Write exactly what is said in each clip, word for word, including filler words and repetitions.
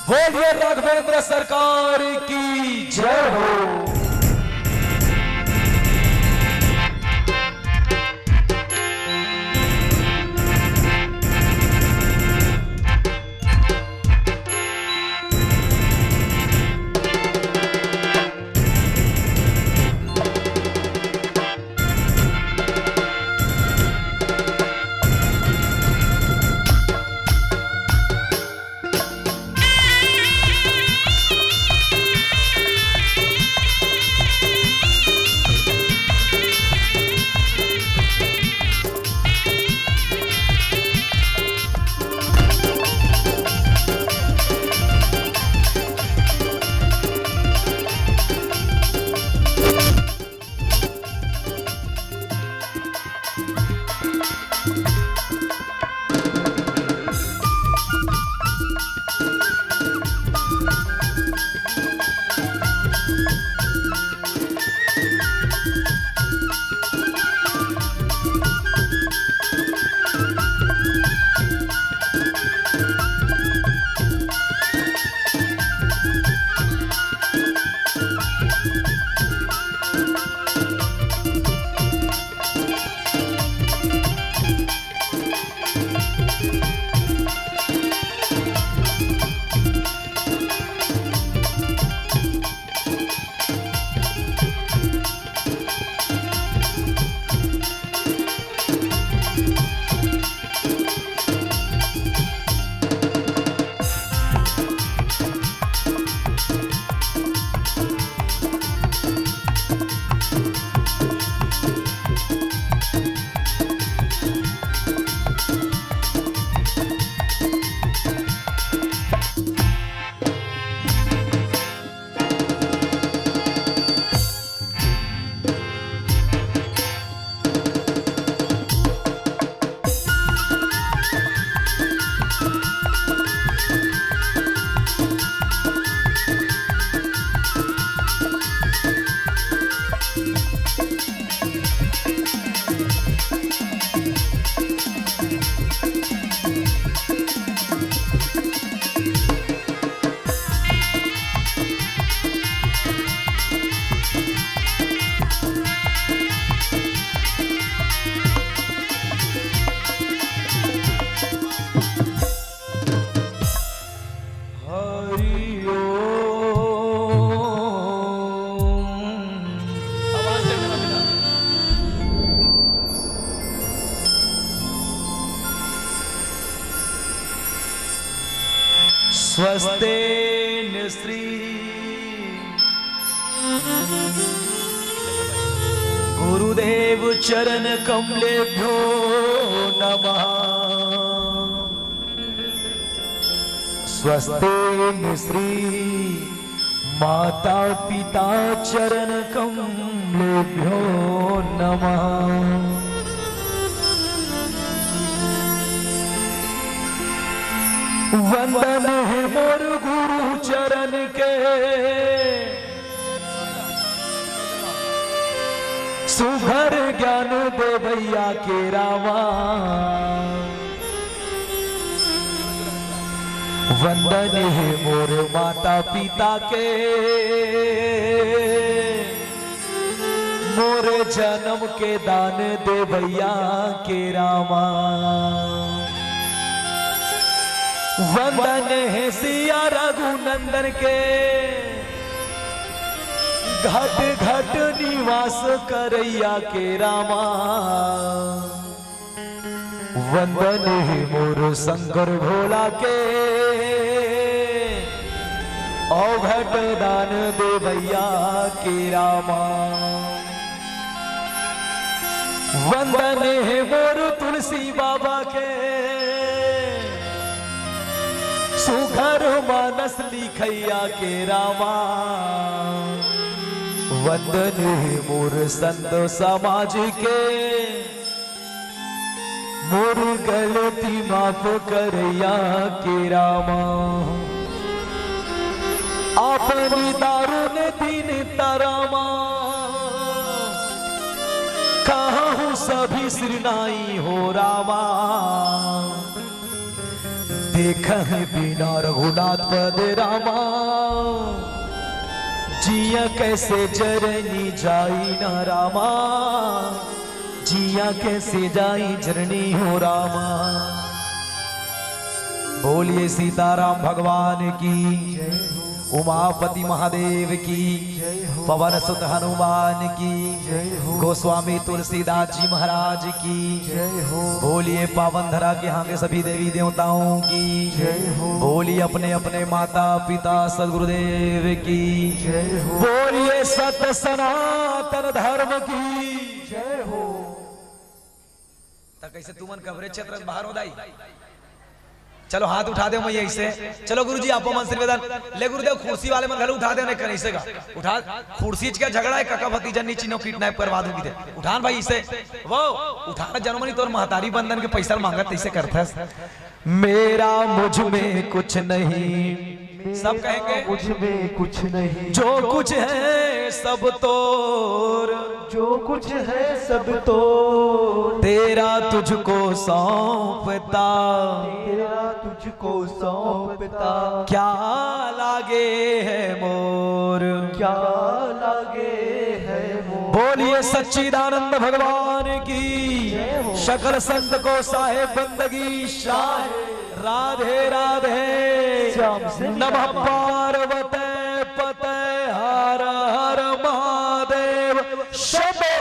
बोलिए राघवेंद्र सरकार की जय हो। हरि ओम। स्वस्तेन श्री गुरुदेव चरण कमलेभ्यो नमः। स्वस्तेन श्री माता पिता चरण कमलेभ्यो नमः। वंदन हे मोर गुरु चरण के, सुघर ज्ञान देवैया के रामा। वंदन हे मोर माता पिता के, मोर जन्म के दान देवैया के रामा। वंदन हे सिया रघुनंदन के, घट घट निवास करैया के रामा। वंदन हे मोर शंकर भोला के, अवघट दान देवैया के रामा। वंदन हे मोर तुलसी बाबा के, सुघर मानस लिखैया के रामा, वंदन हे मोर संत समाज के, मोर गलती माफ करैया के रामा। अपन दारुण दिन तरामा, कहूँ सभी सिरनाई हो रामा। देखहि बिना रघुनाथ पद रामा, जिया कैसे जरनी जाई ना रामा, जिया कैसे जाई जरनी हो रामा। बोलिए सीताराम भगवान की, उमापति महादेव की, पवन सुत हनुमान की, गोस्वामी तुलसीदास जी महाराज की। बोलिए पावन धरा के यहाँ के सभी देवी देवताओं की। बोलिए अपने अपने माता पिता सदगुरुदेव की। बोलिए सत सनातन धर्म की। त कैसे तुमन कवरेज क्षेत्र से बाहर हो दाई? चलो हाथ उठा दे मैं ऐसे। चलो गुरुजी, आपो मन आशीर्वाद। ले गुरुदेव, कुर्सी वाले मन घलो उठा दे, नहीं कर ऐसे का। उठा, कुर्सी के झगड़ा है, काका भतीजा नी चिन्हो, किडनैप करवा दूंगी दे। उठान भाई इसे। वो उठान जनमनी तोर महतारी बंधन के पैसा मांगत तैसे करथस। मेरा मुझ में कुछ नहीं। सब कहेंगे। मुझ में कुछ नहीं। जो कुछ है सब तोर। जो कुछ है सब तोर। तेरा तुझको सौंपता। तेरा तुझको सौंपता। क्या लागे है मोर। क्या लागे है मोर। बोलिए सच्चिदानंद भगवान की। जय हो। सकल संत को साहेब बंदगी शाह। राधे राधे। श्याम सिंह नमः राधे। पार्वते पते हर हर महादेव शंभो।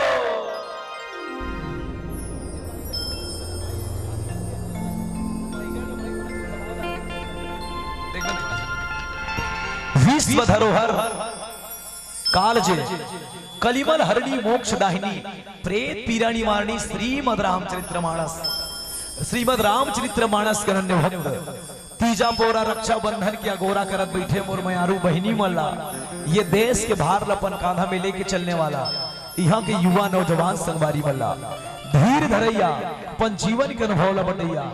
विश्व धरोहर कालजे कलिमल हरणी मोक्ष दाहिनी प्रेत पीरा निवारणी श्रीमद रामचरित्र मानस। श्रीमद रामचरित्र मानस के अनन्य भक्त तीजा पोरा रक्षाबंधन के अगोरा करत बैठे मोर मयारू बहिनी मन ला, ये देश के भार ल अपन कांधा में लेके चलने वाला यहाँ के युवा नौजवान संगवारी मन ला, धीर धरैया, अपन जीवन के अनुभव ला बटैया,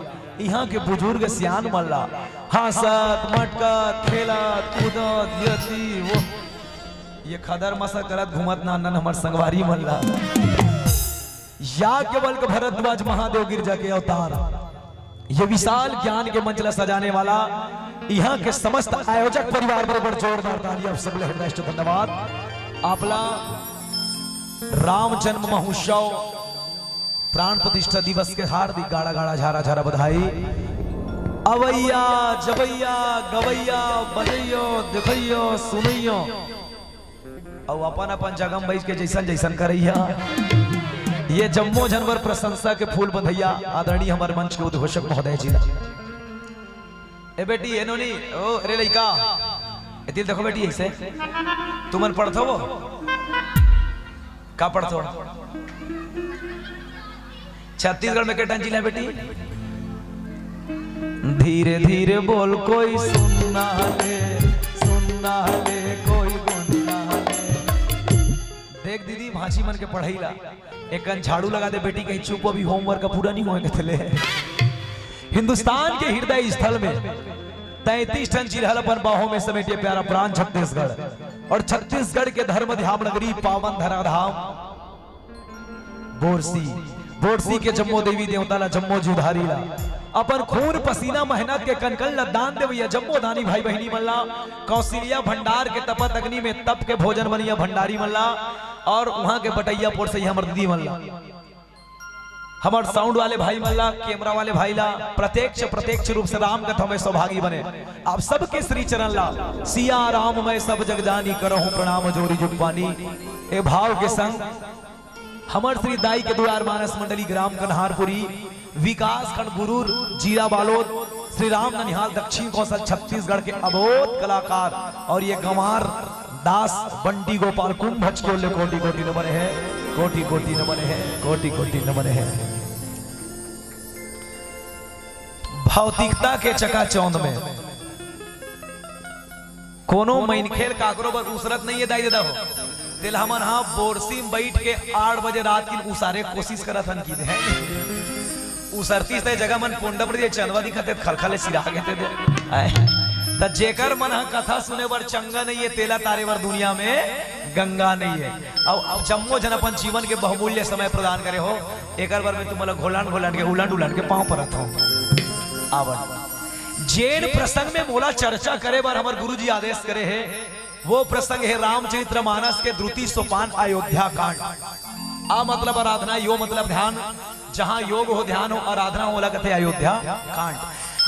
यहाँ के बुजुर्ग सियान मन ला हंसत मटकत खेलत कूदत यति वो ये खदर मसा करत घूमत नानन हमर संगवारी मन ला। याज्ञवल्क्य भरद्वाज महादेव गिरजा के अवतार, ये विशाल ज्ञान के मंच ला सजाने वाला यहाँ के समस्त आयोजक परिवार बरोबर जोरदार ताली आप सब ला हृदय से धन्यवाद। आपला राम जन्म महोत्सव प्राण प्रतिष्ठा दिवस के हार्दिक गाड़ा गाड़ा झारा झारा बधाई। अवैया जवैया गवैया बजैयो देखैयो सुनैयो अउ अपन अपन जगह में बैठ के जैसन जैसन करैया, ये जम्मो झन बर प्रशंसा के फूल बंधैया आदरणीय हमर मंच के उद्घोषक महोदय जी ला। ए बेटी, ए नोनी, ओ अरे लइका, ए तिल देखो बेटी, ऐसे तुमन पढ़थो वो का पढ़थो? छत्तीसगढ़ में के टन जिला बेटी? धीरे धीरे बोल कोई सुनना ले, सुनना ले कोई गुनना ले। देख दीदी, भांची मन के पढ़ाई ला एक कन झाड़ू लगा दे बेटी, कहीं चुप, अभी होमवर्क का पूरा नहीं होए कथले। हिंदुस्तान के हृदय स्थल में तैंतीस टन जिला ल अपन बाहों में समेटे प्यारा प्राण छत्तीसगढ़, और छत्तीसगढ़ के धर्म धाम नगरी पावन धराधाम बोरसी, बोरसी के जम्मो देवी देवता ला, जम्मो जुधारी ला, अपन खून पसीना मेहनत के कनकन ला दान देवैया जम्मो दानी भाई बहिनी मन ला, कौशल्या भंडार के तपत अग्नि में तप के भोजन बनैया भंडारी मन ला, और उहाँ के बटैया पोरसैया हमर दीदी मन ला, हमर साउंड वाले भाई मन ला, कैमरा वाले भाई ला, प्रत्यक्ष प्रत्यक्ष रूप से राम कथा में सौभागी बने। आप सबके श्री चरण ला सिया राम मैं सब जग जानी, करहूं प्रणाम जोरी जुग पानी। ए भाव के संग हमर श्री दाई के दुआर मानस मंडली ग्राम कन्हारपुरी, विकास खंड गुरूर, जीरा बालोद, श्री राम ननिहाल, दक्षिण कौशल, छत्तीसगढ़ के अबोध कलाकार और ये गंवार दास बंटी गोपाल कुंभज के ओर ले कोटि कोटि नमन हे, कोटि कोटि नमन हे, कोटि कोटि नमन हे। भौतिकता के चकाचौंध में कोनो मनखे ल काकरो बर उसरत नइ हे दाई ददा हो। तेला हमन हा बोरसी म बइठ के आठ बजे रात के उसारे के कोसिस करत हन कि हे। उसरतिस ते जगह मन पोंडा पड़ दिए, चंदवा दिखत हे, खलखल सिरा गे ते दे। आय। त जेकर मन हा कथा सुने बर चंगा नइ हे, तेला तारे बर दुनिया में गंगा नइ हे। अब, अब जम्मो झन अपन जीवन के बहुमूल्य समय प्रदान करे हो, एकर बर में तुमन ला घोलंड घोलंड के, उलंड उलंड के पाँव परत हो। आवत। जेन प्रसंग में मोला चर्चा करे बर हमर गुरुजी आदेश करे हे, वो प्रसंग हे रामचरित मानस के द्रुति सोपान अयोध्या कांड। अ मतलब आराधना, यो मतलब ध्यान, जहाँ योग हो, ध्यान हो, आराधना हो, ओला कथे अयोध्या कांड।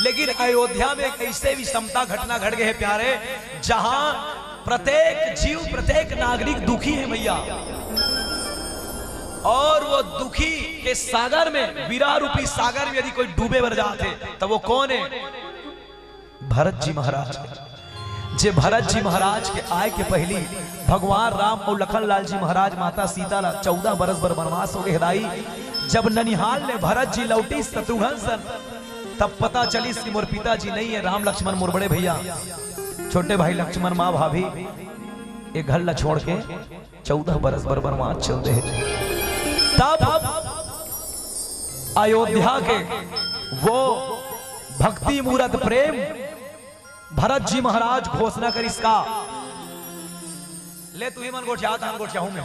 लेकिन अयोध्या में एक ऐसे विषमता घटना घट गे हे प्यारे, जहाँ प्रत्येक जीव, प्रत्येक नागरिक दुखी हे भइया। और वो दुखी के सागर में, विरह रूपी सागर में यदि कोई डूबे बर जात हे, त वो कोन हे? भरत जी महाराज। जे भरत जी महाराज के आय के पहिली भगवान राम अउ लखन लाल जी महाराज, माता सीता ला चौदह बरस बर बनवास हो गे हे दाई। जब ननिहाल ले भरत जी लौटिस शत्रुघ्न सन, तब पता चलिस कि मोर पिताजी नइ हे, राम लक्ष्मण मोर बड़े भइया, छोटे भाई लक्ष्मण, माँ भाभी, ए घर ला छोड़ के चौदह बरस बर बनवास चल दे हे। तब अयोध्या के वो भक्ति मूरत प्रेम भरत जी महाराज घोषणा करिस का, ले तुही मन गोठियात हन, गोठियाहूं मैं।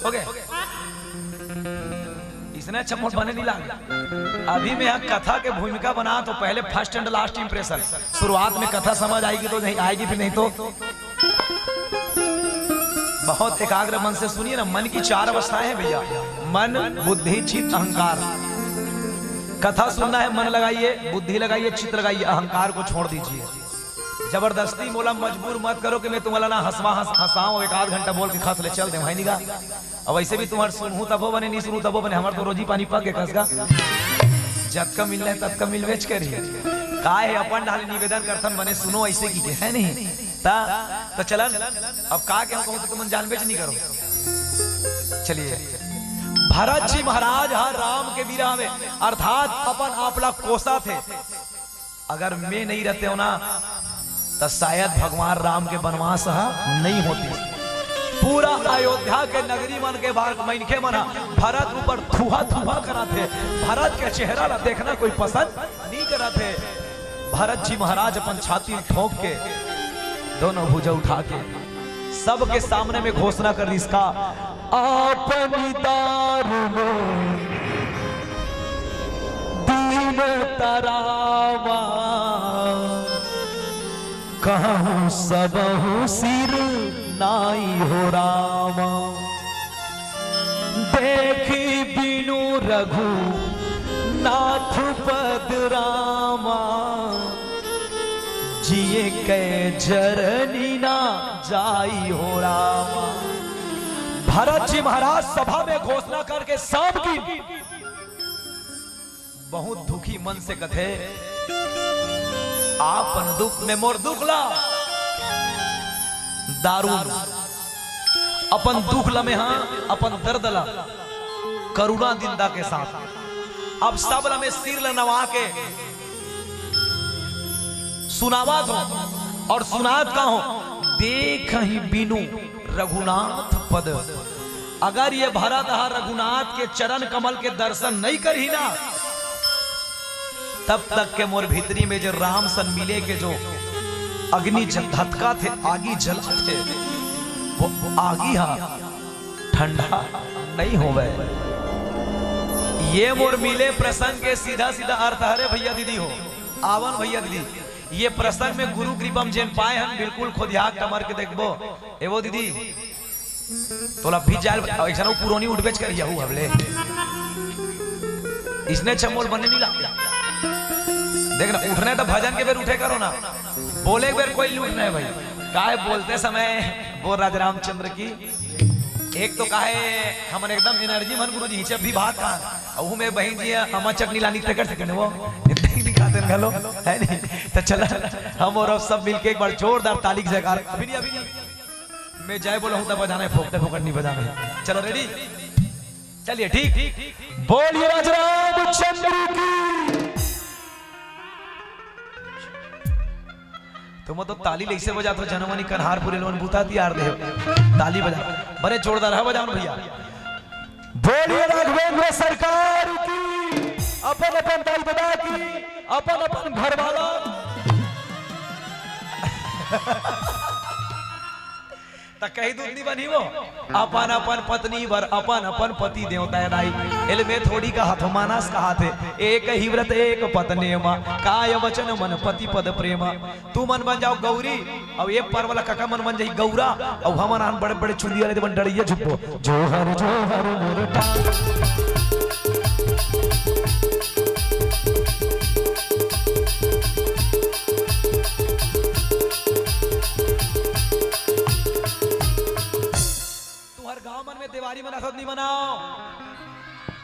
हो गे। इसने अच्छा मोट बने नहीं लाग। अभी मैं यहाँ कथा के भूमिका बना तो पहले first and last impression। शुरुआत में कथा समझ आएगी तो नहीं आएगी, फिर नहीं तो। बहुत एकाग्र मन से सुनिए ना, मन की चार अवस्थाएं हैं भइया, मन, बुद्धि, चित्त, अहंकार। कथा सुनना है, मन लगाइए, बुद्धि लगाइए, चित्त लगाइए, अहंकार को छोड़ दीजिए। जबरदस्ती मोला मजबूर मत करो कि मैं तुम्हला ना हंसवा हंस-, हंसाऊं, एक आध घंटा बोल के खस ले चल देंव, हे नहीं गा। अब वइसे भी तुम्हर सुनहूं तभो बने, नहीं सुनहूं तभो बने, हमर तो रोजी पानी पक गे कस गा। जतका मिलना हे ततका मिलबेच करही। का हे, अपन डाहर ले निवेदन करथन, बने सुनो अइसे कहिके, हे नहीं? त, त चलन, अब का कहूं कहूं त तुमन जानबेच नहीं करो। चलिए, भरत जी महाराज ह राम के विरह में अर्थात अपन आप ला कोसथे। अगर मैं नहीं रहतेंव ना, त शायद भगवान राम के बनवास ह नहीं होतिस। पूरा अयोध्या के नगरी मन के बाहर मनखे मन ह भरत ऊपर थूहा थूहा करत हे, भरत के चेहरा ला देखना कोई पसंद नहीं करत हे। भरत जी महाराज अपन छाती ठोंक के, दोनों भुजा उठा के, सबके सामने में घोषणा कर दिस का, आपन दारुण दीन तरावा, कहूं सबहु सिर नाई हो रामा। देखि बिनु रघुनाथ पद रामा, जिए कै जरनी ना जाई हो रामा। भरत जी महाराज सभा में घोषणा करके सब की बहुत दुखी मन से कथे, आपन दुख में मोर दुख ला दारुण, अपन दुख ला में हा, अपन दर्द ला करुणा दीनता के साथ अब सब ला में सिर ला नवा के सुनावत हों और सुनात का हों, देखहि बिनु रघुनाथ पद। अगर ये भरत ह रघुनाथ के चरण कमल के दर्शन नहीं करही ना, तब तक के मोर भीतरी में जो राम सन मिले के जो अग्नि ज-, धधकाथे, आगी जलाथे, वो आगी हा ठंडा नहीं होवे। ये मोर मिले प्रसंग के सीधा सीधा अर्थ हरे भइया दीदी हो, आवन भइया दीदी। ये प्रसंग में गुरु कृपा म जेन पाए हन, बिल्कुल खोदिया कमर के देखबो। ए वो दीदी, तोला भी जाल, अइसन वो पुरोनी उठबेच करिया हूँ हवले। इसने छमोल बने नहीं ला। देख ना, उठने तो भजन के बेर उठे करो ना, बोले के बेर कोई नहीं उठना है भाई। काहे बोलते समय बोल राज रामचंद्र की। एक तो काहे हमन एकदम एनर्जी मन गुरुजी, हिचे भी बात कहा, अहू में बहन जी है, अमा चटनी लानी ते कर सके वो, इतने ही दिखाते हैं घलो, है नहीं? तो चला, हम और आप सब मिलके एक बार जोरदार ताली के जयकार। अभी नहीं, अभी नहीं। मैं जय बोला हूं तब बजाना है, फोकटे फोकट नहीं बजाना है। चलो, रेडी? चलिए, ठीक। बोलिए राज रामचंद्र की। तुमन तो ताली लइसे बजात हो, जनमनी कन्हारपुरी लोगन बूता तियार दे हो। ताली बजा, बड़े जोरदार है बजाओ न भैया। बोलिए राघवेंद्र सरकार की, अपन अपन दाई ददा की, अपन अपन घर वाला। त कही दूध नहीं बनी वो, अपन अपन पत्नी बर अपन अपन पति देवता है दाई। एल में थोड़ी का हाथ मानस कहा थे, एक ही व्रत एक पत्नेमा, काय वचन मन पति पद प्रेमा। तू मन बन जाओ गौरी, अउ ये पर वाला कका मन बन जाई गौरा, अउ हमन आन बड़े बड़े चुंदी वाले देवन डड़िया झुकबो। जोहर जोहर मोर टांग। तुहर गांव मन में देवारी मनाथो त नहीं मनाओ?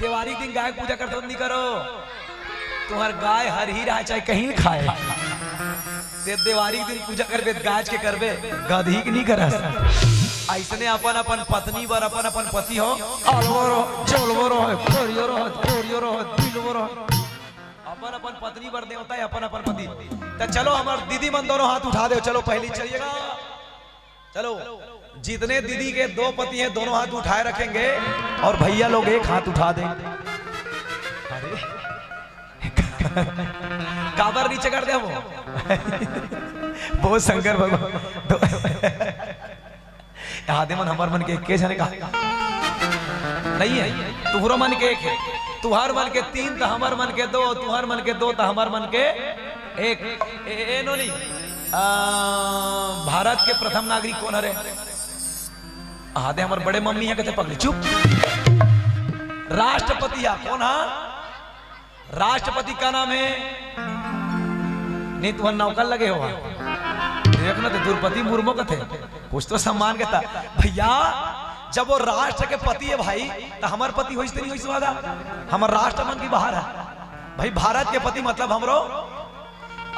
देवारी के दिन गाय के पूजा करथो त नहीं करो? तुहर गाय हरही रहे चाहे कहीं खाए, ते देवारी के दिन पूजा करबे त गाज के करबे, गदही के नहीं करस। अइसने अपन अपन पत्नी बर अपन अपन पति हो, अलवो रहो, जलवो रहो, खोरियो रहो, खोरियो रहो, दिलवो रहो। अपन अपन पत्नी बर देवता है, अपन अपन पति। त चलो हमर दीदी मन दोनों हाथ उठा दे, चलो पहली चलिएगा। चलो, जितने दीदी के दो पति हैं, दोनों हाथ उठाए रखेंगे और भैया लोग एक हाथ उठा दें। अरे, काबर नीचे कर दे वो? बहुत शंकर भगवान। दो, आदे मन हमर मन के एके झने का? नहीं है, तुहरो मन के एक है, तुहार मन के तीन, त हमर मन के दो, तुहार मन के दो, त हमर मन के एक। ए, ए, नोनी, आ, भारत के प्रथम नागरिक कोन हरे? आदे हमर बड़े मम्मी है, कथे पगली, चुप। राष्ट्रपति है, कोन हा? राष्ट्रपति का नाम है? नहीं, तुहर नौकर लगे हो। देख ना, तो द्रौपदी मुर्मू कथे, कुछ तो सम्मान के था। भैया, जब वो राष्ट्र के पति है भाई, त हमर पति होइस त नहीं होइस वादा? हमर राष्ट्र मन की बाहर है। भाई, भारत के पति मतलब हमरो।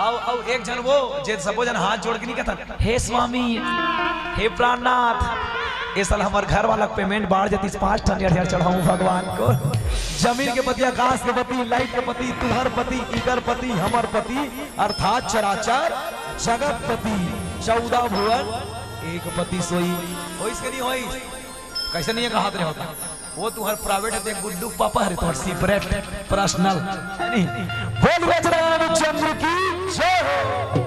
अउ, अउ एक झन वो, जे सबो झन हाथ जोड़ के नहीं कहथन, "हे स्वामी, हे प्राणनाथ, ए साल हमर घर वाला के payment बाढ़ जतिस, पाँच ठन अरिहर चढ़ाऊं भगवान को।" जमीन के पति, आकाश के पति, light के पति, तुहर पति, इकर पति, हमर पति, अर्थात चराचर जगत पति, चौदह भुवन एक पति सोई। होइस के नहीं होइस? कैसे नहीं कहात रहे होता? वो तुहर private है, ते गुड्डू के पापा हरे, तुहर separate personal। नहीं। बोल राज रामचंद्र की जय हो।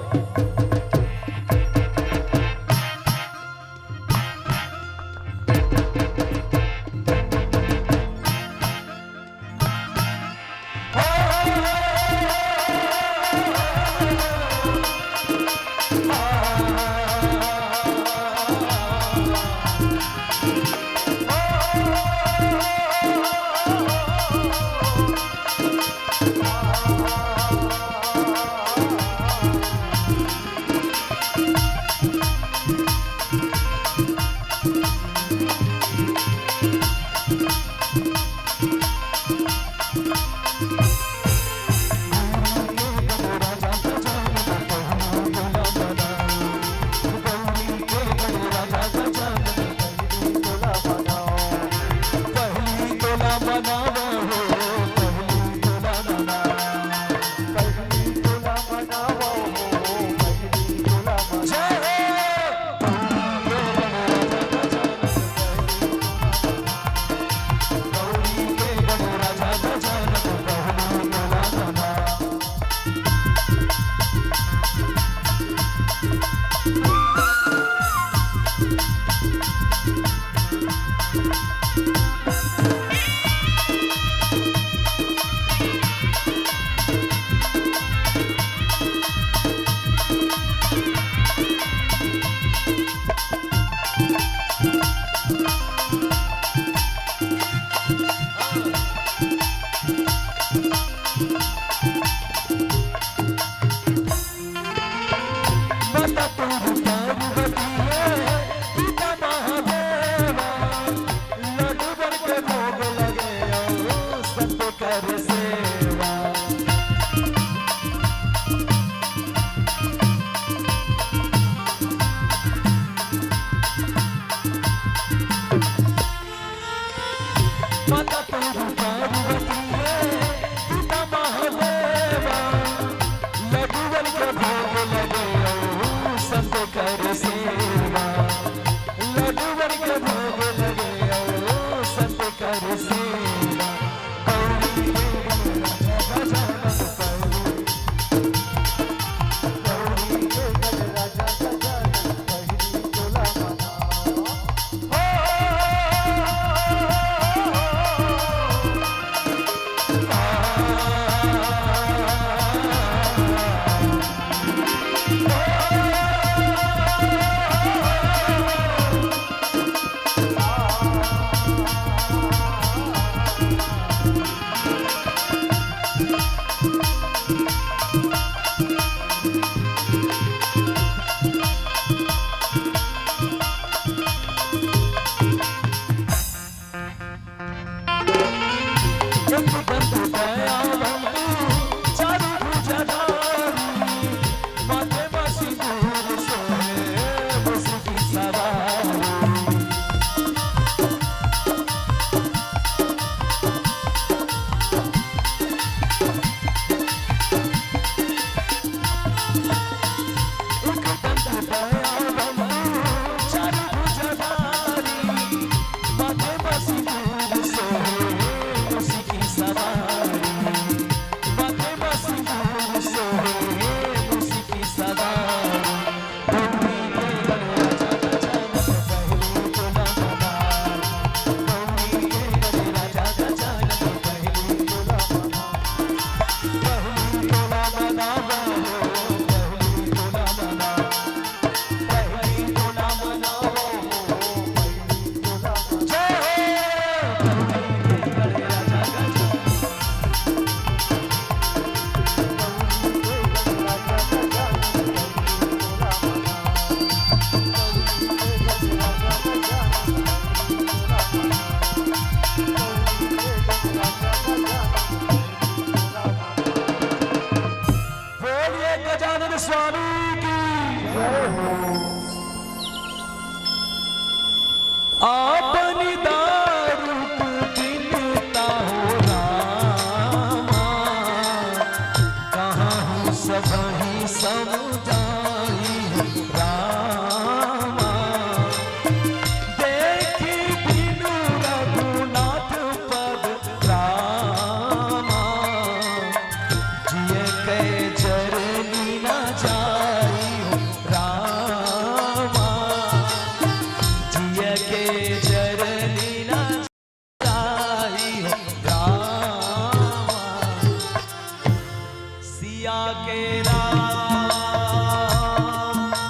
राम,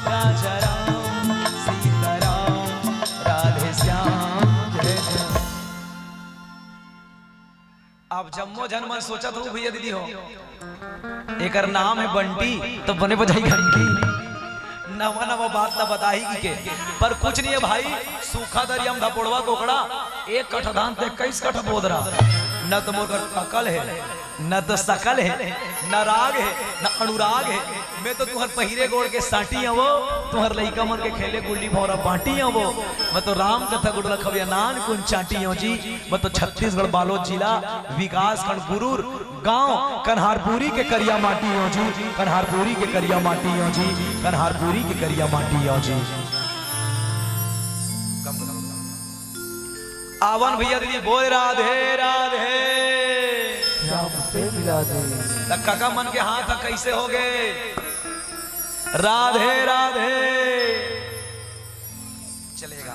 राजा राम, सीता राम, राधे श्याम, जय जय। अब जम्मो झन मन सोचत हो भैया दीदी हो, एकर नाम हे बंटी, त बने बजाही घंटी। नवा नवा बात ला बताही के, पर कुछ नहीं हे भाई, सूखा दरिया में धपोड़वा कोकड़ा, एक कठा धान ते इक्कीस कठा बोदरा, न त मोर कर अकल हे, न त सकल हे, न राग हे, न अनुराग हे। मैं तो तुहर पहिरे गोड़ के साटी हवो, तुहर लइका मन के खेले गुल्ली भौंरा बांटी हवो। मैं तो राम कथा गुड़ रखबिया नान कुन चाटी हवो जी। मैं तो छत्तीसगढ़ बालोद जिला, विकासखंड गुरूर, गांव कन्हारपुरी के करिया माटी हवो जी, कन्हारपुरी के करिया माटी हवो जी, कन्हारपुरी के करिया माटी हवो जी। आवन भैया दीदी बोल राधे राधे। श्याम से मिला दे। त काका मन के हाथ ह कैसे हो गए? राधे राधे। चलेगा।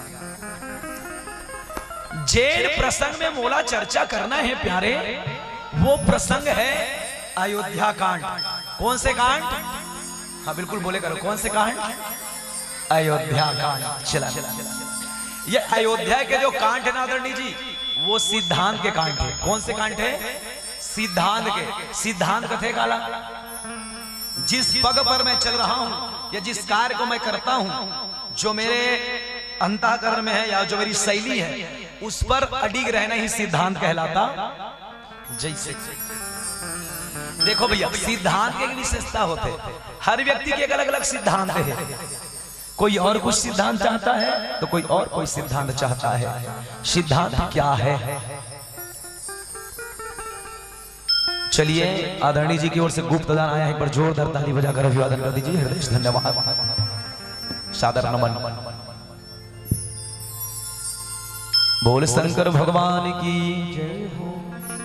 जेन प्रसंग में मोला चर्चा करना है प्यारे, वो प्रसंग है अयोध्या कांड। कौन से कांड? हाँ बिल्कुल बोले करो, कौन से कांड? अयोध्या कांड। चला, ये अयोध्या के जो कांड है ना आदरणीय जी, वो सिद्धांत के कांड है। कौन से कांड है? सिद्धांत के। सिद्धांत कथे काला, जिस पग पर मैं चल रहा हूं या जिस कार्य को मैं करता हूं, जो मेरे अंतःकरण में है या जो मेरी शैली है, उस पर अडिग रहना ही सिद्धांत कहलाता। जैसे देखो भैया, सिद्धांत के एक विशेषता होते, हर व्यक्ति के एक अलग अलग सिद्धांत है। कोई और कुछ सिद्धांत चाहता है तो कोई और कोई सिद्धांत चाहता है। सिद्धांत क्या है? चलिए, आदरणीय जी की ओर से गुप्त दान आया है, एक बार जोरदार ताली बजाकर अभिवादन कर दीजिए। हृदय से धन्यवाद, सादर नमन। बोल शंकर भगवान की।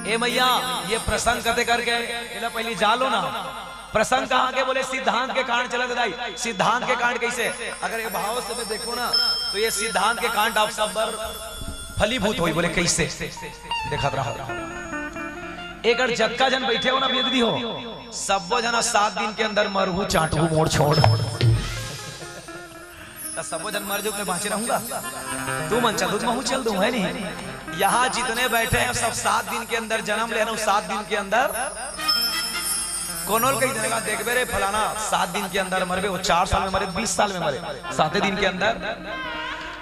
ए मैया, ये प्रसंग कथे करके एला पहली जान लो ना। प्रसंग कहाँ के? बोले सिद्धांत के कांड चलत हे दाई। सिद्धांत के कांड कैसे? अगर ये भाव से मैं देखो ना, तो ये सिद्धांत के कांड आप सब बर फलीभूत होई। बोले कैसे? देखत रहो, एकर जतका झन बैठे हो ना बेददी हो, सब्बो झन सात दिन के अंदर मरहू, चाटहू, मोड़ छोड़। त सबो झन मर जो, मैं बांचे रहूंगा? तू मन चल दू, महू चल दूं, है नहीं? यहाँ जितने बैठे हैं सब सात दिन के अंदर जन्म ले रहे हो, सात दिन के अंदर कोनो ल कही देगा, देखबे रे फलाना, सात दिन के अंदर मरबे, वो चार साल में मरे, बीस साल में मरे, साते दिन के अंदर।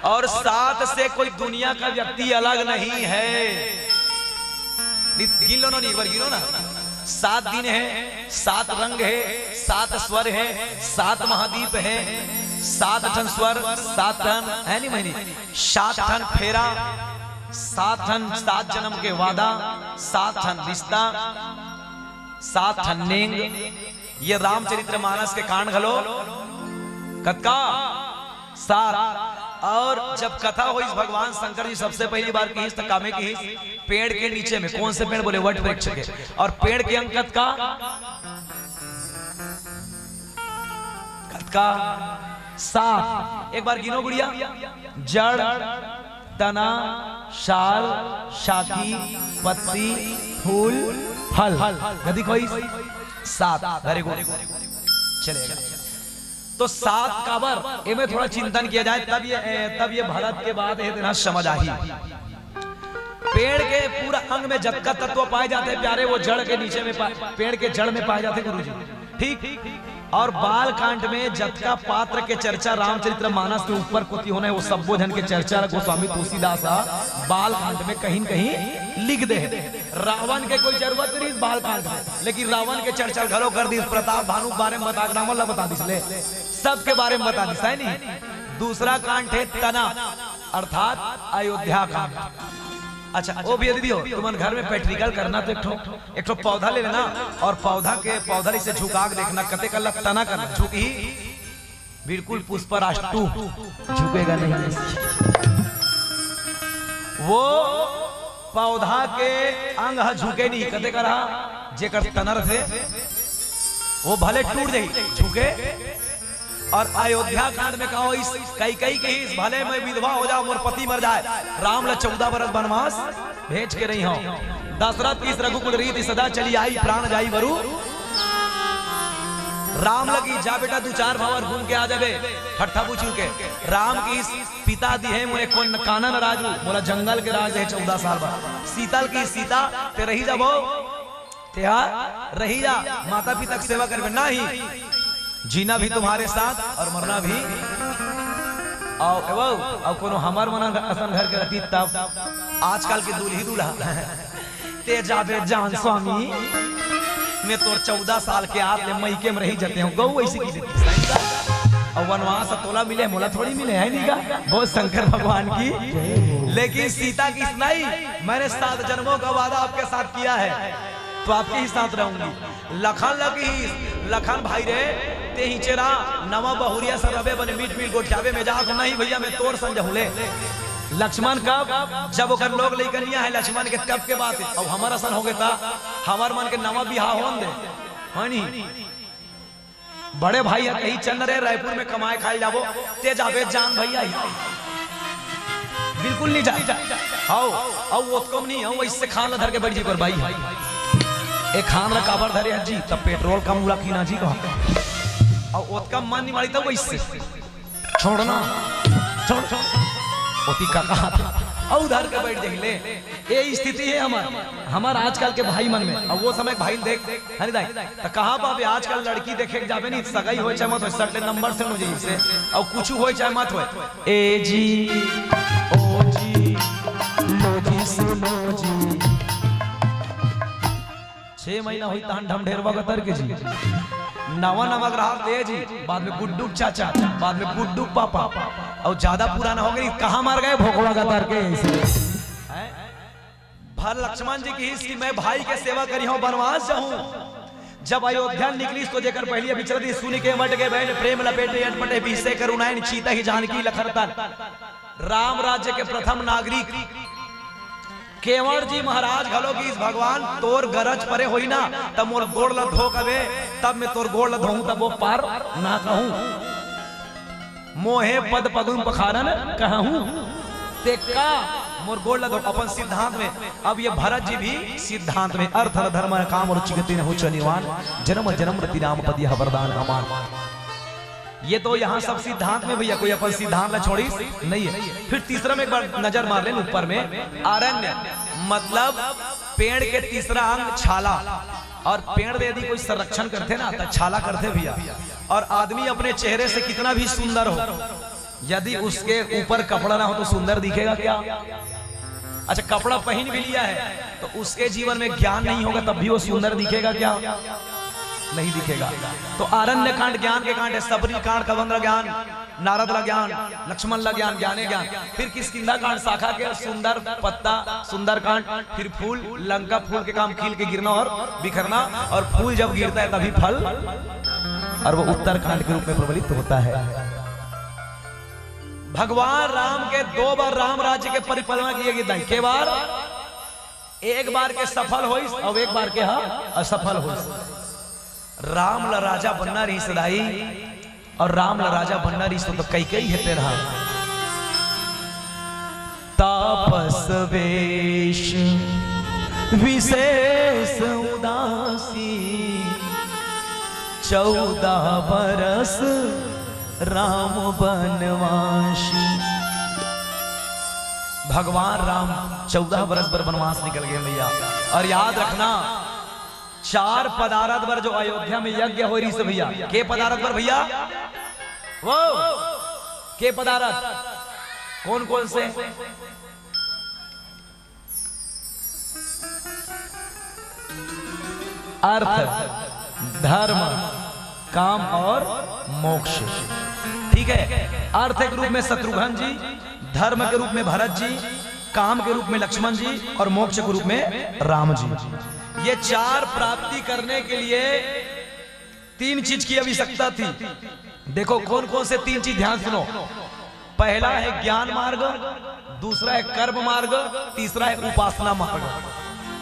और सात से कोई दुनिया का व्यक्ति अलग नहीं है। नि-, गिन लो ना, एक बार गिनो ना। सात दिन है, सात रंग है, सात स्वर है, सात महादीप है, सात ठन स्वर, सात ठन, है नी महीनी, सात ठन फेरा, सात ठन, सात जन्म के वादा, सात ठन रिश्ता, सात ठन नेंग। ये रामचरित्र मानस के कांड घलो कतका? सात। और जब कथा होइस, भगवान शंकर जी सबसे पहली बार किहिस त कामे किहिस? पेड़ के नीचे में। कौन से पेड़? बोले वट वृक्ष के। और पेड़ के अंग कतका? कतका? सात। एक बार गिनो गुड़िया। जड़, तना, शाल, शाखी, पत्ती, फूल, फल। गदी कोई? सात। Very good। चलेगा। तो सात काबर, एमे थोड़ा चिंतन किया जाए, तब ये, ए, तब ये भरत के बाद ये देना समझ आही। पेड़ के पूरा अंग में जतका तत्व पाए जाते हैं प्यारे, वो जड़ के नीचे में पा-, पेड़ के जड़ में पाए जाते हैं गुरुजी। ठीक। और बाल कांड में जतका पात्र के चर्चा रामचरित्र मानस के ऊपर कोती होना है, वो सब्बो झन के चर्चा गोस्वामी तुलसीदास ह बाल कांड में कहीं न कहीं लिख दे है। रावण के कोई जरूरत नहीं इस बाल कांड में, लेकिन रावण के चर्चा घलो कर दी, प्रताप भानु के बारे में बता, रावण ला बता दिस ले, सबके बारे में बता दिस, है नहीं? दूसरा कांड है तना, अर्थात अयोध्या कांड। अच्छा, वो भी दीदी हो, तुमन घर में practical करना तो एक ठो, एक ठो पौधा ले लेना और पौधा के, पौधा इसे झुका के देखना, कते कल्ला तना करना, झुकही बिल्कुल पुष्पराज टू झुकेगा नहीं। वो पौधा के अंग ह झुके नहीं, कते करा जेकर तनर थे वो भले टूट जाई, झुके। और अयोध्या कांड में कहा इस कैकई के इस भले मैं विधवा हो जाओ, मोर पति मर जाए, राम ला चौदह बरस बनवास भेज के रही हूँ। दशरथ इस रघुकुल रीति सदा चली आई, प्राण जाई वरु। राम ल किहिस, "जा बेटा, दू चार भावर घूम के आ जाबे।" ठट्ठा बुझुर के। राम ल किहिस, "पिता दिहे मोला कोन कानन राज, मोला जंगल के राज दे चौदह साल बर।" सीता ल किहिस, "सीता, तें रहि जा बो, तें हा रहि जा, माता पिता के सेवा करबे।" "नहीं, जीना भी तुम्हारे साथ और मरना भी।" अउ, ए बहू, अउ कोनो हमर मन असन घर के रहतिस तब, आजकल के दूल्ही दूल्हा, "तें जाबे जान स्वामी, मैं तोर चौदह साल के आत ले मइके में रहि जातेंव।" गऊ अइसे कहि देतिस। अउ वनवास तोला मिले, मोला थोड़ी मिले, हे नहीं का? बोल शंकर भगवान की। लेकिन सीता किहिस, "नहीं, मैंने सात जन्मों का वादा आपके साथ किया है, तो आपके ही साथ रहूंगी।" लखन ल किहिस, "लखन भाई रे, तें इहिंचे रह, नवा बहुरिया सरबे बने मीठ मीठ गोठियाबे, मैं जात हंव।" "नहीं भइया, मैं तोर संग जाहूं ले।" लक्ष्मण कब? जब ओकर लोग लइका नइ हे लक्ष्मण के, तब के बात हे। अउ हमर असन होगे त हमर मन के नवा बिहाव होन दे, हे नहीं? बड़े भाई ह कही, "चल न रे, रायपुर में कमाए खाए जाबो।" "तें जाबे जान भइया।" "बिल्कुल नहीं जा।" "हव, अउ ओतका म नहीं, अउ अइसे खान ल धर के बइठ जी पर बाई ह, ए खान ल काबर धरे हस जी, तब पेट्रोल कम उड़ा की ना जी कहा। अउ ओतका मन नहीं माड़ी तब अइसे छोड़ ना, छोड़, छोड़।" ओती का कहा था, अउ धर के बइठ जाही ले। ए स्थिति हे हमर, हमर आजकल के भाई मन में। अउ वो समय के भाई ल देख, "अरे दाई, त कहाँ पाबे, आजकल लड़की देखे के जाबे नहीं, सगाई होय चाहे मत होय, सट ले नंबर सेंड हो जाही से, अउ कुछु होय चाहे मत होय।" ए जी, ओ जी, लो जी, सुनो जी। छह महीना होही तहन ढमढेरवा कतर के जी। नवा नवा ग्राहक ले जी, बाद में गुड्डू के चाचा, बाद में गुड्डू के पापा, अउ ज्यादा पुराना होगे नहीं, कहाँ मर गे भोकवा कतर के अइसे। हैं? भर लक्ष्मण जी किहिस कि मैं भाई के सेवा करिहंव, बनवास जाहूं। जब अयोध्या निकलिस तो जेकर पहिली अभी चलती, सुनि केवट के बैल प्रेम लपेटे अटपटे, बिहसे करुनैन चीतहि जानकी लखन तन। राम राज्य के प्रथम नागरिक केवट जी महाराज घलो किहिस, "भगवान तोर गरज परे होही ना, त मोर गोड़ ल धो कबे, तब मैं तोर गोड़ ल धोहूं, तब वो पार ना कहूं।" मोहे पद पदुम पखारन कहूं। तें का मोर गोड़ ल धो, अपन सिद्धांत में। अब ये भरत जी भी सिद्धांत में, अर्थ धर्म काम और चिगते न हो चनिवान, जन्म जन्म रति राम पद यह वरदान हमार। ये तो यहाँ सब सिद्धांत में भइया, कोई अपन सिद्धांत ल छोड़िस नहीं हे। फिर तीसरा में एक बार नजर मार लेन ऊपर में, अरण्य मतलब पेड़ के तीसरा अंग छाला। और पेड़ दे यदि कोई संरक्षण करथे ना, त छाला करथे भइया। और आदमी अपने चेहरे से कितना भी सुंदर हो, यदि उसके ऊपर कपड़ा ना हो तो सुंदर दिखेगा क्या? अच्छा, कपड़ा पहिन भी लिया है तो उसके जीवन में ज्ञान नहीं होगा, तब भी वो सुंदर दिखेगा क्या? नहीं दिखेगा। तो आरण्य कांड ज्ञान के कांड हे, सबरी कांड कबंध ल ज्ञान, नारद ल ज्ञान, लक्ष्मण ल ज्ञान, ज्ञाने ज्ञान। फिर किष्किंधा कांड शाखा के सुंदर पत्ता, सुंदर कांड, फिर फूल, लंका फूल के काम खिल के गिरना और बिखरना, और फूल जब गिरता है तभी फल, और वो उत्तर कांड के रूप में प्रबलित होता है। भगवान राम के दो बार राम राज्य के परिपालना किए गे दाई। के बार? एक बार के सफल होइस और एक बार के हा असफल होइस। राम ला राजा बनना रहिस दाई, और राम ला राजा बनना रहिस तो कैकेयी हे तेरा। तापस वेश विशेष उदासी, चौदह बरस राम बनवासी। भगवान राम चौदह बरस बर बनवास निकल गे भैया। और याद रखना, चार पदारथ बर जो अयोध्या में यज्ञ होय रहिस भैया, के पदारथ बर भैया? वो के पदारथ? कौन कौन से? अर्थ, धर्म, काम और मोक्ष। ठीक है, अर्थ के रूप में शत्रुघ्न जी, धर्म के रूप में भरत जी, काम के रूप में लक्ष्मण जी और मोक्ष के रूप में राम जी। ये चार प्राप्ति करने के लिए तीन चीज की आवश्यकता थी। देखो कौन कौन से तीन चीज, ध्यान सुनो। पहला है ज्ञान मार्ग, दूसरा है कर्म मार्ग, तीसरा है उपासना मार्ग।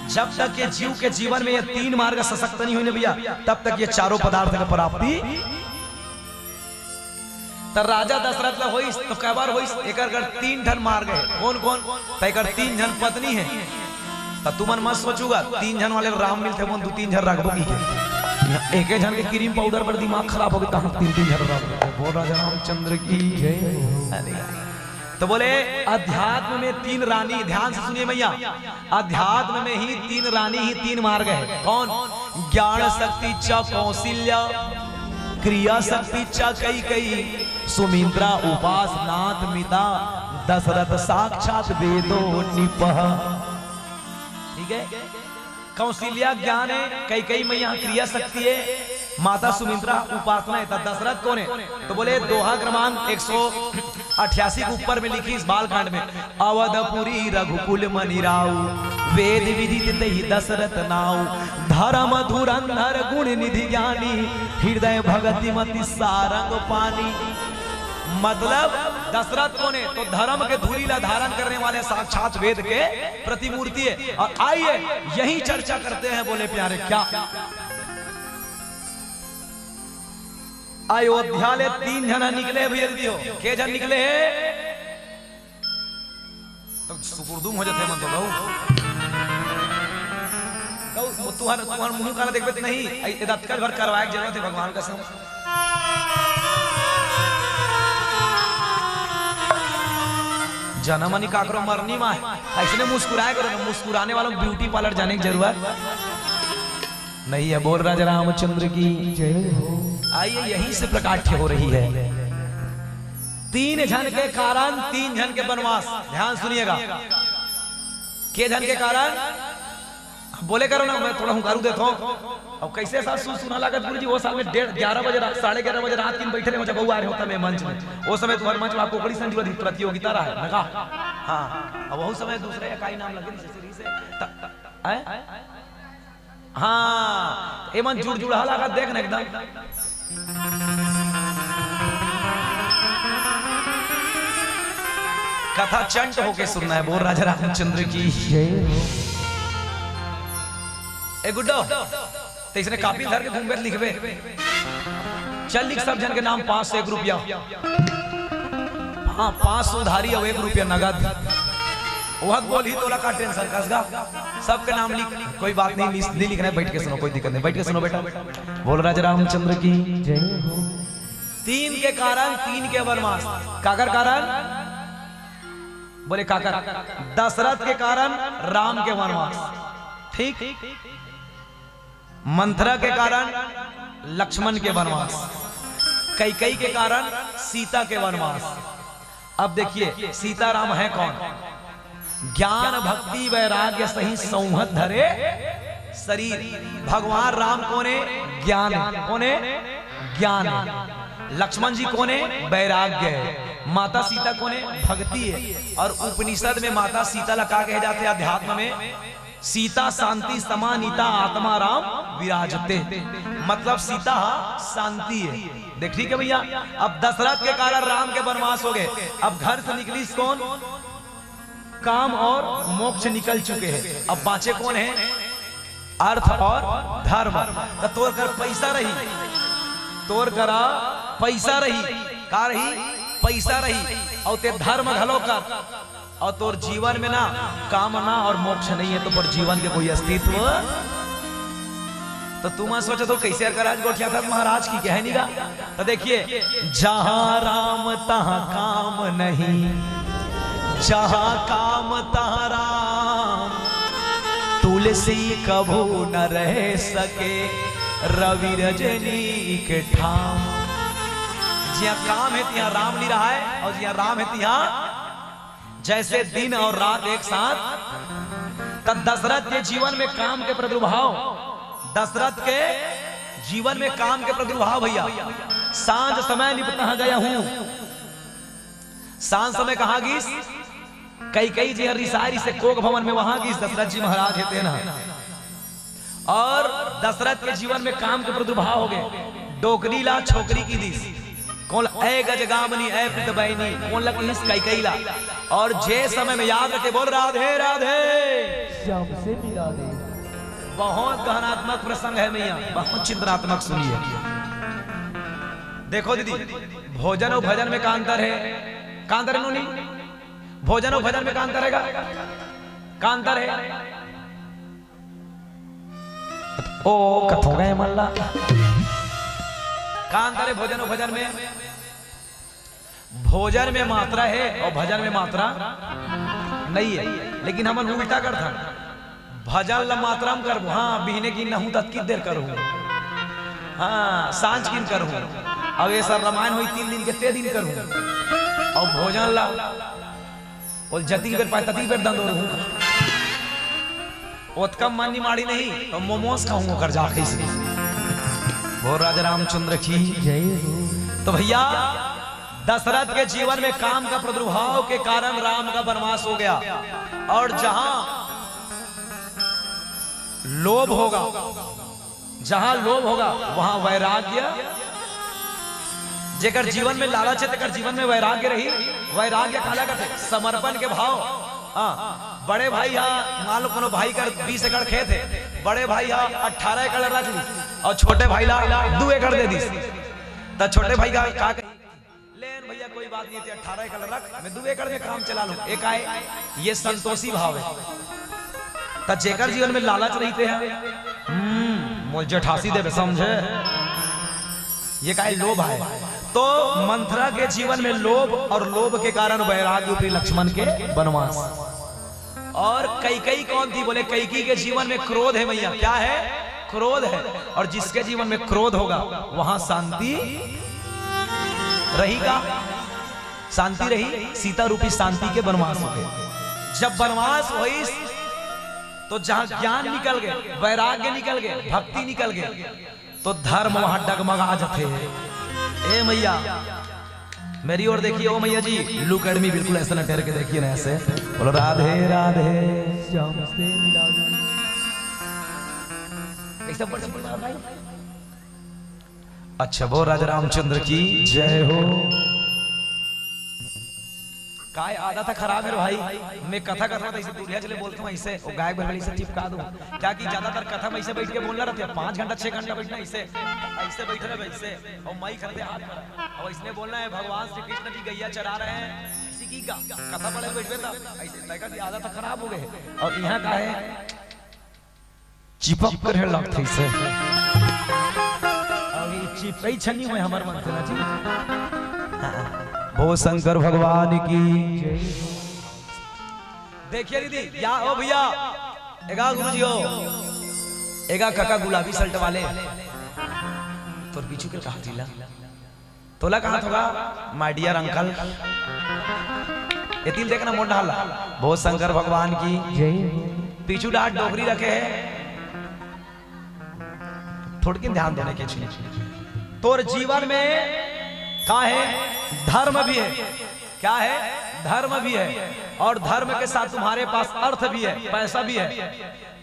जब तक ये जीव के जीवन में ये तीन मार्ग सशक्त नहीं होय ना भैया, तब तक ये चारों पदार्थ का प्राप्ति। त राजा दशरथ ला होइस तो कै बार होइस? एकर कर तीन ठन मार्ग हे। कौन कौन? त एकर तीन झन पत्नी हे। त तुमन मत सोचू गा तीन झन वाले राम मिलथे, मन दू तीन झन रखबो की के। एक झन के क्रीम पाउडर पर दिमाग खराब हो गया, तीन तीन झन। बोल राजा रामचंद्र की जय। अरे, तो बोले, अध्यात्म में तीन रानी, ध्यान से सुनिए मैया, अध्यात्म में ही तीन रानी ही तीन मार्ग है। कौन? ज्ञान शक्ति च कौशल्या, क्रिया शक्ति च कैकेयी, सुमिंद्रा उपासनात मिता, दशरथ साक्षात वेदो निपह। ठीक है, कौशल्या ज्ञान है, कैकेयी मैया क्रिया शक्ति है, माता सुमिंद्रा उपासना है। तो दशरथ कौन है? तो बोले, दोहा क्रमांक एक सौ अट्ठासी के ऊपर में लिखिस बालकांड में, अवधपुरी रघुकुल मनि राउ, वेद विदित तेहि दशरथ नाउ, धर्म धुरंधर गुण निधि ज्ञानी, हृदय भगति मति सारंग पानी। मतलब दशरथ कौन है? तो धर्म के धूरी ला धारण करने वाले साक्षात वेद के प्रतिमूर्ति है। और आइए, यही चर्चा करते हैं, बोले प्यारे, क्या अयोध्या ले तीन झन निकले भैया दीदी हो, के झन निकले हे? तो सुकुरदुम हो जाते मन तो गऊ। गऊ, तुहर, तुहर मुंह काला देखबे त नहीं, ए दतकल भर करवाए के जरूरत है भगवान कसम। जनमनी काकरो मरनी माय, ऐसने मुस्कुराए करो ना, मुस्कुराने वालों को ब्यूटी पार्लर जाने की जरूरत नहीं है। बोल राजा रामचंद्र की जय हो। आइए, यहीं से प्रकाट्य हो रही है। तीन झन के कारण तीन झन के वनवास। ध्यान सुनिएगा, के झन के कारण? बोले करो ना, मैं थोड़ा हुंकारू देता हूँ। अब कैसे सासू सुना लागत गुरु जी, वो साल में डेढ़, ग्यारह बजे रात, साढ़े ग्यारह बजे रात किन बैठे रहे, जब बहू आ रहे होता मैं मंच में, वो समय तुम्हारे मंच में आपको बड़ी संजीवनी प्रतियोगिता रहा है, मैं कहा, हाँ, अब वो समय दूसरे इकाई नाम लगे नहीं, जैसे रही से, त-, हैं? हाँ, एमन जुड़ जुड़ाला का देख ना एकदम। कथा चंट होके सुनना है। बोल राजा रामचंद्र की जय हो। ए गुड्डो, तैसने कापी धर के घूमबे त लिखबे। चल लिख सब झन के नाम, पाँच सौ एक रुपया। हाँ, पाँच सौ उधारी और एक रुपया नगद। वह बोलही तोला का टेंशन कस गा। सबके नाम लिख, कोई बात नहीं, लिख, नहीं लिखना है, बैठ के सुनो, कोई दिक्कत नहीं, बैठ के सुनो बेटा। बोल राजा रामचंद्र की जय हो। तीन के कारण तीन के वनवास। काकर कारण? बोले काकर, दशरथ के कारण राम के वनवास, ठीक, मंथरा के कारण लक्ष्मण के वनवास, कैकेयी के कारण सीता के वनवास। अब देखिए, सीताराम है कौन? ज्ञान भक्ति वैराग्य सही संवत धरे शरीर। भगवान राम कोने? ज्ञान है। कोने? ज्ञान है। लक्ष्मण जी कोने? वैराग्य है। माता सीता कोने? भक्ति है। और उपनिषद में माता सीता ला का कहे जाते हैं अध्यात्म में? सीता शांति समानीता आत्मा राम विराजते, मतलब सीता हा शांति है। देख ठीक है भैया, अब दशरथ के कारण राम के वनवास हो गए। अब घर से निकलिस कौन? काम और मोक्ष निकल चुके हैं। अब बाँचे कौन है? अर्थ और धर्म। तो तोर कर पैसा रही, तोर करा पैसा रही, का रही? पैसा रही। और ते धर्म घलो कर, और तोर जीवन में ना कामना और मोक्ष नहीं है, तो पर जीवन के कोई अस्तित्व। तो तुम सोचो तो कैसे कर आज गोठिया था महाराज की, क्या है निगा? तो देखिए, जहाँ राम तहाँ काम नहीं, जहाँ काम तहाँ राम, तुलसी कभू न रह सके रवि रजनी के ठाम। जिया काम है तिया राम नहीं रहा है, और जिया राम है तिया जैसे दिन और रात एक साथ। तब दशरथ के जीवन में काम के प्रादुर्भाव, दशरथ के जीवन में काम के प्रादुर्भाव भैया। सांझ समय निपटह गया हूँ, सांझ समय कहाँ गिस? कैकेयी जी हर रिसारी से कोख भवन में वहां गिस, दशरथ जी महाराज हे तेना। और दशरथ के जीवन में काम के प्रादुर्भाव हो गए। डोकरी ला छोकरी की दिस, कौन ए गजगामनी, ए पितबैनी, कौन ला किस कैकेयी ला। और जे समय में याद रखे, बोल राधे राधे। श्याम से मिला दे। बहुत गहनात्मक प्रसंग है मैया, बहुत चिंतनात्मक सुनिए। देखो दीदी, भोजन और भजन में का अंतर है? का अंतर है नोनी? भोजन और भजन में का अंतर है? का अंतर है? ओ कथों गए मन ला। का अंतर हे भोजन अउ भजन में? भोजन में मात्रा हे अउ भजन में मात्रा नइ हे, लेकिन हमन उल्टा करथन। भजन ला मात्रा में करबो, हाँ, बिहने किन नहूँ त अतकी देर करहूँ, हाँ, सांझ किन करहूँ। अब ये सब रामायण होही तीन दिन के, ते दिन करहूँ। अउ भोजन ला बोल जतिक बेर पाय ततिक बेर दंदोरहूँ। ओतका मन निमाड़ी नहीं त मोमोज खाहूँ ओकर जाके से। बोल राजा रामचंद्र की जय हो। तो भइया, दशरथ के जीवन में काम का प्रादुर्भाव के कारण राम का वनवास हो गया। और जहां लोभ होगा, जहां लोभ होगा, वहां वैराग्य। जेकर जीवन में लालच हे, तेकर जीवन में वैराग्य रही। वैराग्य काला कथे? समर्पण के भाव। हाँ, बड़े भाई हा, मान लो कोनो भाई कर बीस एकड़ खेत हे, बड़े भाई हा अठारह एकड़ रख ली अउ छोटे भाई ला दू एकड़ दे दिस, त छोटे भाई का का कही? ले न भइया, कोई बात नहीं, ते अठारह एकड़ रख, मैं दू एकड़ में काम चला लूं। ए काय, ये संतोषी भाव हे। त जेकर जीवन में लालच रहिथे, हम्म, मोल जेठासी देवे, समझे? ये काय, लोभ हे। तो मंथरा के जीवन में लोभ, और लोभ के कारण वैराग्य रूपी लक्ष्मण के वनवास। और कैकेयी कौन थी? बोले कैकेयी के जीवन में क्रोध हे भइया। क्या हे? क्रोध हे। और जिसके जीवन में क्रोध होगा, वहां शांति रही का? शांति रही, सीता रूपी शांति के वनवास होगे। जब वनवास होइस, तो जहां ज्ञान निकल गे, वैराग्य निकल गे, भक्ति निकल गे, तो धर्म वहां डगमगा जथे। ए मैया, मेरी ओर देखिए, ओ मैया जी, look at me, बिल्कुल ऐसे न करके देखिए ना, ऐसे बोलो, "राधे राधे।" श्याम से मिला दो। कैसे बढ़िया बोला भाई? अच्छा, बोल राजा रामचंद्र की जय हो। काय आदत ह खराब हे रे भाई, मैं कथा कथा त अइसे दूरिहा चले बोलथंव अइसे, वो गायक भर अइसे टिपका दूं। क्या कि ज्यादातर कथा में अइसे बैठ के बोलना रहथे, पाँच घंटा, छह घंटा बैठना अइसे, अइसे बैठे रहे अइसे, अउ माइक रहथे हाथ में, अउ अइसने बोलना हे, "भगवान श्री कृष्ण जी गैया चरा रहे हैं", अइसे की गा-, कथा पढ़े बैठबे त अइसे, तैका की आदत ह खराब हो गे हे। अउ इहां का हे, चिपक कर हे लगथे से। अभी चिपकई छनी हुए हमर मन से ना जी। हाँ। भो शंकर भगवान की। देखिए दीदी, या ओ भइया, एगा गुरुजी हो, एगा कका गुलाबी शर्ट वाले, तोर पीछू के कहा जिला? तोला कहां थोड़ा, my dear uncle। एती ल देखना मोर डहर ला। भो शंकर भगवान की जय। पीछू डाहर डोकरी रखे हे। थोड़किन ध्यान देने के चीज। तोर जीवन में का हे? धर्म भी हे। क्या हे? धर्म भी हे। और धर्म के साथ तुम्हारे पास अर्थ भी हे, पैसा भी हे।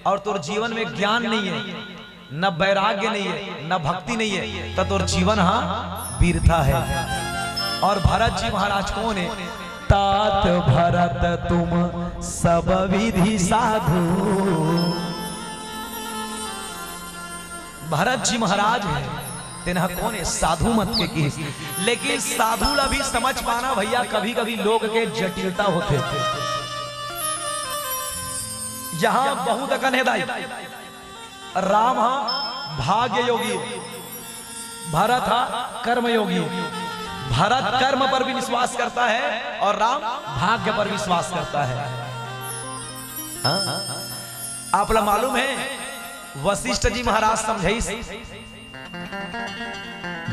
और तोर जीवन में ज्ञान नहीं हे। न वैराग्य नहीं हे, न भक्ति नहीं हे, त तोर जीवन हा बिरथा हे। और भरत जी महाराज कोन हे? तात भरत तुम सब विधि साधु। भरत जी महाराज हे, तेन हा कोन हे? साधु मत के किहिस। लेकिन साधु ला भी समझ पाना भइया, कभी-कभी लोग के जटिलता होथे। जहां बहुत अकन हे दाई, राम हा भाग्य योगी, भरत हा कर्म योगी। भरत कर्म पर भी विश्वास करता है और राम भाग्य पर विश्वास करता है। हाँ? आप ला मालूम है, वशिष्ठ जी महाराज समझाइस,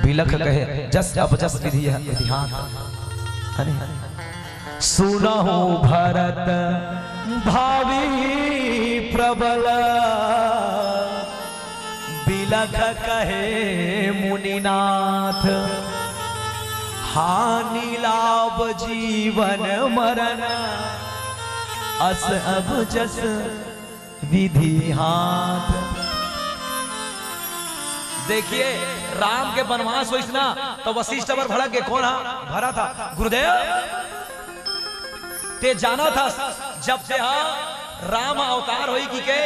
बिलख कहे जस अपजस विधि विधिहान। है नी? सुनहु भरत भावी प्रबल, बिलख कहे मुनिनाथ। हानि लाभ जीवन मरण, अस अपजस विधि हाथ। देखिए, राम के बनवास होइस ना, त वशिष्ठ बर भड़क गे। कोन हा? भरत हा। गुरुदेव, ते जानथस, जब तेहा राम अवतार होही कहिके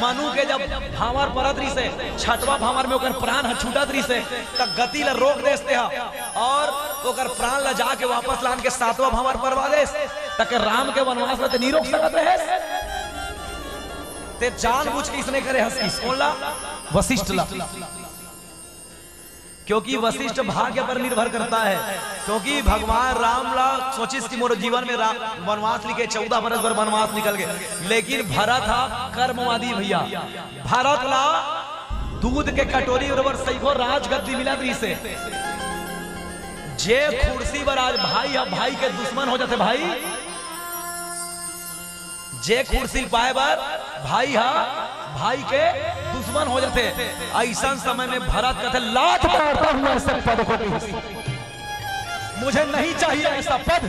मनु के जब भांवर परत रिहिसे, छठवां भांवर में ओकर प्राण ह छूटत रिहिसे, त गति ल रोक देस तेहा, और ओकर प्राण ल जाके वापस लान के सातवां भांवर परवा देस, त के राम के बनवास ल ते नी रोक सकत रहेस? ते जानबूझ के इसने करे हस किस? कोन ला? वशिष्ठ ला, क्योंकि वशिष्ठ भाग्य पर निर्भर करता है। क्योंकि भगवान राम ला सोचिस कि मोर जीवन में रा-, वनवास लिखे, चौदह बरस बर वनवास निकल गए, लेकिन भरत हा कर्मवादी भैया। भरत ला दूध के कटोरी बरोबर सइखो राजगद्दी मिलत रहिसे। जे कुर्सी बर आज भाई हा भाई के दुश्मन हो जाथे भाई, जे कुर्सी पाए बर भाई हा भाई के दुश्मन हो जाथे, अइसन समय में भरत कथे, "लात मारता हूं ऐसे पद को भी, मुझे नहीं चाहिए ऐसा पद।"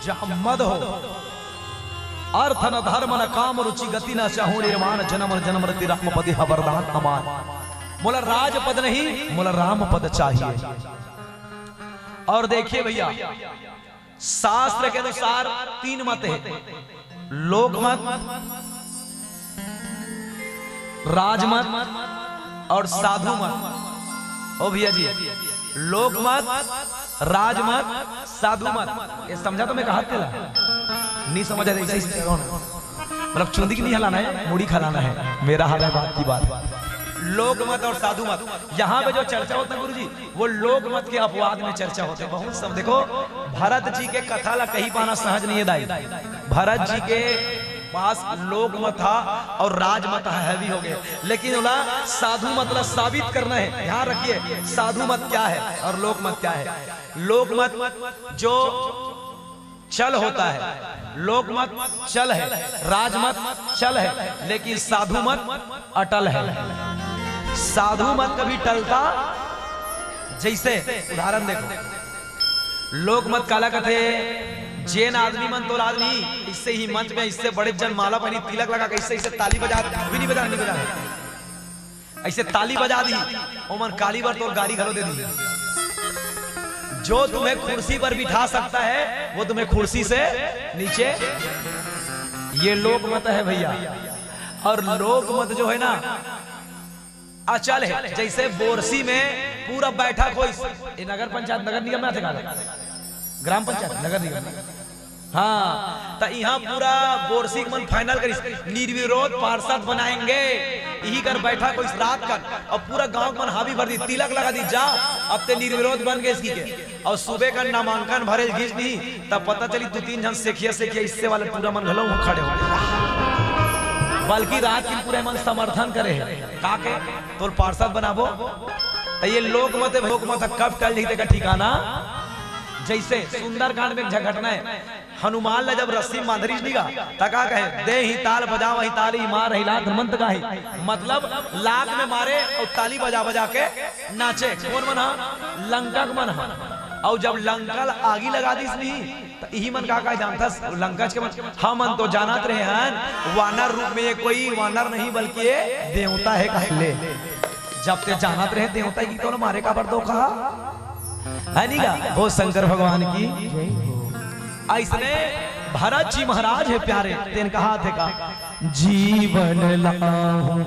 जहां मद हो, अर्थ न धर्म न काम रुचि गति न चाहूं निर्वाण, जन्म जन्म रति राम पद हा वरदान अमान। मोला राजपद नहीं, मोला राम पद चाहिए। और देखिए भैया, शास्त्र के अनुसार तीन मत है, लोक मत, राजमत और साधु मत। ओ भैया जी, लोक मत, राजमत, साधु मत, ये समझा तो मैं कहा तेला? नहीं समझा, ऐसे ही कौन? मतलब चुंदी की नहीं हलाना है, मुड़ी खलाना है, मेरा हाल है बात की बात। लोक मत और साधु मत, यहाँ पे जो चर्चा होता है गुरुजी, वो लोक मत के अपवाद में चर्चा होते। बहुत सब देखो, भरत जी के कथा ला कहीं पाना सहज नहीं है दाई। भरत जी के पास लोक मत हा और राज मत हा, हैवी हो गए, लेकिन ओला साधु मत ला साबित करना है। ध्यान रखिए, साधु मत क्या है और लोक मत क्या है। लोक मत जो चल होता है, लोक मत चल है, राज मत चल है, लेकिन साधु मत अटल है। साधु मत कभी टलता, जैसे उदाहरण देखो, लोक मत काला कथे, जेन आदमी मन तोला आज नहीं, इससे ही मंच में इससे बड़े जन माला पहनी, तिलक लगा के इससे, इससे ताली बजा, अभी नहीं बजा, नहीं बजा, ऐसे ताली बजा दी, ओमन काली बर तोर गाड़ी घलो दे दी। जो तुम्हें कुर्सी पर बिठा सकता है, वो तुम्हें कुर्सी से नीचे, ये लोक मत है भैया। और लोक मत जो है ना, अचल है। जैसे बोरसी में पूरा बैठक होइस, ये नगर पंचायत, नगर निगम में आथे का? ग्राम पंचायत, नगर निगम। हाँ, त इहाँ पूरा बोरसी के मन final करिस, निर्विरोध पार्षद बनाएंगे। इही कर बैठक होइस रात कन, अउ पूरा गांव के मन हामी भर दी, तिलक लगा दी, जा अब ते निर्विरोध बन गे इसकी के। अउ सुबह का नामांकन भरे गिस नहीं, तब पता चली दू तीन झन सेखिया सेखिया इससे वाले टूरा मन घलो उहाँ खड़े हो गे। बल्कि रात के पूरे मन समर्थन करे हे, का के तोर पार्षद बनाबो। त ये लोक मत, लोक मत कब टल जही तेका ठिकाना। जैसे सुंदरकांड में एक झन घटना है, हनुमान ला जब रस्सी म बांधरिस निगा, त का कहे, "दे ही ताल बजावही ताली मारही लात मंत गाही।" मतलब लात में मारे अउ ताली बजा बजा के नाचे। कोन मन हा? लंका के मन हा। अउ जब लंका ला आगी लगा दिस नहीं, त इही मन का का जानथस? लंका के मन, "हमन तो जानत रहे हन, वानर रूप में ये कोई वानर नहीं बल्कि ये देवता है," कहे ले। जब ते जानत रहे देवता की, तो मारे काबर दो कहा? है नी का? बोल शंकर भगवान की। अइसने भरत जी महाराज हे प्यारे, तेन कहा थे का, "जीवन लाहू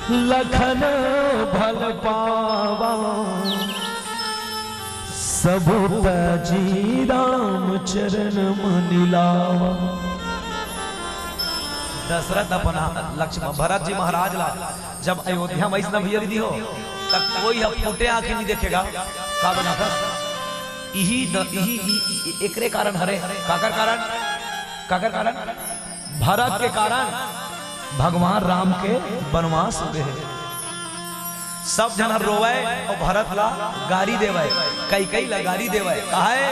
लखन भल पावा, सबो तजी राम चरण म निलावा।" दशरथ अपन लक्ष्मण, भरत जी महाराज ला जब अयोध्या में अइसना भैया दीदी हो, तब कोई ह फूटे आंखी नहीं देखेगा। का बना था? इही द-, इही, इही, इही, एकरे कारण हरे। काकर कारण? काकर कारण? भरत के कारण भगवान राम के बनवास हो गए हे। सब झन हर रोवय अउ भरत ला गारी देवय, कैकई ला गारी देवय। काहे?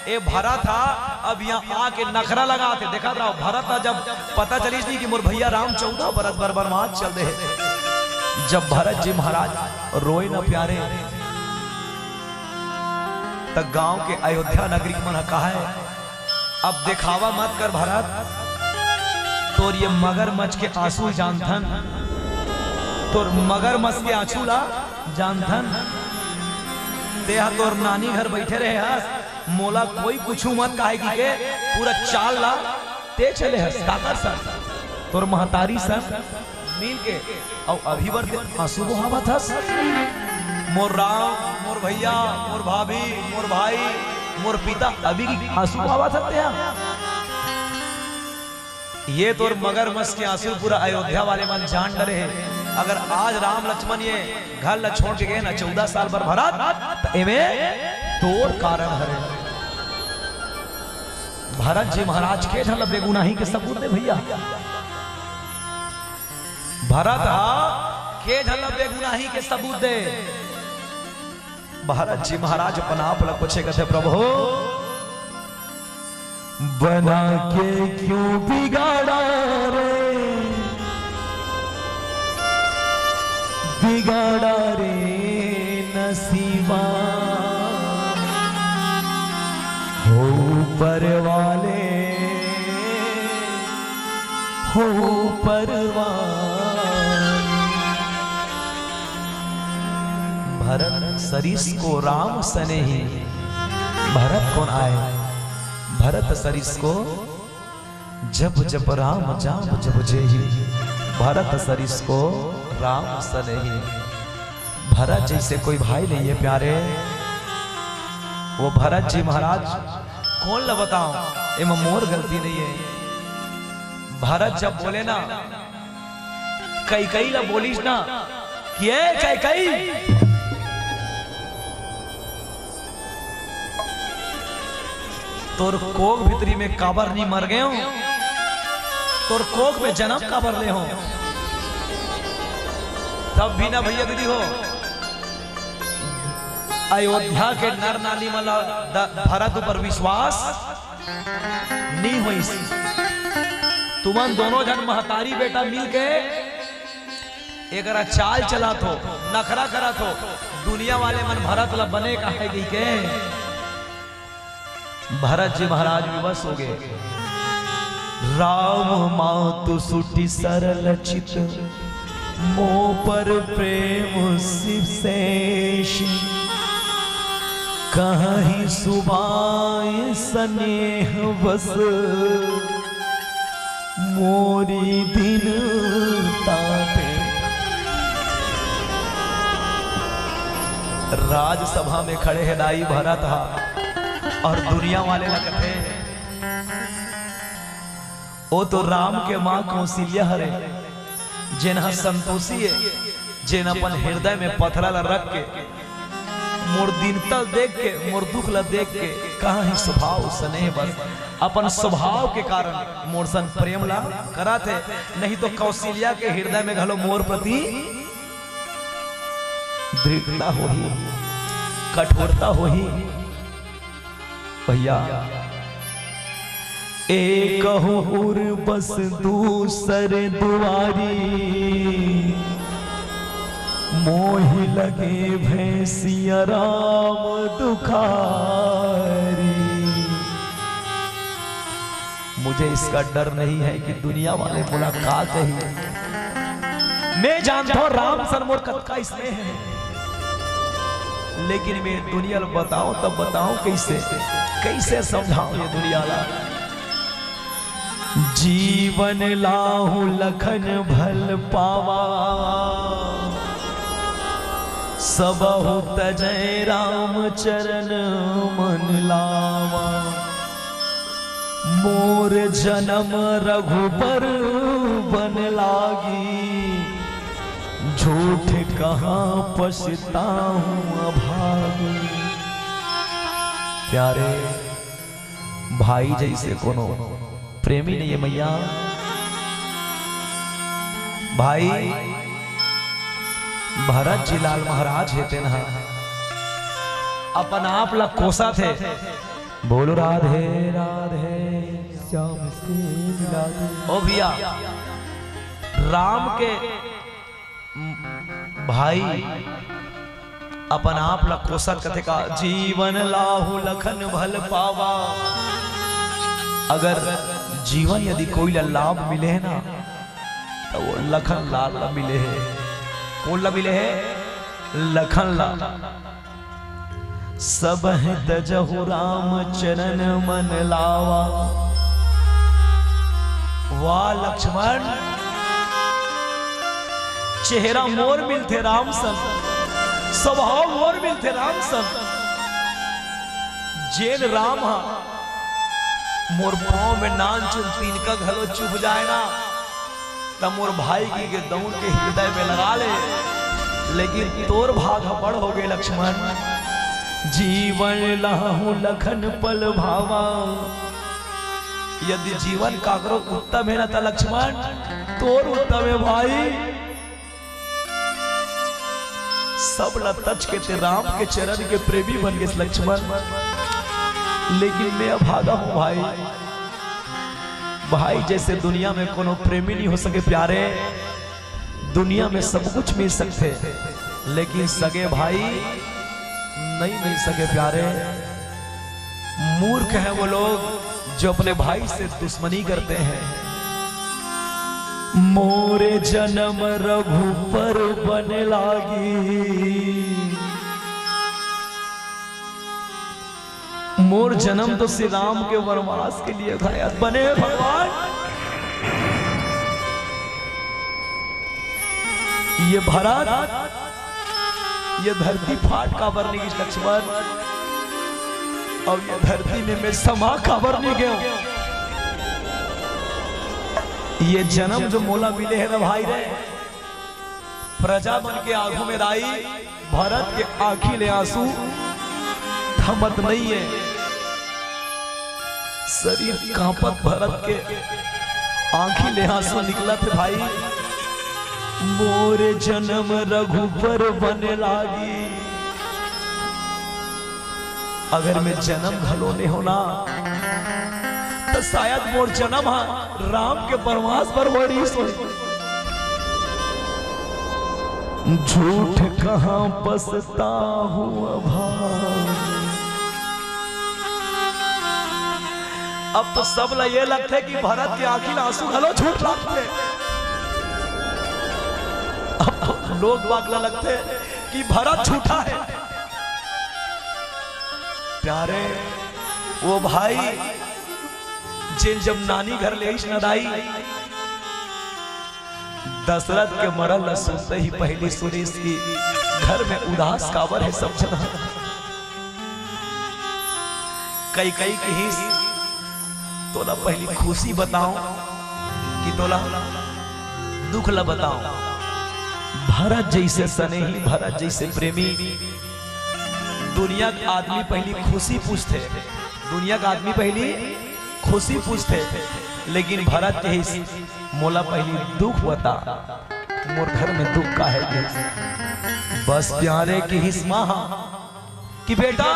ए भरत हा अब यहाँ आके नखरा लगाथे। देखत रहो, भरत हा जब पता चलिस नहीं कि मोर भैया राम चौदह बरस बर बनवास चल दे हे। जब भरत जी महाराज रोए न प्यारे, त गांव के अयोध्या नगरी मन ह कहा है, "अब देखावा मत कर भरत, तोर ये मगरमच्छ के आंसू जानथन, तोर मगरमच्छ के आंसू ला जानथन। तेहा तोर नानी घर बैठे रहे हस, मोला कोई कुछु मत कहे की के पूरा चाल ला ते चले हस, काकर सन, तोर महतारी सन मिल के, अउ अभी बर ते आंसू बहावत हस। मोर राम, मोर भैया, मोर भाभी, मोर भाई, मोर पिता, अभी की आंसू बहावत हस तेहा?" ये तोर मगरमच्छ के आंसू पूरा अयोध्या वाले मन जान डरे हे। अगर आज राम लक्ष्मण ये घर ला छोड़ के गए ना चौदह साल बर भरत, त एमे तोर कारण हरे। भरत जी महाराज के झन ला बेगुनाही के सबूत दे भैया। भरत हा के झन ला बेगुनाही के सबूत दे। भरत जी महाराज अपन आप ला पूछे कथे, प्रभु, बना के क्यों बिगाड़ा रे, बिगाड़ा रे नसीबा, हो परवाले, हो परवाले। भरत सरिस को राम सनेही। भरत कोन आय? भरत सरिस को जब जब राम जाम जब जेही। भरत सरिस को राम सनेही। भरत जइसे कोई भाई नइ हे प्यारे। वो भरत जी महाराज कोन ला बताओं, एमा मोर गलती नइ हे। भरत जब बोले ना, कैकई ला बोलिस ना कि ए कैकई, तोर कोख भीतरी में काबर नी मर गेंव, तोर कोख में जनम काबर ले हों। तब भी ना भैया दीदी हो, अयोध्या के नर नारी मन ला द-, भरत ऊपर विश्वास नी होइस। तुमन दोनों झन महतारी बेटा मिल के एकरा चाल चलात हो, नखरा करत हो, दुनिया वाले मन भरत ला बने काहे कहिके। भरत जी महाराज विवश हो गए। राम मातु सुटी सरल चित, मो पर प्रेम सिसेष। कहाहीं सुभाय सनेह बस, मोरी दीनता ते। राजसभा में खड़े हे दाई भरत हा, अउ दुनिया वाले ला कथे, ओ तो राम के माँ कौशल्या हरे, जेन ह संतोषी हे, जेन अपन हृदय में पथरा ला रख के मोर दीनता ल देख के, मोर दुख ला देख के, कहाहीं सुभाय सनेह बस, अपन स्वभाव के कारण मोर संग प्रेम ला करत हे, नहीं तो कौशल्या के हृदय में घलो मोर प्रति दृढ़ता होही, कठोरता होही। भैया, एकहु उर बस दूसर दुआरी, मोहि लगे भैं सिया राम दुखारी। मुझे इसका डर नहीं है कि दुनिया वाले मोला का कही। मैं जानता हूं राम सन मोर कतका स्नेह है, लेकिन मैं दुनिया ला बताऊं तब बताऊं कैसे, कैसे समझाऊं ये दुनिया ला। जीवन लाहु लखन भल पावा, सबहु तजै राम चरण मन लावा। मोर जनम रघुबर बन लागी, झूठ कहां पछताहूं अभागी। प्यारे भाई जइसे कोनो प्रेमी नइ हे मैया। भाई भरत जी लाल महाराज हे, तेन ह अपन आप ला कोसत हे। बोलो राधे राधे। श्याम से मिला दे। ओ भैया, राम के भाई अपन आप ला कोसत कथे का, जीवन लाहु लखन भल पावा। अगर जीवन यदि कोई ला लाभ मिले हे ना, त वो लखन लाल ला मिले हे। कोन ला मिले हे? लखन ला। सबहि तजहु राम चरण मन लावा। वाह लक्ष्मण, चेहरा मोर मिलथे राम सन, स्वभाव मोर मिलथे राम सन। जेन राम हा मोर पाँव में नानचुन तिनका घलो चुभ जाए ना, त मोर भाई जी के दउड़ के हिरदय में लगा ले। लेकिन तोर भाग ह बड़ हो गे लक्ष्मण, जीवन लाहू लखन पल भावा। यदि जीवन काकरो उत्तम हे ना, त लक्ष्मण तोर उत्तम हे भाई। सब ला तज के तें राम के चरण के प्रेमी बन गेस लक्ष्मण, लेकिन मैं अभागा हूँ भाई। भाई जइसे दुनिया में कोनो प्रेमी नइ हो सके प्यारे, दुनिया में सब कुछ मिल सकथे, लेकिन सगे भाई नइ मिल सके प्यारे। मूर्ख हैं वो लोग जो अपने भाई से दुश्मनी करते हैं। मोरे जनम रघुबर बने लागी। मोर जनम तो श्री राम के वनवास के लिए था यार। बने भगवान, ये भरत, ये धरती फाट काबर नइ गिस लक्ष्मण, अउ ये धरती में मैं समा काबर नइ गेंव। ये जनम जो मोला मिले हे ना भाई रे, प्रजा मन के आगू में दाई, भरत के आँखी ले आंसू थमत नइ हे। शरीर कांपत भरत के आँखी ले आंसू निकलत हे भाई। मोरे जनम रघुबर बने लागी। अगर मैं जनम घलो नइ हों ना, त शायद मोर जनम ह राम के वनवास बर होय रहिस होही। झूठ कहाँ पछताहूँ अभाग। अब तो सब ला ये लगथे कि भरत के आँखी ला आंसू घलो झूठ लगथे। अब तो लोग बाग ला लगथे कि भरत झूठा हे। प्यारे वो भाई, जेन जब नानी घर ले आइस ना दाई, दशरथ के मरन ल सुनते ही पहिली सुनिस कि घर में उदास काबर हे सब झन। कैकई किहिस, "तोला पहिली खुशी बताओं कि तोला दुख ल बताओं?" भरत जइसे सनेही, भरत जइसे प्रेमी, दुनिया के आदमी पहिली खुशी पूछथे, दुनिया के आदमी पहिली खुशी पूछथे, लेकिन भरत किहिस, "मोला पहिली दुख बता, मोर घर में दुख काहे गिस?" बस प्यारे किहिस माँ कि बेटा,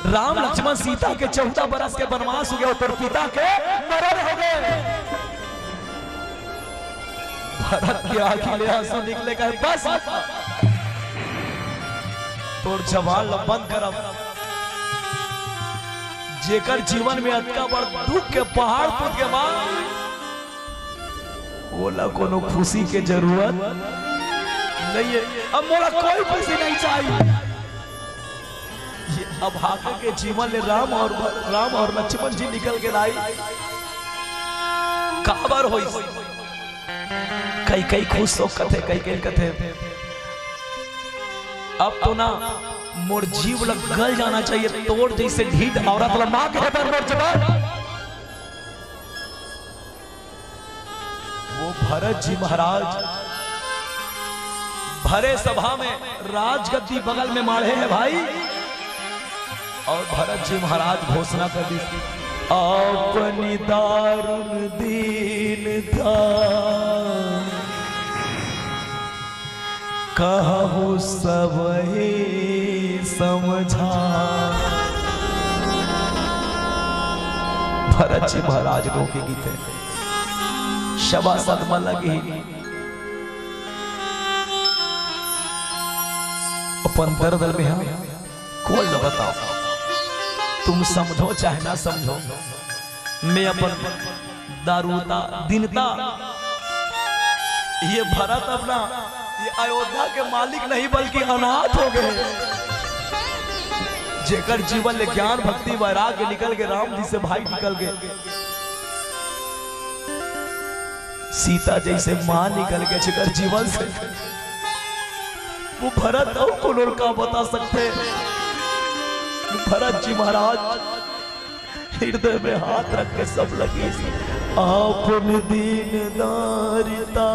राम लक्ष्मण सीता के चौदह बरस के वनवास हो गे, तोर पिता के मरन हो गे। भरत के आँखी ले आंसू निकले कहे, "बस, तोर जबान ल बंद कर अब।" जेकर जीवन में अतका बड़ दुख के पहाड़ टूट गे माँ, ओला कोनो खुशी के जरूरत नइ हे। अब मोला कोई खुशी नइ चाहिए। ये अभागा के जीवन ले राम और, राम और लक्ष्मण जी निकल गे दाई। काबर होइस? कैकई खुश हो कथे, कैकई कथे, "अब तो ना मोर जीव ल गल जाना चाहिए, तोर जइसे ढीठ औरत ल माँ के बर मोर जबान।" वो भरत जी महाराज भरे सभा में राजगद्दी बगल में माढ़े हे भाई, अउ भरत जी महाराज घोषणा कर दिस, "अपनी दारुण दीनता कहूँ सबहे समझा।" भरत जी महाराज रो के गिथे, सभासद मन ल गिथे, अपन दर्द ल मेहा कोन ल बताओं, तुम समझो चाहे ना समझो, मैं अपन दारुता, दीनता, ये भरत अब ना, ये अयोध्या के मालिक नहीं बल्कि अनाथ हो गे। जेकर जीवन ले ज्ञान, भक्ति, वैराग्य निकल गे, राम जी से भाई निकल गे, सीता जइसे माँ निकल गे जेकर जीवन से, वो भरत अउ कोनो ल का बता सकथे? भरत जी महाराज, हृदय में हाथ रख के सब लगी अपन दीन दारिता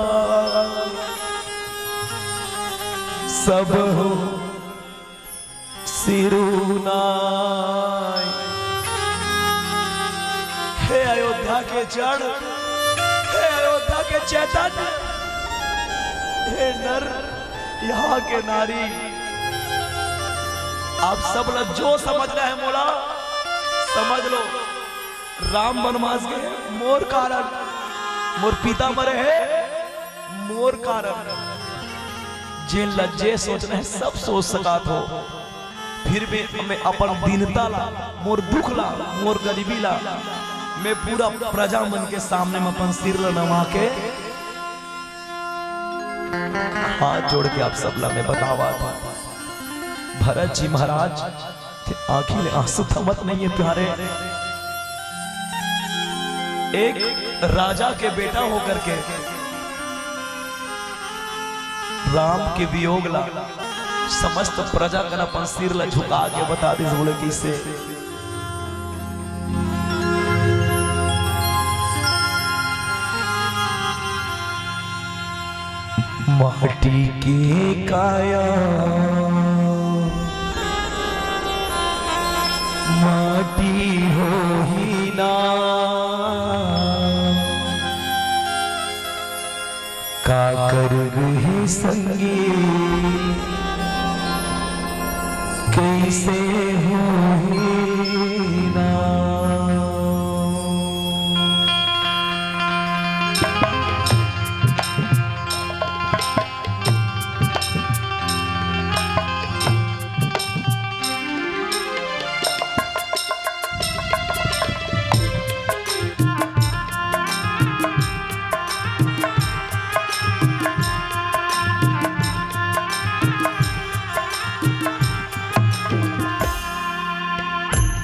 सब हो सिरुनाई। हे अयोध्या के जड़, हे अयोध्या के चैतन्य, हे नर, यहाँ के नारी, आप सब ला जो समझना है मोला समझ लो। राम बनवास गए मोर कारण, मोर पिता मरे हे मोर कारण। जेन ला जे सोचना है सब सोच सकत हो, फिर भी मैं अपन दीनता ला, मोर दुख ला, मोर गरीबी ला मैं पूरा प्रजा मन के सामने में अपन सिर ला नवा के हाथ जोड़ के आप सब ला मैं बतावत हूँ। भरत जी महाराज, आँखी में आंसू थमत नहीं है प्यारे। एक राजा के बेटा होकर के राम के वियोग ला समस्त प्रजा कर अपन सिर ला झुका के बता दे, बोले कैसे। माटी के काया माटी होही ना, का करबे संगी कैसे होही ना।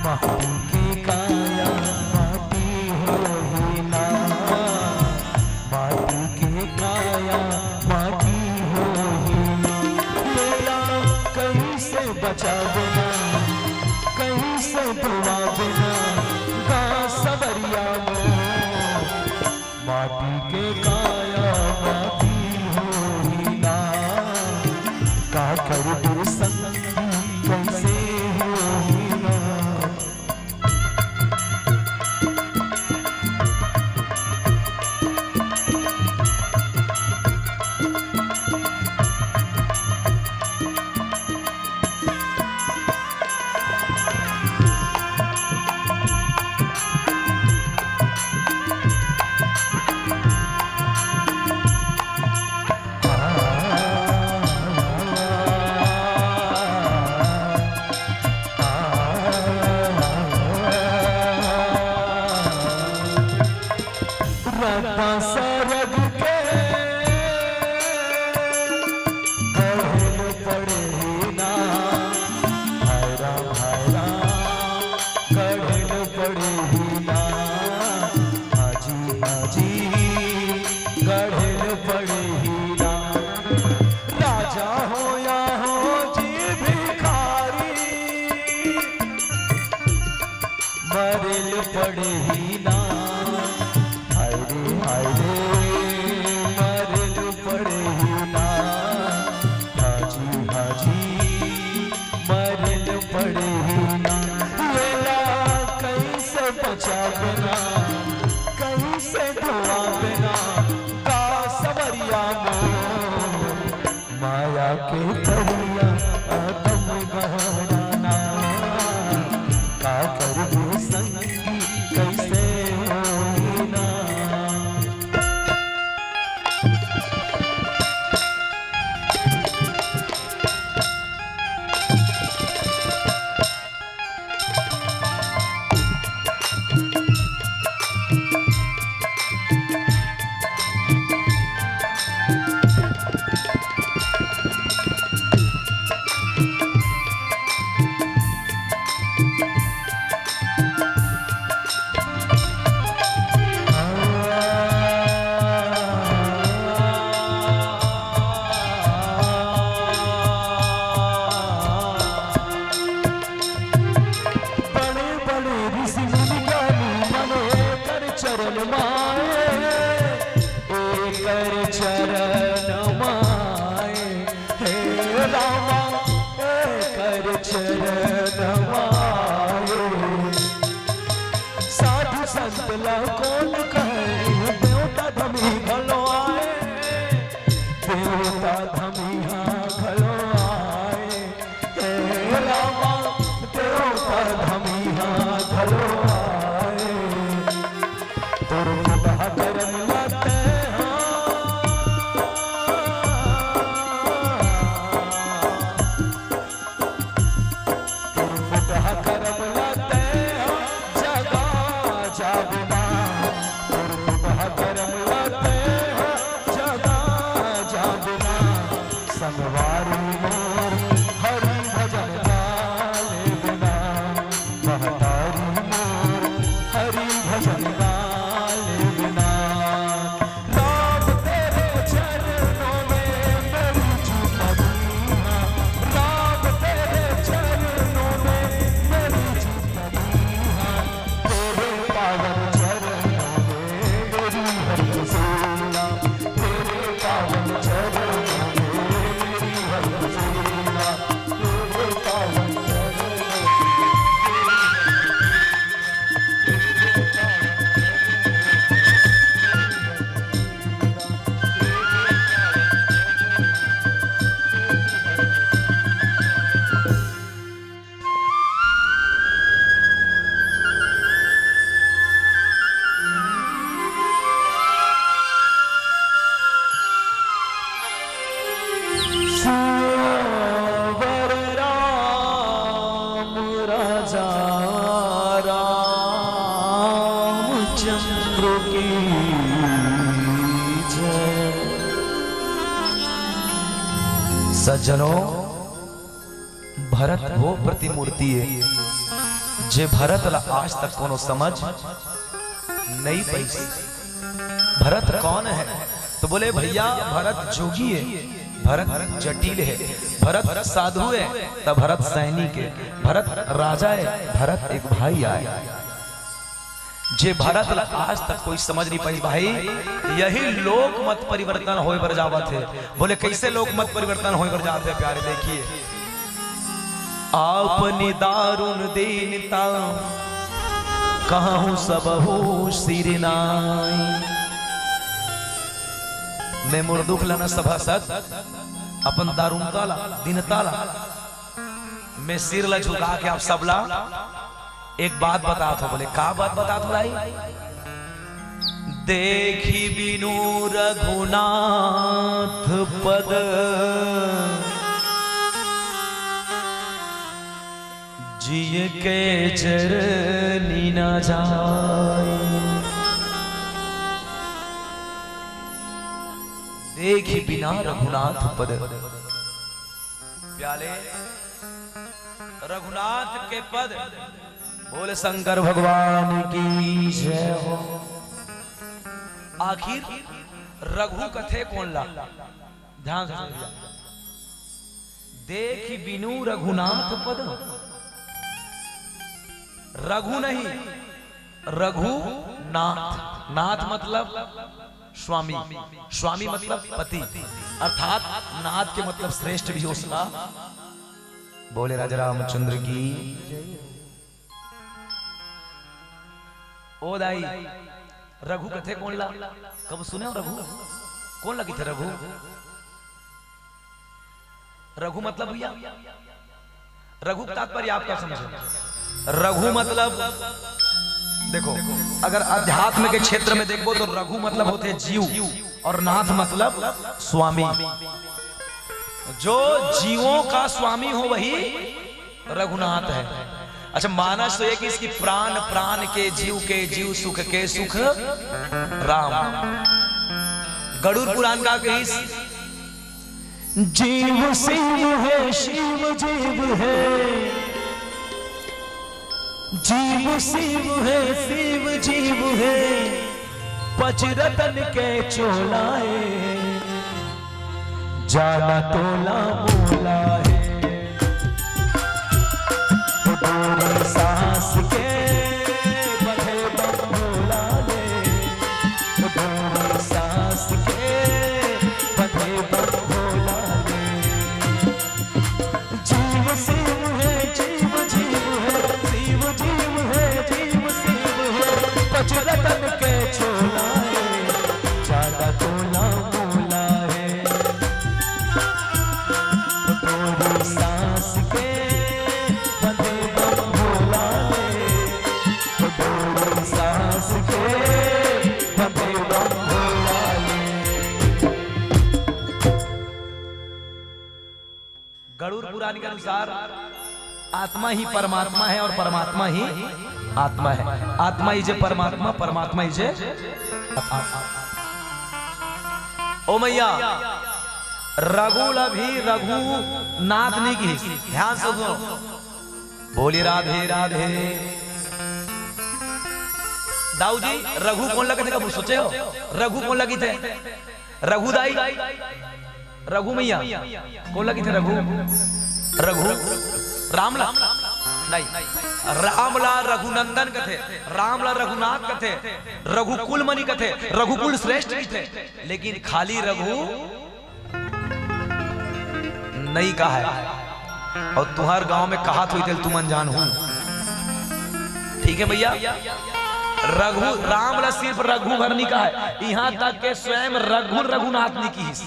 माटी के काया माटी होही ना, माटी के काया माटी होही ना। तेला कैसे बचाबे ना, कैसे धोवाबे ना, गा सवरिया मोर। माटी के काया माटी होही ना, का करबे संगी कैसे होही ना। रद्दा सरग के गढ़ेल पड़ही ना, हाय राम, हाय राम, गढ़ेल पड़ही ना, हाजी, हाजी, गढ़ेल पड़ही ना। राजा हो या हो जी भिखारी, मरेल पड़ही ना, हाय रे, हाय रे, मरेल पड़ही ना, हाजी, हाजी, मरेल पड़ही ना। एला कैसे बचाबे ना, कैसे धोवाबे ना, का सवरिया मोर। माया के तरिया अतम गहरा ना, का करबे संगी कैसे होही ना। देवता धमिहा घलो आए, हे रामा, देवता धमिहा घलो आए। तोर फुटहा करम ला तैं हा, तोर फुटहा करम ला तैं हा जगा जाबे ना, तोर फुटहा करम ला तैं हा जगा जाबे ना। संगवारी मोर हरि भजन गा लेबे ना, महतारी मोर हरि भजन गा लेबे ना। राम तेरे चरणों में मेरी जिंदगी है, राम तेरे चरणों में मेरी जिंदगी है, तेरे पावन चरणों में मेरी हर झूला, तेरे पावन चरणों में मेरी हर झूला, तेरे पावन चरणों में मेरी हर झूला। सियावर राम राजा रामचंद्र की जय। सज्जनों, भरत वो प्रतिमूर्ति हे, जे भरत ला आज तक कोनो समझ नइ पाइस। भरत कौन हे? तो बोले, भैया, भरत जोगी हे, भरत जटिल हे, भरत साधु हे, त भरत सैनिक हे, भरत राजा हे, भरत एक भाई आय। जे भरत ला आज तक कोई समझ नइ पाइस भाई, यही लोक मत परिवर्तन होय बर जावत हे। बोले, कैसे लोक मत परिवर्तन होय बर जावत हे प्यारे? देखिए, आपनि दारुण दीनता कहूँ सबहु सिर नाई। मैं मोर दुख ला न सभासद, अपन दारुणता ला, दीनता ला, मैं सिर ला झुका के आप सबला एक बात बतात हों। बोले, का बात बतात हों भाई? देखि बिनु रघुनाथ पद, जिय के चरनि न जाय। देखि बिना रघुनाथ पद। प्याले रघुनाथ के पद। बोल शंकर भगवान की जय हो। आखिर रघु कथे कोन ला? ध्यान से सुन भैया। देखि बिनु रघुनाथ पद। रघु नहीं, रघुनाथ। नाथ मतलब स्वामी, स्वामी मतलब पति, अर्थात नाथ के मतलब श्रेष्ठ भी हो सका। बोले राजा रामचंद्र की। ओ दाई, रघु कथे कोन ला? कब सुने हो रघु? कोन ला कथे रघु? रघु मतलब भैया, रघु के तात्पर्य आप का समझो? रघु मतलब, देखो, अगर अध्यात्म के क्षेत्र में देखबो तो रघु मतलब होथे जीव और नाथ मतलब स्वामी। जो जीवों का स्वामी हो वही रघुनाथ है। अच्छा, मानस तो ये कि इसकी प्राण, प्राण के, जीव के, जीव सुख के सुख राम। गरुड़ पुराण का कहिस, जीव शिव है, शिव जीव है, जीव शिव है, शिव जीव है, पच रतन के चोला ए, जाना तोला मोला ए। ओ डोरी सांस के बंधे बम भोला ले, ओ डोरी सांस के बंधे बम भोला ले। जीव शिव है, जीव जीव है, शिव जीव है, जीव शिव है, पच रतन के चोला है, जाना तोला मोला है। गरुड़ पुराण के अनुसार आत्मा ही परमात्मा है और परमात्मा ही आत्मा है। आत्मा ही जे परमात्मा, परमात्मा ही जे आत्मा। ओ मैया, रघु ला भी रघुनाथ नहीं किहिस। ध्यान से सुनो, बोली राधे राधे। दाऊ जी, रघु कोन ला कथे, कभू सोचे हो? रघु कोन ला कथे? रघु दाई, रघु मैया, कोन ला कथे? रघु, रघु, राम ला नहीं, राम ला रघुनंदन कथे, राम ला रघुनाथ कथे, रघुकुल मणि कथे, रघुकुल श्रेष्ठ कथे, लेकिन खाली रघु नहीं कहा है। और तुहर गांव में कहा थोड़ी देर तुमन जान हूं। ठीक है भैया, रघु, राम ला सिर्फ रघु भर नहीं कहा है, यहां तक के स्वयं रघु रघुनाथ नहीं किहिस।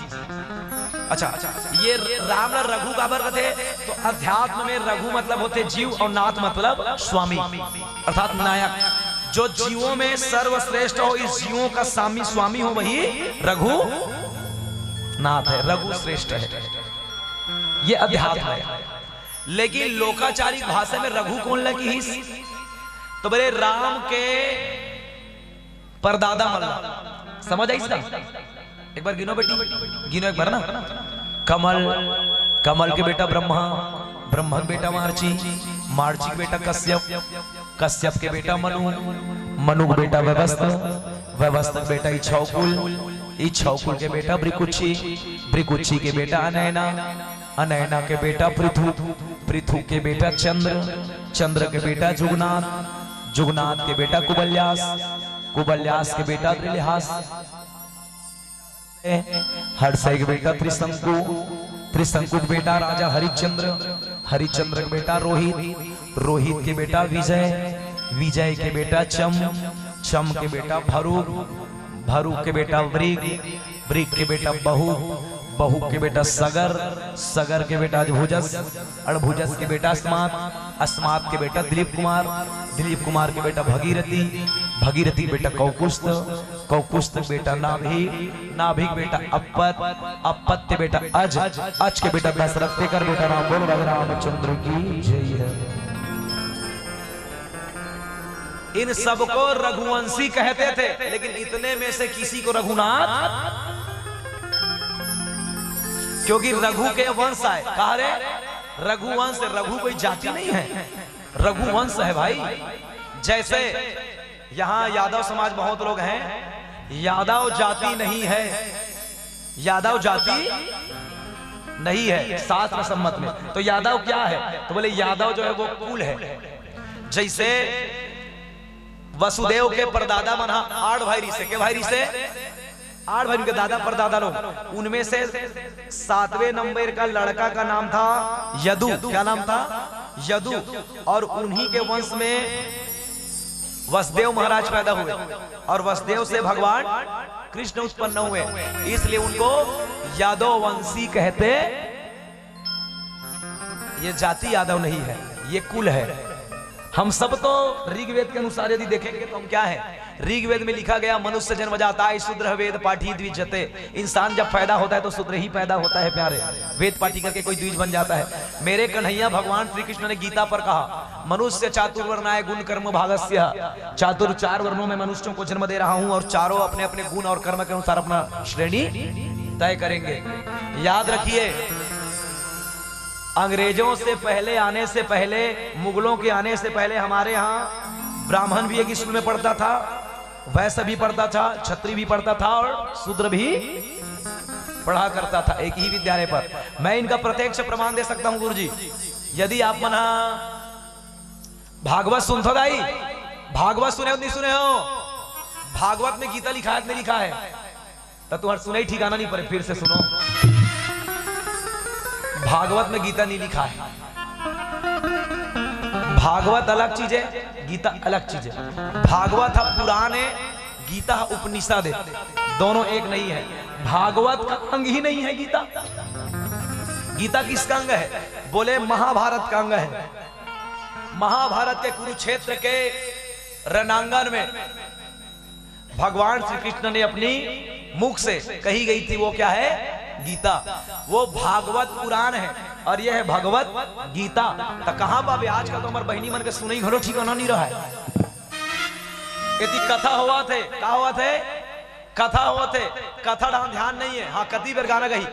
अच्छा, ये राम ला रघु काबर कथे? तो अध्यात्म में रघु मतलब होते जीव और नाथ मतलब स्वामी, अर्थात नायक। जो जीवों में सर्वश्रेष्ठ हो, इस जीवों का स्वामी, स्वामी हो, वही रघु नाथ है, रघु श्रेष्ठ है, ये अध्यात्म है। लेकिन लोकाचारिक भाषा में रघु कोन ला किहिस? तो बोले, राम के परदादा मन ला। समझ आइस ना? एक बार गिनो बेटी, गिनो एक बार ना। कमल, कमल के बेटा ब्रह्मा, ब्रह्मा के बेटा मार्ची, मार्ची के बेटा कश्यप, कश्यप के बेटा मनु, मनु के बेटा वैवस्वत, वैवस्वत के बेटा ई छव कुल, ई छव कुल के बेटा भृकुक्षी, भृकुक्षी के बेटा अनैना, अनैना के बेटा पृथु, पृथु के बेटा चंद्र, चंद्र के बेटा जुगनाथ, जुगनाथ के बेटा कुबल्यास, कुबल्यास के बेटा द्रिलहास, हर्षय के बेटा त्रिशंकु, त्रिशंकु के बेटा राजा हरिश्चंद्र, हरिश्चंद्र के बेटा रोहित, रोहित के बेटा विजय, विजय के बेटा चम, चम के बेटा भरूक, भरूक के बेटा वृक, वृक के बेटा बहुक, बहुक के बेटा सगर, सगर के बेटा अजभुजस, अड़भुजस के बेटा अस्मात, अस्मात के बेटा दिलीप कुमार, दिलीप कुमार के बेटा भगीरथी, भगीरथी के बेटा कौकुस्त, कौकुस्त के बेटा नाभि, नाभि के बेटा अपत, अपत के बेटा अज, अज के बेटा दशरथ, तेकर बेटा राम। बोल राजा रामचंद्र की जय है। इन सबको रघुवंशी कहते थे, लेकिन इतने में से किसी को रघुनाथ, क्योंकि रघु के वंश आए। कहा रे, रघुवंश, रघु कोई जाति नहीं है, रघुवंश है भाई। जैसे यहां यादव समाज बहुत लोग हैं, यादव जाति नहीं है, यादव जाति नहीं है शास्त्र सम्मत में। तो यादव क्या है? तो बोले, यादव जो है वो कुल है। जैसे वसुदेव के परदादा मन हा आठ भाई रिसे, के भाई रिसे? आठ भाई के दादा परदादा लोग, उनमें से सातवें नंबर का लड़का का नाम था यदु। क्या नाम था? यदु। और उन्हीं के वंश में वसुदेव महाराज पैदा हुए और वसुदेव से भगवान कृष्ण उत्पन्न हुए, इसलिए उनको यादव वंशी कहते। ये जाति यादव नहीं है, ये कुल है। हम सब तो ऋग्वेद के अनुसार यदि देखेंगे तो हम क्या है? ऋग्वेद में लिखा गया, मनुष्य जन्म जाता है शूद्र, वेद पाठी द्विजते। इंसान जब पैदा होता है तो शूद्र ही पैदा होता है प्यारे, वेद पाठी करके कोई द्विज बन जाता है। मेरे कन्हैया भगवान श्री कृष्ण ने गीता पर कहा, मनुष्य चातुर्वर्णाय गुण कर्म भागस्य। चातुर, चार वर्णों में मनुष्यों को जन्म दे रहा हूं और चारों अपने अपने गुण और कर्म के अनुसार अपना श्रेणी तय करेंगे। याद रखिए, अंग्रेजों से पहले आने से पहले, मुगलों के आने से पहले हमारे यहाँ ब्राह्मण भी एक स्कूल में पढ़ता था, वैश्य भी पढ़ता था, क्षत्रिय भी पढ़ता था और शूद्र भी पढ़ा करता था एक ही विद्यालय पर। मैं इनका प्रत्यक्ष प्रमाण दे सकता हूँ गुरुजी। यदि आप मन ह भागवत सुनथो दाई, भागवत सुने हो नहीं सुने हो? भागवत में गीता लिखा है कि नहीं लिखा है? तो तुम्हारा सुनाई ठिकाना नहीं पड़े, फिर से सुनो। भागवत में गीता नहीं लिखा है। भागवत अलग चीज है, गीता अलग चीज है। भागवत ह पुराण है, गीता ह उपनिषद है, दोनों एक नहीं है। भागवत का अंग ही नहीं है गीता। गीता किसका अंग है? बोले महाभारत का अंग है। महाभारत के कुरुक्षेत्र के रणांगण में भगवान श्री कृष्ण ने अपनी मुख से कही गई थी, वो क्या है? गीता। वो भागवत पुराण है। और ये है भगवत गीता। त कहाँ पाबे? आजकल तो हमर बहिनी मन के सुनई घलो ठिकाना नहीं रहा है। यदि कथा होवत हे, का होवत हे? कथा होवत हे, कथा डाहर ध्यान नहीं है। हाँ, कति बेर गाना गही,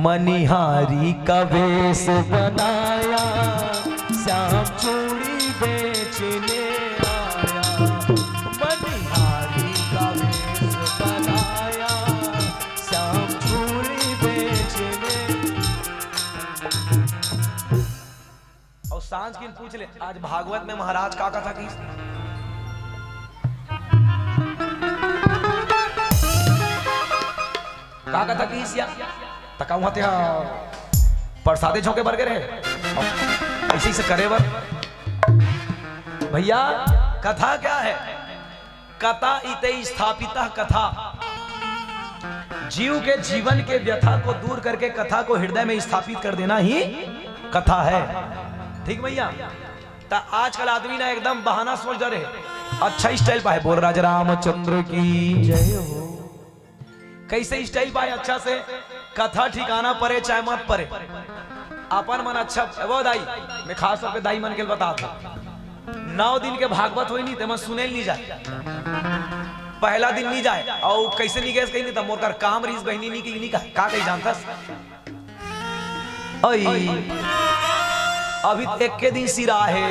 मनिहारी का वेश बनाया, श्याम चूड़ी बेचने आया। मनिहारी का वेश बनाया, श्याम चूड़ी बेचने। अउ सांझ किन पूछ ले, आज भागवत में महाराज का कथा किहिस? का कथा किहिस या? त कहूँ तेहा प्रसादे झोंके बर गे रहे। अइसे, अइसे करे बर। भइया, कथा क्या है? कथा इति स्थापिता कथा। जीव के जीवन के व्यथा को दूर करके कथा को हृदय में स्थापित कर देना ही कथा है। ठीक भइया? त आजकल आदमी ना एकदम बहाना सोच डरे हे। अच्छा style पाए, बोल राजा रामचंद्र की जय हो। कइसे style पाए अच्छा से, कथा ठिकाना परे चाहे मत परे, अपन मन अच्छा। वो दाई, मैं खास तौर पे दाई मन के बतात हँव, नौ दिन के भागवत होही नहीं, तेमन सुने ल नहीं जाए। पहला दिन नहीं जाए, अउ कइसे नहीं गे कही नहीं, त मोर कर काम रिहिस बहिनी नहीं की नहीं का, का कही जानथस? अई, अभी एक्के दिन सिरा हे,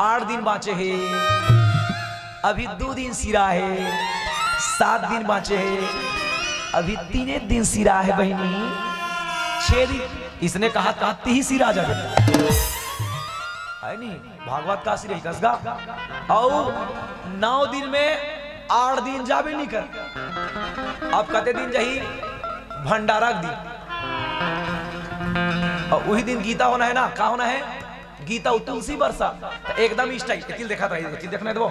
आठ दिन बाँचे हे, अभी दू दिन सिरा हे, सात दिन बाँचे हे, अभी तीने दिन सिरा हे बहिनी, छह दिन। इसने कहा, कहा तीही सिरा जाबे। है नहीं? भागवत का सिरही कस गा। अउ नौ दिन में आठ दिन जाबे नहीं कर। अब कते दिन जाही? भंडारा के दिन। अउ उही दिन गीता होना है ना, का होना है? गीता अउ तुलसी बरसा। त एकदम style, एती ल देखत रही, एती ल देखना है तो।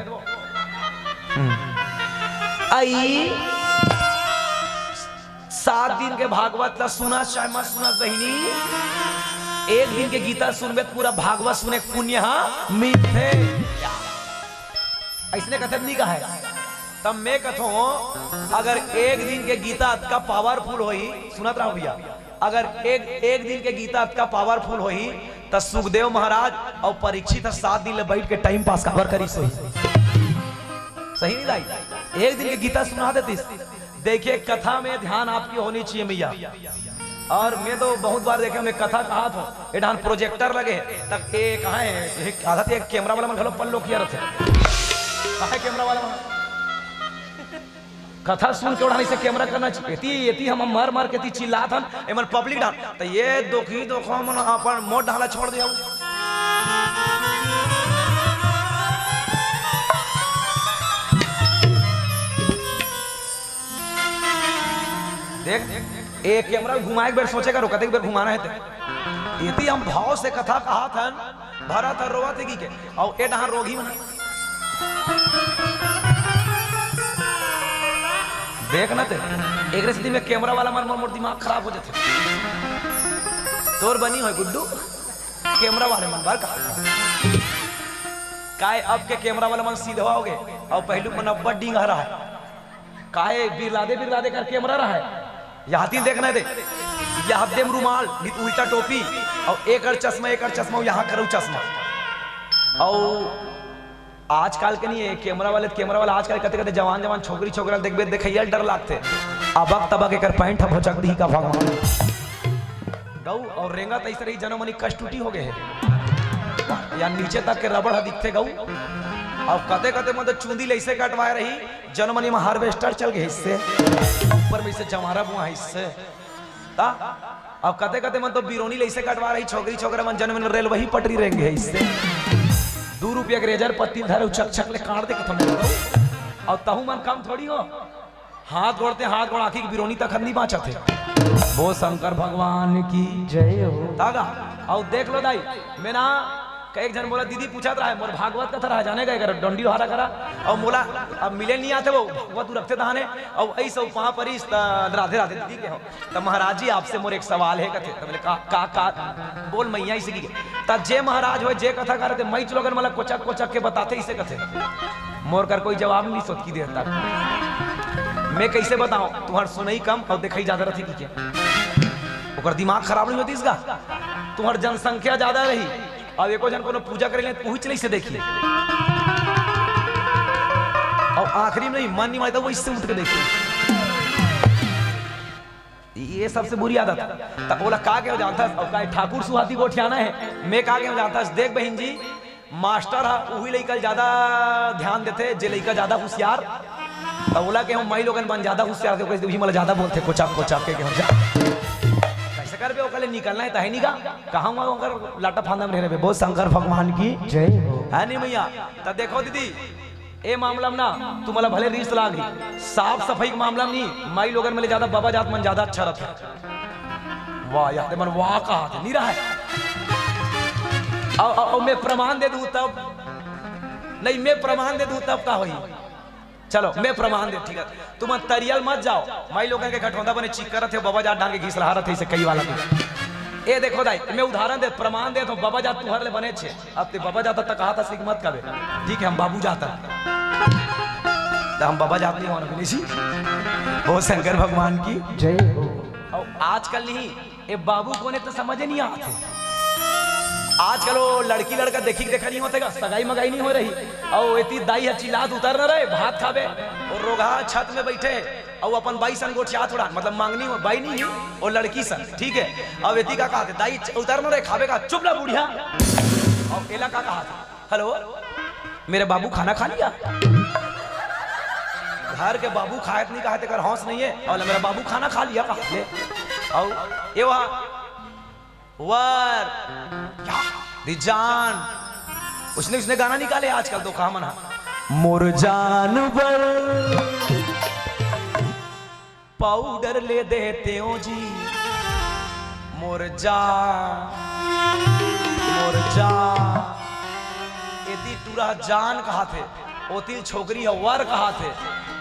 हम्म। अई सात दिन के भागवत ला सुनस चाहे मत सुनस बहिनी, एक दिन के गीता सुनबे त पूरा भागवत सुने के पुण्य हा मिलथे। अइसने कथे नहीं कहे। तब मैं कथों, अगर एक दिन के गीता अतका powerful होही, सुनत रहो भइया, अगर एक, एक दिन के गीता अतका powerful होही, त सुखदेव महाराज अउ परीक्षित ह सात दिन ले बइठ के time pass काबर करिस होही? सही नहीं दाई? एक दिन के गीता सुना देतिस। देखिए, कथा में ध्यान आपकी होनी चाहिए भइया। अउ मैं तो बहुत बार देखे हँव, मैं कथा कहत हँव, ए डाहर projector लगे हे, त ए कहाँ हे? ए, आधा तो एक camera वाला मन घलो पल्लो किया रथे। कहाँ हे camera वाला मन? कथा सुन के ओ डाहर अइसे camera करना चाहिए। एती, एती हम मर मर के एती चिल्लात हन, एमन public डाहर, त ए दोखी दोखा मन अपन मोर डाहर ला छोड़ देहू। देख, ए camera घुमाए के बेर सोचे करो, कतेक बेर घुमाना हे ते। एती हम भाव से कथा कहत हन, भरत ह रोवत हे कि के, अउ ए डाहर रोगही मन। देख ना ते, एकरे सेती में camera वाला मन मोर, मोर दिमाग खराब हो जाथे। तोर बनी होय गुड्डू, camera वाले मन बर का। काय अब के camera वाला मन सीधवा होगे, अउ पहिली मन अब्बड़ डींग हरा हे। काहे बिरलादे बिरलादे कर camera रहा है? यहाँ तीन देखना है दे, यहाँ दे रुमाल, नित उल्टा टोपी, अउ एकर चश्मा, एकर चश्मा, अउ यहाँ करो चश्मा। अउ आजकल के नहीं है camera वाले, camera वाला आजकल कते कते जवान जवान छोकरी छोकरा देखबे, देखैया डर लागथे। अबक तबक एकर pant ह भचक दिही का भगवान। गऊ अउ रेंगत अइसे रही, जनो मनी कस टूटी हो गए हे। या नीचे तक के रबड़ ह दिखथे गऊ। अउ कते कते मन तो चूंदी ले अइसे कटवाए रही, जनो मनी म harvester चल गए हिस्से, ऊपर में इसे जमारा बुआ हिस्से। ता अब कते कते मन तो बिरोनी ले अइसे कटवा रही, छोकरी छोकरा मन जनो मनी रेलवही पटरी रेंगे हिस्से। दू रुपया के रेजर पत्ती धर अउ चक चक ले काट दे कथम। अउ तहू मन कम थोड़ी हो। हाथ गोड़ ते हाथ गोड़ आँखी के बिरोनी तक नहीं बाँचत हे। वो शंकर भगवान की जय हो। तागा, अउ देख लो दाई, मैं ना, एक झन मोला दीदी पूछत रहा है, मोर भागवत कथा रहा, जाने गए कर डंडी हारा करा, अउ मोला अब मिले नहीं आते वो, भागवत तू रखते तहाने, अउ ऐसा पाँव परिस, त राधे राधे दीदी के हो। त महाराज जी, आपसे मोर एक सवाल है कथे। त मैंने कहा, का, का? बोल मैया, इसे की। त जे महाराज होय, जे कथा करते, मई चलो अगर मला कोचक कोचक के बताते, इसे कथे। मोर कर कोई जवाब नहीं सोच की देर तक। मैं कैसे बताऊं? तुम्हार सुनई कम अउ देखई ज्यादा रहती की क्या? ओकर दिमाग खराब नहीं होतिस का? तुम्हर जनसंख्या ज्यादा रही, अब एको झन कोनो पूजा करे ले, त उही चले से देखी। अउ आखिरी में नहीं, मन नहीं मानता, वो इससे उठ के देखी। ये सबसे बुरी आदत। त ओला का के हो जानथस? अउ का ठाकुर सुहाती गोठियाना हे? मैं का के हो जानथस? देख बहिन जी, मास्टर ह उही लइका ल ज्यादा ध्यान देथे, जे लइका ज्यादा हुसियार। त ओला के हो, माई लोगन मन ज्यादा हुसियार थे, कहिथे, "उही मोला ज्यादा बोलथे, कोचक, कोचक," के, के हो जा। कइसे करबे, ओकर ले निकलना हे, तहे निका। कहाँ हुआ ओकर लाटा फांदा में रहे बे? बोल शंकर भगवान की। जय हो। है नहीं भैया? त देखो दीदी, ए मामला में ना, तुम्हाला भले रिस लाग ही, साफ सफाई के मामला में नहीं, माई लोगन में ले ज्यादा बाबा जात मन ज्यादा अच्छा रहथे। वाह यार, मन वाह कहा थे, नहीं रहा है। अउ, अउ, अउ मैं प्रमाण दे दूं तब, नहीं, मैं प्रमाण दे दूं तब का होई? चलो, मैं प्रमाण दे, ठीक है। तुम तरियल मत जाओ, माई लोगन के घटोंदा बने चिक्कर रथे, बाबा जात डांग के घिस रहा रथे, इसे कई वाला भी। ए देखो दाई, मैं उदाहरण दे, प्रमाण दे तो बाबा जात तुहर ले बने छे। अब ते बाबा जात त कहा था, सिख मत कबे। ठीक है, हम बाबू जात। त हम बाबा जात नहीं होना, विनेश जी। हो शंकर भगवान की। जय हो। अउ आजकल नहीं, ए बाबू कोने तो समझे नहीं आते। आजकल वो लड़की लड़का देखी देखा नहीं होते का, सगाई मगाई नहीं हो रही। अउ एती दाई ह चिल्लात उतर न रहे, भात खाबे। और रोगहा छत में बैठे, अउ अपन बाई सन गोठियात उड़ान, मतलब मांगनी हो, बाई नहीं, वो लड़की सन, ठीक है। अब एती का कहा थे, "दाई च-, उतर न रहे, खाबे का, चुप ना बुढ़िया।" अउ एला का कहा थे, "हेलो, मेरे बाबू खाना खा लिया?" घर के बाबू खाए त नहीं कहा थे, कर हौस नहीं है, अउ मेरा बाबू खाना खा लिया कहा थे। अउ ये वहाँ वर, या, दी जान। उसने, उसने गाना निकाले आजकल तो कहा मना। मोर जान बर पाउडर ले देते हो जी, मोर जान, मोर जान। एती टूरा जान कहा थे, ओती छोकरी ह वर कहा थे,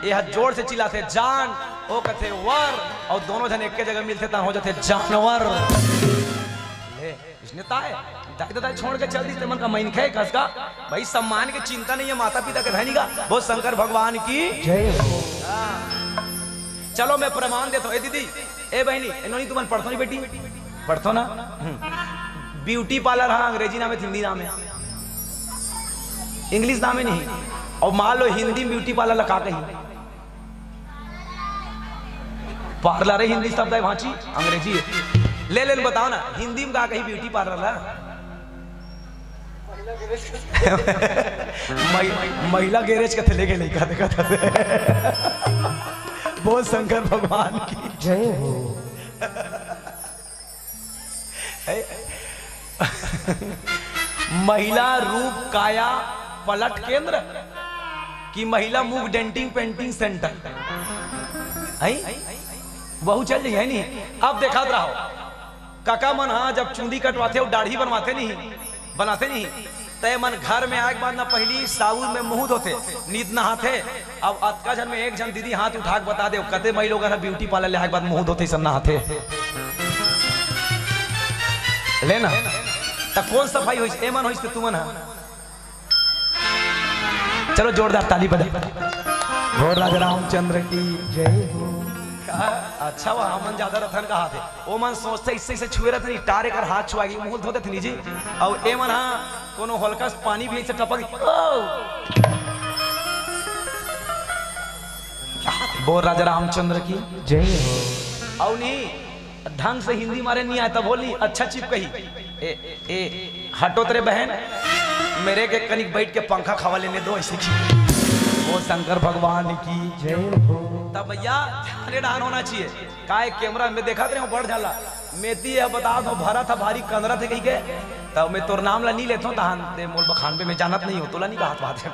ये ह जोर से चिल्लाथे, "जान!" ओ कथे, "वर!" अउ दोनों झन एक जगह मिलथे, तहां हो जाथे जानवर। ले, इसने ताय, दाई ददा छोड़ के चल दी, ते मन का मैन खे कस का? भाई, सम्मान के चिंता नहीं है, माता पिता के धनी का। बोल शंकर भगवान की। जय हो। हाँ। चलो, मैं प्रमाण देता हूँ। ए दीदी, ए बहनी, ए नोनी, तुमन पढ़थो नहीं बेटी? पढ़थो ना? हम्म। ब्यूटी पार्लर, हाँ, अंग्रेजी नाम है, हिंदी नाम है? इंग्लिश नाम है नहीं। और मान लो हिंदी में ब्यूटी पार्लर ला का कही? पार्लर है हिंदी शब्द है, भांची अंग्रेजी है। ले लेन बताओ ना, हिंदी में का कही ब्यूटी पार्लर ला? महि-, महिला गैरेज कथे लेके लइका देखा था। बोल शंकर भगवान की। जय हो। महिला रूप काया पलट केंद्र कि महिला मुख डेंटिंग पेंटिंग सेंटर है? वहू चल जाई है नहीं। अब देखत रहो, काका मन हा जब चूंदी कटवाथे अउ दाढ़ी बनवाथे नहीं, बनाथे नहीं, तय मन घर में आए के बाद ना पहली साबुन में मुंह धोथे, नीत नहाथे। अब अतका झन में एक झन दीदी हाथ उठा के बता दे, कते मई लोगन ह ब्यूटी पार्लर ले आए के बाद मुंह धोथे, सब नहाथे। ले ना, त कौन सफाई होइस? ए मन होइस त तुमन ह? चलो जोरदार ताली बजा। भोर राजा रामचंद्र की जय हो। का? अच्छा, वह हमन ज्यादा रथन कहा थे। ओ मन सोचथे, इससे, इससे छुए रथन, टारे कर हाथ छुआ के मुंह धोते थे जी। अउ ए मन हा कोनो हल्का सा पानी भी ऐसे टपक, ओ! बोल राजा रामचंद्र की जय हो। अउ नहीं, ढंग से हिंदी मारे नहीं आए, तब बोली, अच्छा चिप कही। ए, ए, हटो तेरे बहन, मेरे के कनिक बैठ के पंखा खवा लेने दो, ऐसे की। बोल शंकर भगवान की जय हो। तब भैया, ध्यान डान होना चाहिए। काय कैमरा में देखत रहे हो, बढ़ जाला। मेती यह बता दो, भरा था भारी कंदरा थे कही के, तब मैं तोर नाम ला नहीं लेता हूँ, तहान ते मोल बखान पे मैं जानत नहीं हूँ, तोला नहीं कहा बात है।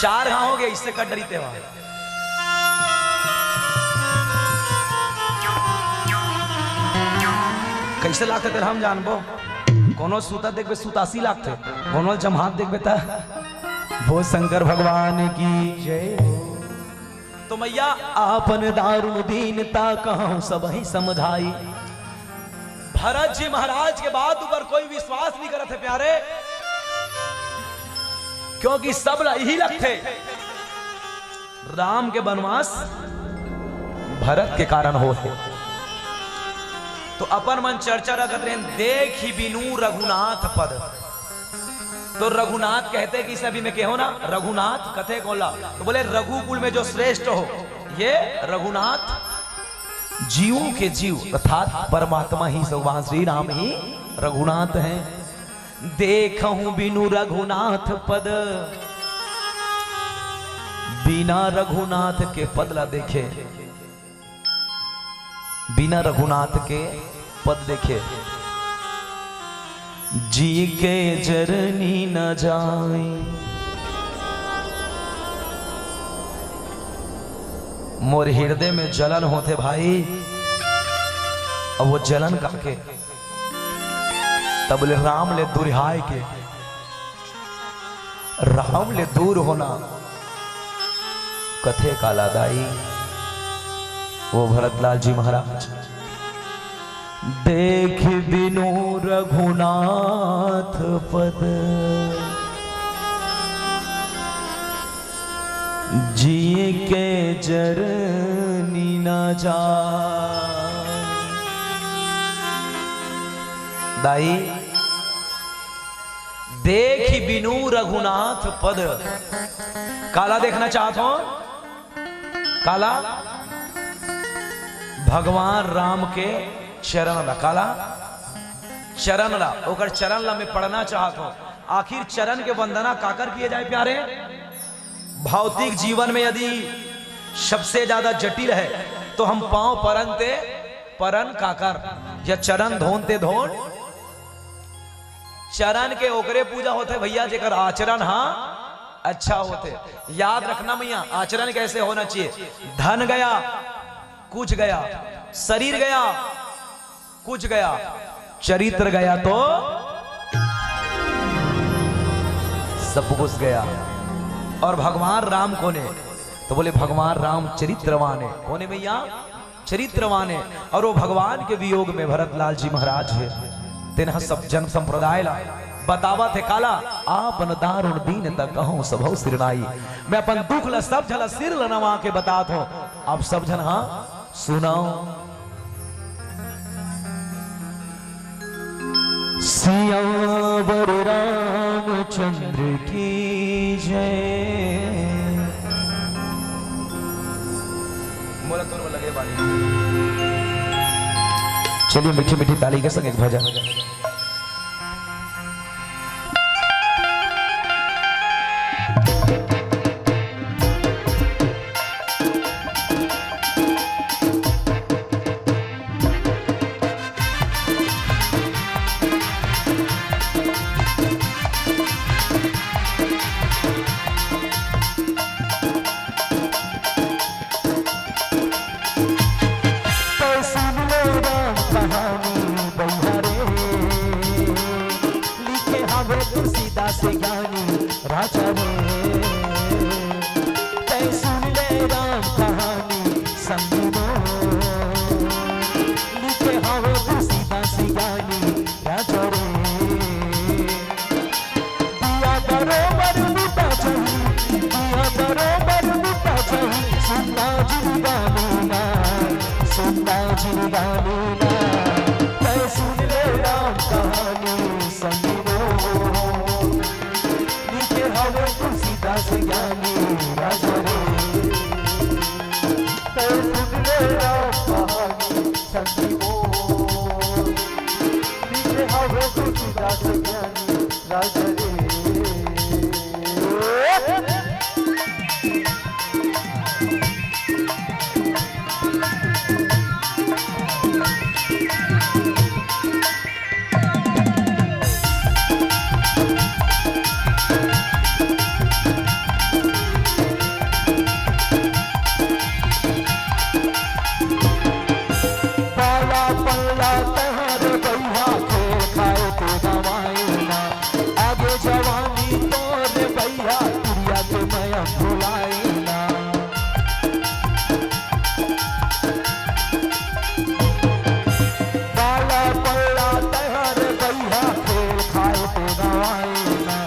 चार घाव हो गए, इससे कट डरी तेवा। कैसे लागथे तेला हम जानबो? कोनो सूता देखबे, सुतासी लागथे, कोनो जमात देखबे त। बोल शंकर भगवान की जय हो। तो मैया, आपन दारुण दीनता कहूँ सबहि समझाई। भरत जी महाराज के बात ऊपर कोई विश्वास नहीं करत है प्यारे, क्योंकि सब ला यही लगथे राम के बनवास भरत के कारण हो है। तो अपन मन चर्चा रखत रहेन, "देखि बिनु रघुनाथ पद।" तो रघुनाथ कहथे कि सभी में कहो ना, रघुनाथ कथे कोला। तो बोले, "रघुकुल में जो श्रेष्ठ हो, ये रघुनाथ, जीवों के जीव अर्थात परमात्मा ही भगवान श्री राम ही रघुनाथ हैं।" "देखहूं बिनु रघुनाथ पद।" बिना रघुनाथ के पद ला देखे, बिना रघुनाथ के पद देखे, "जी के जरनी न जाए।" मोर हृदय में जलन होथे भाई। अब वो जलन काके, तब ले राम ले दुरिहाय के, राम ले दूर होना कथे काला दाई। वो भरतलाल जी महाराज, "देखि बिनु रघुनाथ पद, जी के जरनी न जाए।" दाई, "देखि बिनु रघुनाथ पद।" काला देखना चाहत हो? काला? भगवान राम के चरण ला। काला? चरण ला, ओकर चरण ला मैं पढ़ना चाहत हो। आखिर चरण के वंदना काकर किए जाए प्यारे? भौतिक जीवन में यदि सबसे ज्यादा जटिल है, तो हम पांव परन ते परन काकर, या चरण धोन ते धोन। चरण के ओकरे पूजा होथे भैया, जेकर आचरण हा अच्छा होथे। याद रखना मैया, आचरण कैसे होना चाहिए। धन गया, कुछ गया, शरीर गया, कुछ गया, चरित्र गया तो सब कुछ गया। और भगवान राम कोने? तो बोले, "भगवान राम चरित्रवान है।" कोने भैया? चरित्रवान है। और वो भगवान के वियोग में भरतलाल जी महाराज है, तेन ह सब जन संप्रदाय ला बतावत हे काला, "आपन दारुण दीनता कहूं सबहु सिरनाई।" मैं अपन दुख ला सब झन ला सिर ला नवा के बतात हों, आप सब झन हा सुनव। सियावर रामचंद्र की जय। मोला तोर बर लगे बानी। चलिए मीठी मीठी ताली के संग एक भजन। तो सुन ले राम कहानी बइहा रे, लिखे हवे तुलसीदास ज्ञानी राजा रे। तै सुन ले राम कहानी संगी मोर, लिखे हवे तुलसीदास ज्ञानी राजा रे। दिया बरोबर बुता चाही, दिया बरोबर बुता चाही, सुनना जिंदगानी ना, सुनना जिंदगानी ना। तै सुन ले राम कहानी संगी मोर, लिखे हवे तुलसीदास ज्ञानी राजा रे। तै सुन ले राम कहानी संगी मोर, लिखे हवे तुलसीदास ज्ञानी राजा रे। पाला पल्ला तहर बइहा, खेल खाए ते गवाए ना। आगे जवानी तोर बइहा, तुरिया के मया भुलाए ना। पाला पल्ला तहर बइहा, खेल खाए ते गवाए ना।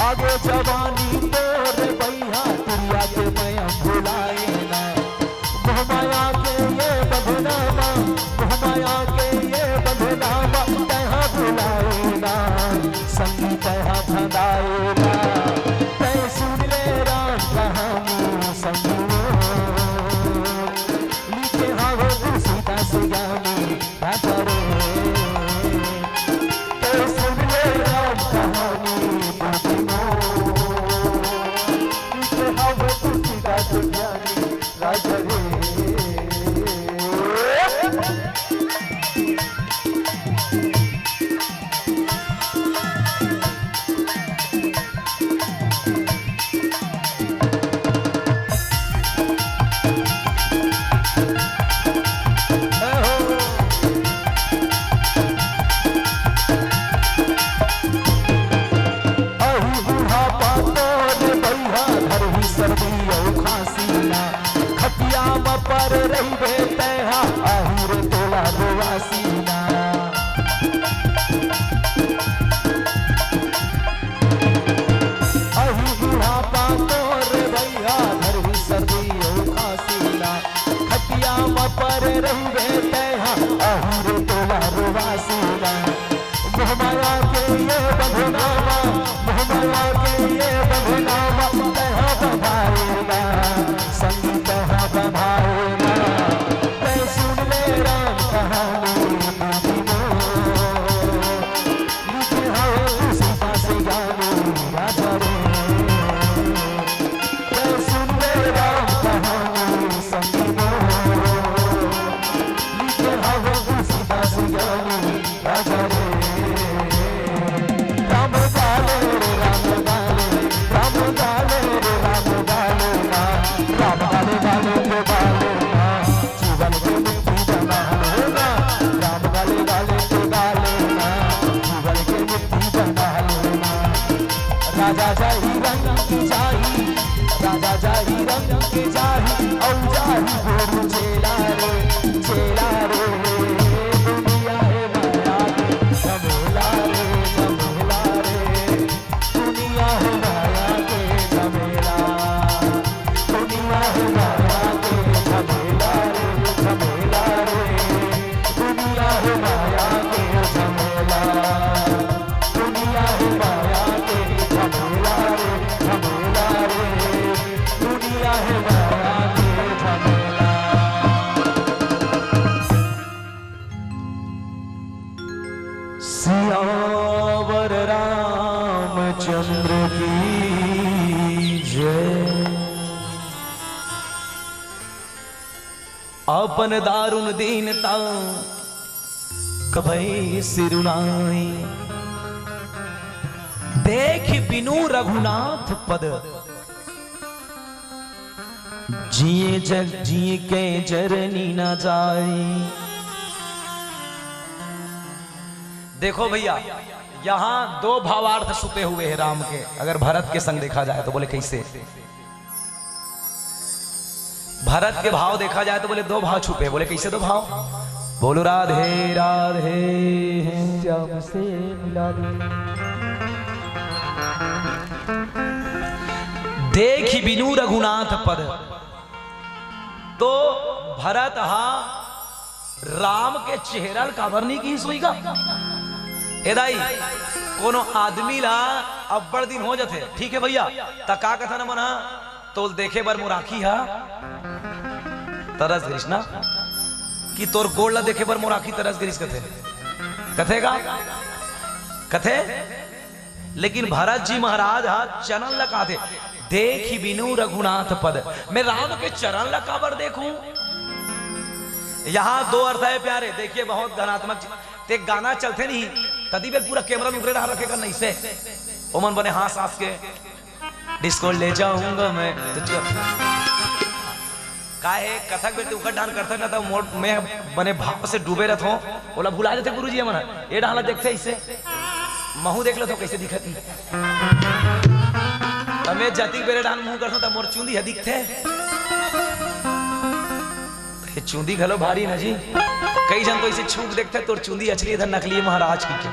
आगे जवानी तोर बइहा, तुरिया के मया भुलाए ना। मोहमाया के ये बंधना मा, मोहमाया के ये रे तैहा अहूर तोला रुवासीना। मोहमाया के ये बंधनामा, मोहमाया के ये बंधनामा, तैहा बंधाएना, संगी तैहा बंधाएना। तै सुन ले राम कहानी, दीदी मोर। लिखे हवे तुलसीदास ज्ञानी राजा रे। तै सुन ले राम कहानी संगी मोर। लिखे हवे तुलसीदास ज्ञानी राजा रे। राम गाले रे, राम गाले, राम गाले रे, राम गाले ना। राम गाले गाले के गाले ना। जीवन के मिट्टी बना लेना, राम गाले गाले के गाले ना, जीवन के मिट्टी बना लेना। राजा जाही रंग की जाही, राजा जाही रंग की जाही, औ जाही गुरु चेला रे, चेला रे। दुनिया है माया के झमेला रे, झमेला रे। दुनिया है माया के झमेला, दुनिया है माया के झमेला रे, झमेला रे। दुनिया है माया के झमेला, दुनिया है माया के झमेला रे, झमेला रे। दुनिया है माया के झमेला। सियावर रामचंद्र की जय। अपन दारुण दीनता कभई सिरुनाई, देख बिनु रघुनाथ पद। जिए जग जिए के जरनी ना जाए। देखो भैया, यहाँ दो भावार्थ छुपे हुए हैं राम के। अगर भरत के संग देखा जाए तो बोले कैसे? भरत के भाव देखा जाए तो बोले दो भाव छुपे हैं। बोले कैसे दो भाव? बोलो राधे राधे। श्याम से मिला दे। देखि बिनु रघुनाथ पद। तो भरत हा राम के चेहरा ल काबर नहीं किहिस होही गा? ए दाई, कोनो आदमी ला अब्बड़ दिन हो जथे, ठीक है भैया, त का कथन मन हा, तोल देखे बर मोर आँखी हा तरस गिस ना, कि तोर गोड़ ला देखे बर मोर आँखी तरस गिस कथे, कथे गा? कथे। लेकिन भरत जी महाराज हा चरण ला काथे, देखि बिनु रघुनाथ पद। मैं राम के चरण ला काबर देखूं? यहाँ दो अर्थ है प्यारे। देखिए, बहुत गहनात्मक चीज। ते गाना चलथे नहीं, तदी बेर पूरा कैमरा उकरे डहर रखे कर नहीं से। ओमन बने हाँस हाँस के, "डिस्को ले जाऊंगा मैं तुझको।" काहे कथक बेर ते उकर डांस करथस ना, त मोर, मैं बने भाव से डूबे रथों, ओला भुला जथे गुरुजी मन ह। ए डांस ला देखथे इसे, महू देख लेथों कैसे दिखत ही। त मैं जतिक बेर ए डांस मुंह करथों, त मोर चुंदी ह दिखथे। ये चुंदी घलो भारी न जी, कई झन तो इसे छू के देखथे, तोर चुंदी असली इधर नकली है महाराज की के।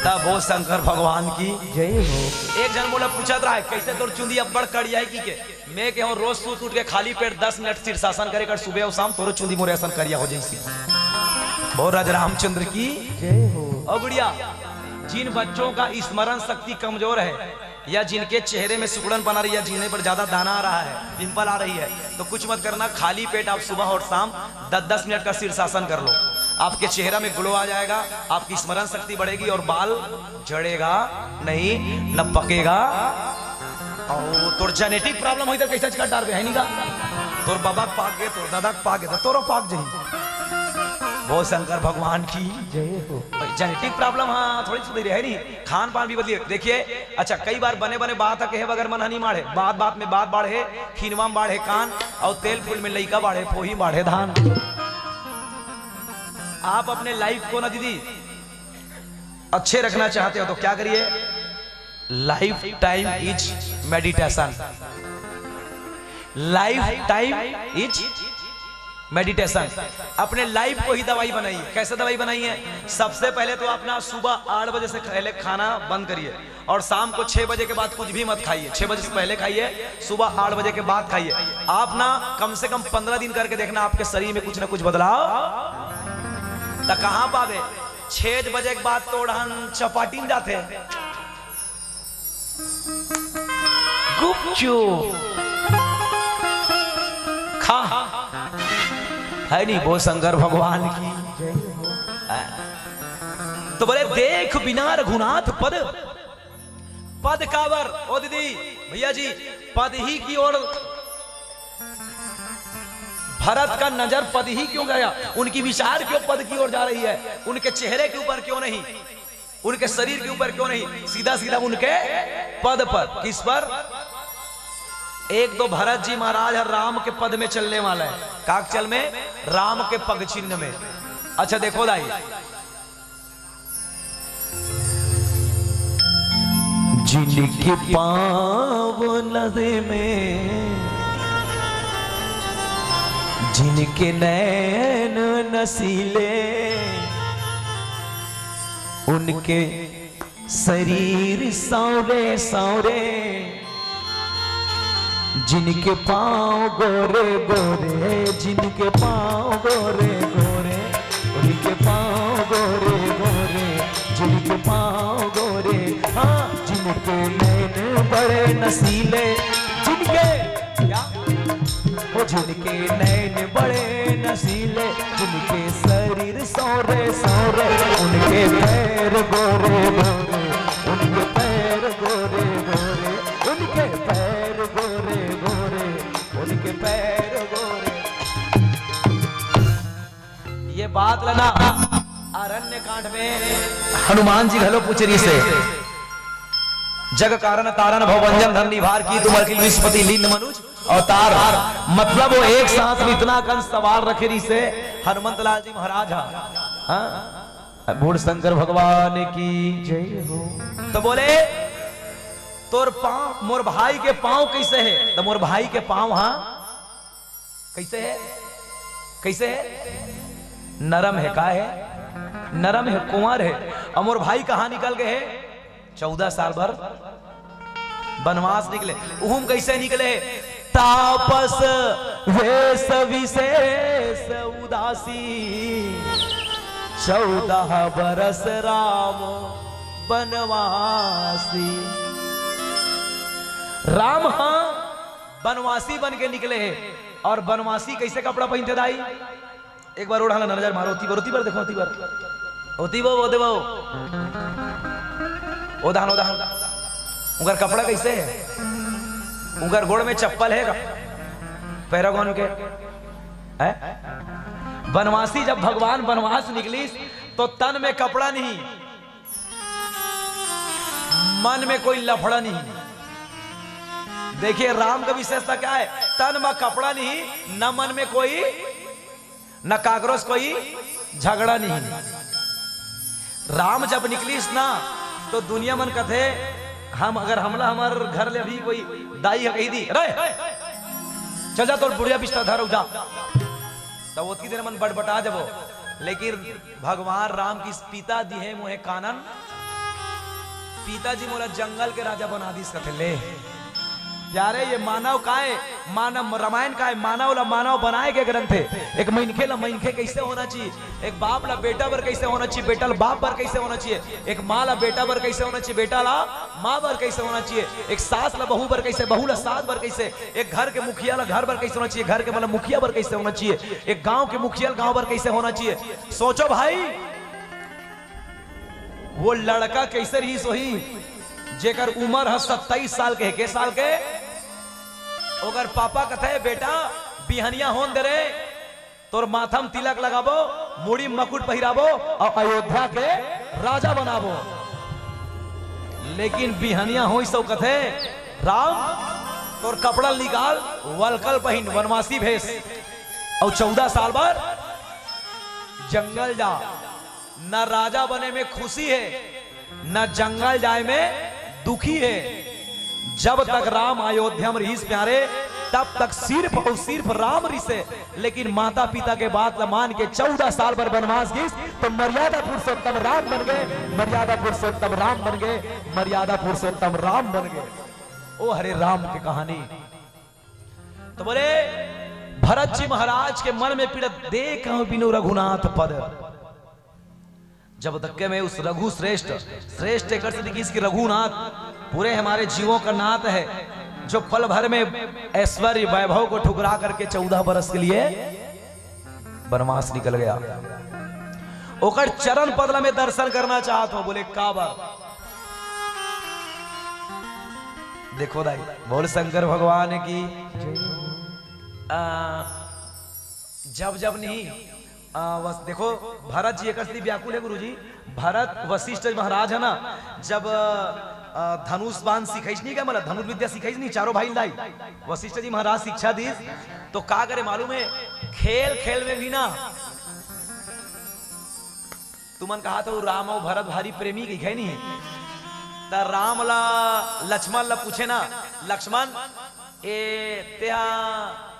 तब वो शंकर भगवान की जय हो। एक झन मोला पूछत रहा है, "कैसे तोर चुंदी अब्बड़ कड़िया है?" की के। मैं कहूँ, रोज सूत उठ के खाली पेट दस मिनट शीर्षासन करे कर, सुबह और शाम तोरो चुंदी मोरे असन करिया हो जइसी। बोल राजा रामचंद्र की जय हो। और गुड़िया, जिन बच्चों का स्मरण शक्ति कमजोर है या जिनके चेहरे में सुकड़न बना रही है, जिन्हें पर ज्यादा दाना आ रहा है, पिंपल आ रही है, तो कुछ मत करना, खाली पेट आप सुबह और शाम दस दस मिनट का शीर्षासन कर लो। आपके चेहरा में ग्लो आ जाएगा, आपकी स्मरण शक्ति बढ़ेगी और बाल झड़ेगा नहीं, न पकेगा। और तोर जेनेटिक प्रॉब्लम होई त कैसे कर डारबे, है नी का? तोर बाबा के पाक गे, तोर दादा के पाक गे, त तोरो पाक जाही। बोल शंकर भगवान की जय हो। भाई, जेनेटिक प्रॉब्लम, हाँ, थोड़ी सुधरी है नी, खान पान भी बदलिए। देखिए, अच्छा, कई बार बने बने बात ह कहे बगैर मन ह नी माढ़े, बात बात में बात बाढ़े, खीनवा में बाढ़े कान, और तेल फूल में लइका बाढ़े, फोही बाढ़े धान। आप अपने लाइफ को ना दीदी, अच्छे रखना चाहते हो तो क्या करिए? Lifetime is meditation। Lifetime is meditation, अपने लाइफ को ही दवाई बनाइए। कैसे दवाई बनाइए? सबसे पहले तो अपना सुबह आठ बजे से पहले खाना बंद करिए और शाम को छह बजे के बाद कुछ भी मत खाइए। छह बजे से पहले खाइए, सुबह आठ बजे के बाद खाइए। आप ना कम से कम पंद्रह दिन करके देखना, आपके शरीर में कुछ ना कुछ बदलाव। तो कहाँ पावे? छह बजे के बाद तो ओढ़न चपाटीन जाते। गुपचुप खा, है नहीं वो शंकर भगवान की। तो बोले, देख बिना रघुनाथ पद। पद काबर? ओ दीदी, भैया जी, पद ही की ओर भरत का नजर पद ही क्यों गया? उनकी विचार क्यों पद की ओर जा रही है? उनके चेहरे के ऊपर क्यों नहीं? उनके शरीर के ऊपर क्यों नहीं? सीधा सीधा उनके पद पर। किस पर? एक तो भरत जी महाराज हर राम के पद में चलने वाला है। काक चल में? राम के पग चिन्ह में। अच्छा देखो दाई, जिनके पाँव नदी में, जिनके नैन नसीले, उनके शरीर सांवरे सांवरे, जिनके पाँव गोरे गोरे, जिनके पाँव गोरे गोरे, उनके पाँव गोरे गोरे, जिनके पाँव गोरे, हाँ, जिनके नैन बड़े नसीले, जिनके, क्या? वो जिनके नैन बड़े नसीले, जिनके शरीर सौरे सौरे, उनके पैर गोरे गोरे, उनके पैर गोरे गोरे, उनके पैर गोरे गोरे, उनके पैर गोरे। ये बात ला ना, अरण्य कांड में हनुमान जी घलो पूछ रहिसे, जग कारण तारण भव भंजन धन निवार की तुम अखिल विश्वपति लीन मनुज अवतार। मतलब वो एक सांस में इतना कन सवार रखे रहिसे हनुमंत लाल जी महाराज हा। हाँ? बूढ़ शंकर भगवान की जय हो। तो बोले, तोर पाँव, मोर भाई के पाँव कैसे है? तो मोर भाई के पाँव, हाँ, कैसे है? कैसे है? नरम है। का है? नरम है, कुंवर है। अउ मोर भाई कहाँ निकल गए है? चौदह साल भर बनवास निकले। उहुम कैसे निकले? तापस वेश विशेष उदासी, चौदह बरस राम बनवासी। राम हाँ बनवासी बन के निकले हे। अउ बनवासी कैसे कपड़ा पहिनथे दाई? एक बार ओढ़ा ला नजर मारो, ओती बर, ओती बर देखो, ओती बर, ओती बर, ओ देवो, ओ दहन, ओ दहन। उनकर कपड़ा कैसे हे? उनकर गोड़ में चप्पल हे का? पैरागन के? हैं? बनवासी जब भगवान बनवास निकलिस तो तन में कपड़ा नहीं, मन में कोई लफड़ा नहीं। देखिए, राम का विशेषता क्या है? तन में कपड़ा नहीं, न मन में कोई, न काकरो से कोई झगड़ा नहीं। राम जब निकलिस ना, तो दुनिया मन कथे, हम अगर हमला हमर घर ले अभी कोई दाई ह कही दी, "रे, चल जा, तोर बुढ़िया बिस्तर धर जा," तब ओतकी देर मन बटबटा जबो। लेकिन भगवान राम किहिस, "पिता दिहे मोहे कानन, पिताजी मोला जंगल के राजा बना दिस," कथे ले। प्यारे, ये मानव काय, मानव, रामायण काय, मानव ला मानव बनाए के ग्रंथ हे। एक मनखे ला मनखे कैसे होना चाहिए, एक बाप ला बेटा बर कैसे होना चाहिए, बेटा ला बाप बर कैसे होना चाहिए, एक माँ ला बेटा बर कैसे होना चाहिए, बेटा ला माँ बर कैसे होना चाहिए, एक सास ला बहू बर कैसे, बहू ला सास बर कैसे, एक घर के मुखिया ला घर बर कैसे होना चाहिए, घर के मतलब मुखिया बर कैसे होना चाहिए, एक गांव के मुखिया ला गांव बर कैसे होना चाहिए। सोचो भाई, वो लड़का कैसे रहिस होही, जेकर उमर ह सत्ताईस साल के हे। के साल के? ओकर पापा कथे, "बेटा, बिहनिया होन दे रे, तोर माथा म तिलक लगाबो, मुड़ी म मकुट पहिराबो अउ अयोध्या के राजा बनाबो।" लेकिन बिहनिया होइस अउ कथे, "राम, तोर कपड़ा निकाल, वलकल पहिन, वनवासी भेष, अउ चौदह साल बर जंगल जा।" न राजा बने में खुशी हे, न जंगल जाए में दुखी हे। जब तक राम अयोध्या में रहिस प्यारे, तब तक सिर्फ अउ सिर्फ राम रिसे, लेकिन माता पिता के बात ल मान के चौदह साल बर बनवास गिस, तो मर्यादा पुरुषोत्तम राम बन गए, मर्यादा पुरुषोत्तम राम बन गए, मर्यादा पुरुषोत्तम राम बन गए। ओ हरे राम के कहानी। तो बोले, भरत जी महाराज के मन में पीड़ा, देखहु बिनु रघुनाथ पद। जब तक के मैं उस रघु श्रेष्ठ, श्रेष्ठ एकर से दिखिस कि रघुनाथ पूरे हमारे जीवों का नाथ है, जो पल भर में ऐश्वर्य वैभव को ठुकरा करके चौदह बरस के लिए बनवास निकल गया। ओकर चरण पद ला मैं दर्शन करना चाहत हूं। बोले, काबर? देखो दाई, बोल शंकर भगवान की। आ, जब जब नहीं, आ, बस देखो, भरत जी एकर सेती व्याकुल है गुरुजी। भरत वशिष्ठ महाराज है ना, जब आ, धनुष बाण सिखाइस नहीं क्या, मतलब धनुर्विद्या सिखाइस नहीं चारों भाई लाई, वशिष्ठ जी महाराज शिक्षा दीस, तो का करे मालूम है, खेल खेल में भी ना, तुमन कहा था राम अउ भरत भारी प्रेमी कहिके नहीं, त राम ला, लक्ष्मण ला पूछे ना, लक्ष्मण, ए, तेहा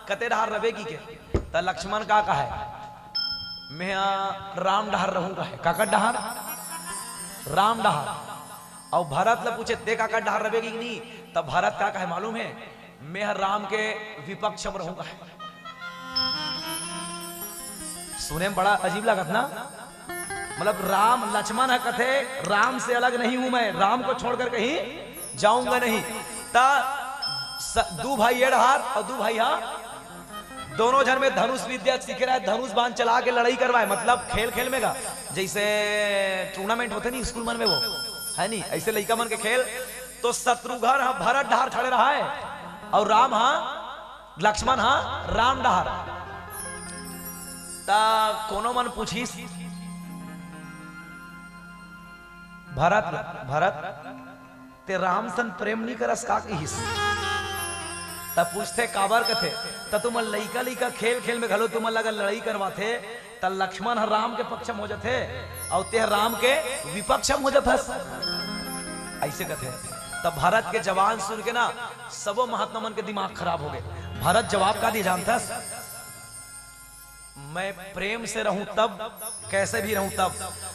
कते डहार रबे कहिके, त लक्ष्मण का कहे, मेहा राम डहार रहूं कहे। काकर डहार? राम डहार। अउ भरत ला पूछे, ते काकर डहार रबे कहिके नहीं, त भरत का कहे मालूम है, मेहा राम के विपक्ष में रहूं कहे। सुने में बड़ा अजीब लागत ना, मतलब राम, लक्ष्मण ह कथे, राम से अलग नहीं हूं मैं, राम को छोड़कर कहीं जाऊंगा नहीं। त स-, दू भाई ये डहार अउ दू भाई हा, दोनों झन में धनुष विद्या सीखे रहे, धनुष बाण चला के लड़ाई करवाए, मतलब खेल खेल में का, जैसे टूर्नामेंट होथे नहीं स्कूल मन में, वो है नहीं, ऐसे लइका मन के खेल। तो शत्रुघ्न हा भरत डहार खड़े रहा है अउ राम हा लक्ष्मण हा राम डहार। त कोनो मन पूछिस भरत ला, भरत, ते राम सन प्रेम नी करस का कहिस? त पूछथे, काबर कथे? त तुमन लइका लइका खेल खेल में घलो तुमन ला अगर लड़ाई करवाथे, त लक्ष्मण ह राम के पक्ष में हो जाथे अउ ते ह राम के विपक्ष में हो जाथस, ऐसे कथे। त भरत के जवाब सुन के ना सबो महात्मा मन के दिमाग खराब हो गए। भरत जवाब का दिए जानथस? मैं प्रेम से रहूं तब, कैसे भी रहूं तब,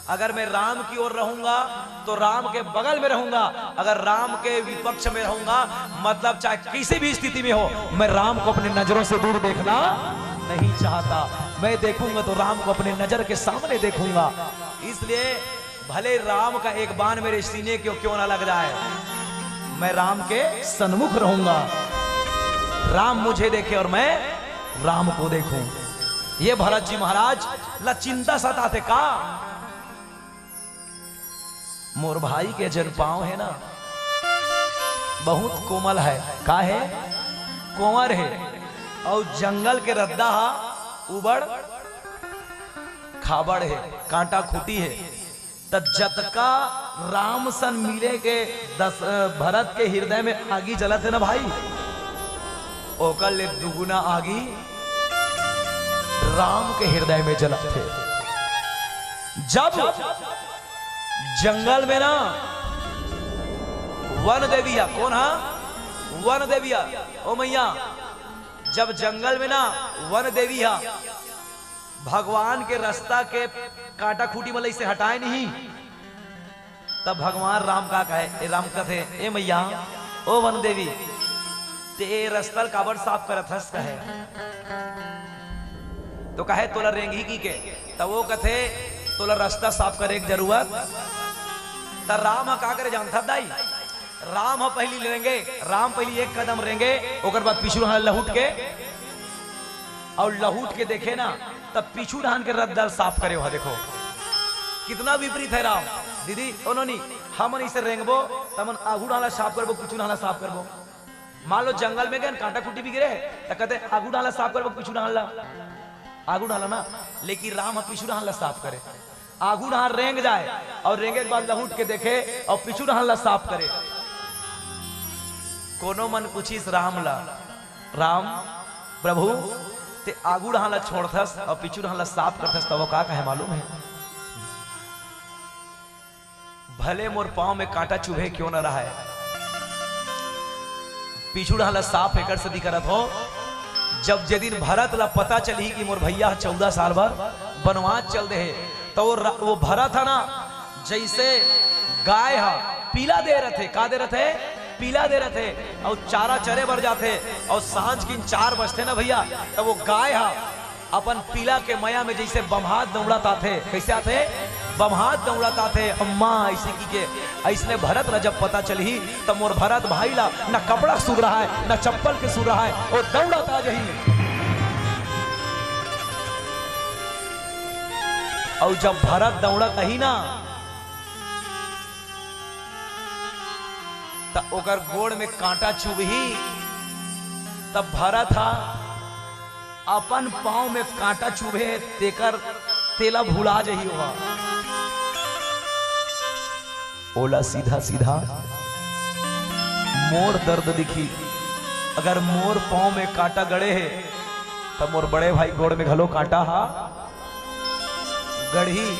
अगर मैं राम की ओर रहूंगा तो राम के बगल में रहूंगा, अगर राम के विपक्ष में रहूंगा, मतलब चाहे किसी भी स्थिति में हो, मैं राम को अपने नजरों से दूर देखना नहीं चाहता। मैं देखूंगा तो राम को अपने नजर के सामने देखूंगा। इसलिए भले राम का एक बाण मेरे सीने को क्यों ना लग जाए, मैं राम के सन्मुख रहूंगा। राम मुझे देखे और मैं राम को देखूं। ये भरत जी महाराज ला चिंता सताथे का? मोर भाई के जन पांव है ना, बहुत कोमल है। का है? कोंवर है। अउ जंगल के रद्दा हा उबड़ खाबड़ है, कांटा खूटी है। त जतका राम सन मिले के दस-, अ, भरत के हृदय में आगी जलत है ना भाई, ओकर ले दुगुना आगी राम के हृदय में जलत है। जब जंगल में ना वन देवी हा, कौन हा? वन देवी हा। ओ मैया, जब जंगल में ना वन देवी हा, भगवान के रास्ता के कांटा खूटी मन ल इसे हटाए नहीं, तब भगवान राम का कहे, ए राम कथे, ए मैया, ओ वन देवी, ते ए रास्ता ल काबर साफ करत हस कहे? तो कहे, तोला रेंगी की के? त वो कथे, तोला रास्ता साफ करे के जरूरत। त राम ह का करे जानथस दाई? राम ह पहिली रेंगे, राम पहिली एक कदम रेंगे, ओकर बाद पीछू डहान लहुट के, अउ लहुट के देखे ना, तब पीछू डहान के रद्दा ल साफ करे हो। देखो, कितना विपरीत है राम। दीदी, ओ नोनी, हमन इसे रेंगबो, त हमन आगू डहान ल साफ करबो, पीछू डहान ल साफ करबो। मान लो जंगल में गए, कांटा खूटी भी गिरे, त कहते, आगू डहान ल साफ करबो, पीछू डहान ल, आगू डहान ल ना, लेकिन राम ह पीछू डहान ल साफ करे। आगू डहान रेंग जाए अउ रेंगे के बाद लहुट के देखे अउ पीछू डहान ला साफ करे। कोनो मन पूछिस राम ला, "राम, प्रभु, ते आगू डहान ला छोड़थस अउ पीछू डहान ला साफ करथस, तब वो का कहे मालूम है? भले मोर पांव में कांटा चुभे क्यों न रहा है, पीछू डहान ला साफ एकर सेती करत हो जब जे दिन भरत ला पता चलही कि मोर भैया ह चौदह साल बर बनवास चल दे हे, त वो र-, वो भरत ह ना, जइसे गाय ह पीला दे रथे, का दे रथे? पीला दे रथे, अउ चारा चरे बर जाथे, अउ सांझ किन चार बजथे ना भैया, त वो गाय ह अपन पीला के मया में जइसे बम्हात दौड़त आथे, कइसे आथे? बम्हात दौड़त आथे, अम्मा, अइसे कहिके। अइसने भरत ला जब पता चलही, त मोर भरत भाई ला न कपड़ा के सुरहाय, न चप्पल के सुरहाय, वो दौड़त आ जही। अउ जब भरत दौड़त आही ना, त ओकर गोड़ में कांटा चुभही, तब भरत ह अपन पांव में कांटा चुभे हे, तेकर, तेला भुला जही ओहा। ओला सीधा सीधा मोर दर्द दिखी। अगर मोर पांव में कांटा गड़े हे, त मोर बड़े भाई गोड़ में घलो कांटा हा गड़ही।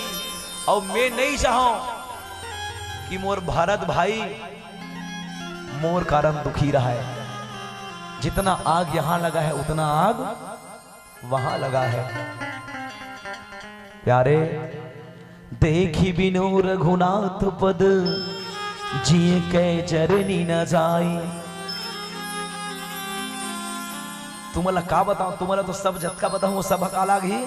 अउ मैं नइ चाहंव कि मोर भरत भाई मोर कारण दुखी रहय। जितना आग यहाँ लगा है, उतना आग वहाँ लगा है। प्यारे, देखी बिनु रघुनाथ पद, जिय कै जरनी न जाय। तुमला का बतावं, तुमला तो सब जतका बताहूं, वो सब का लागही,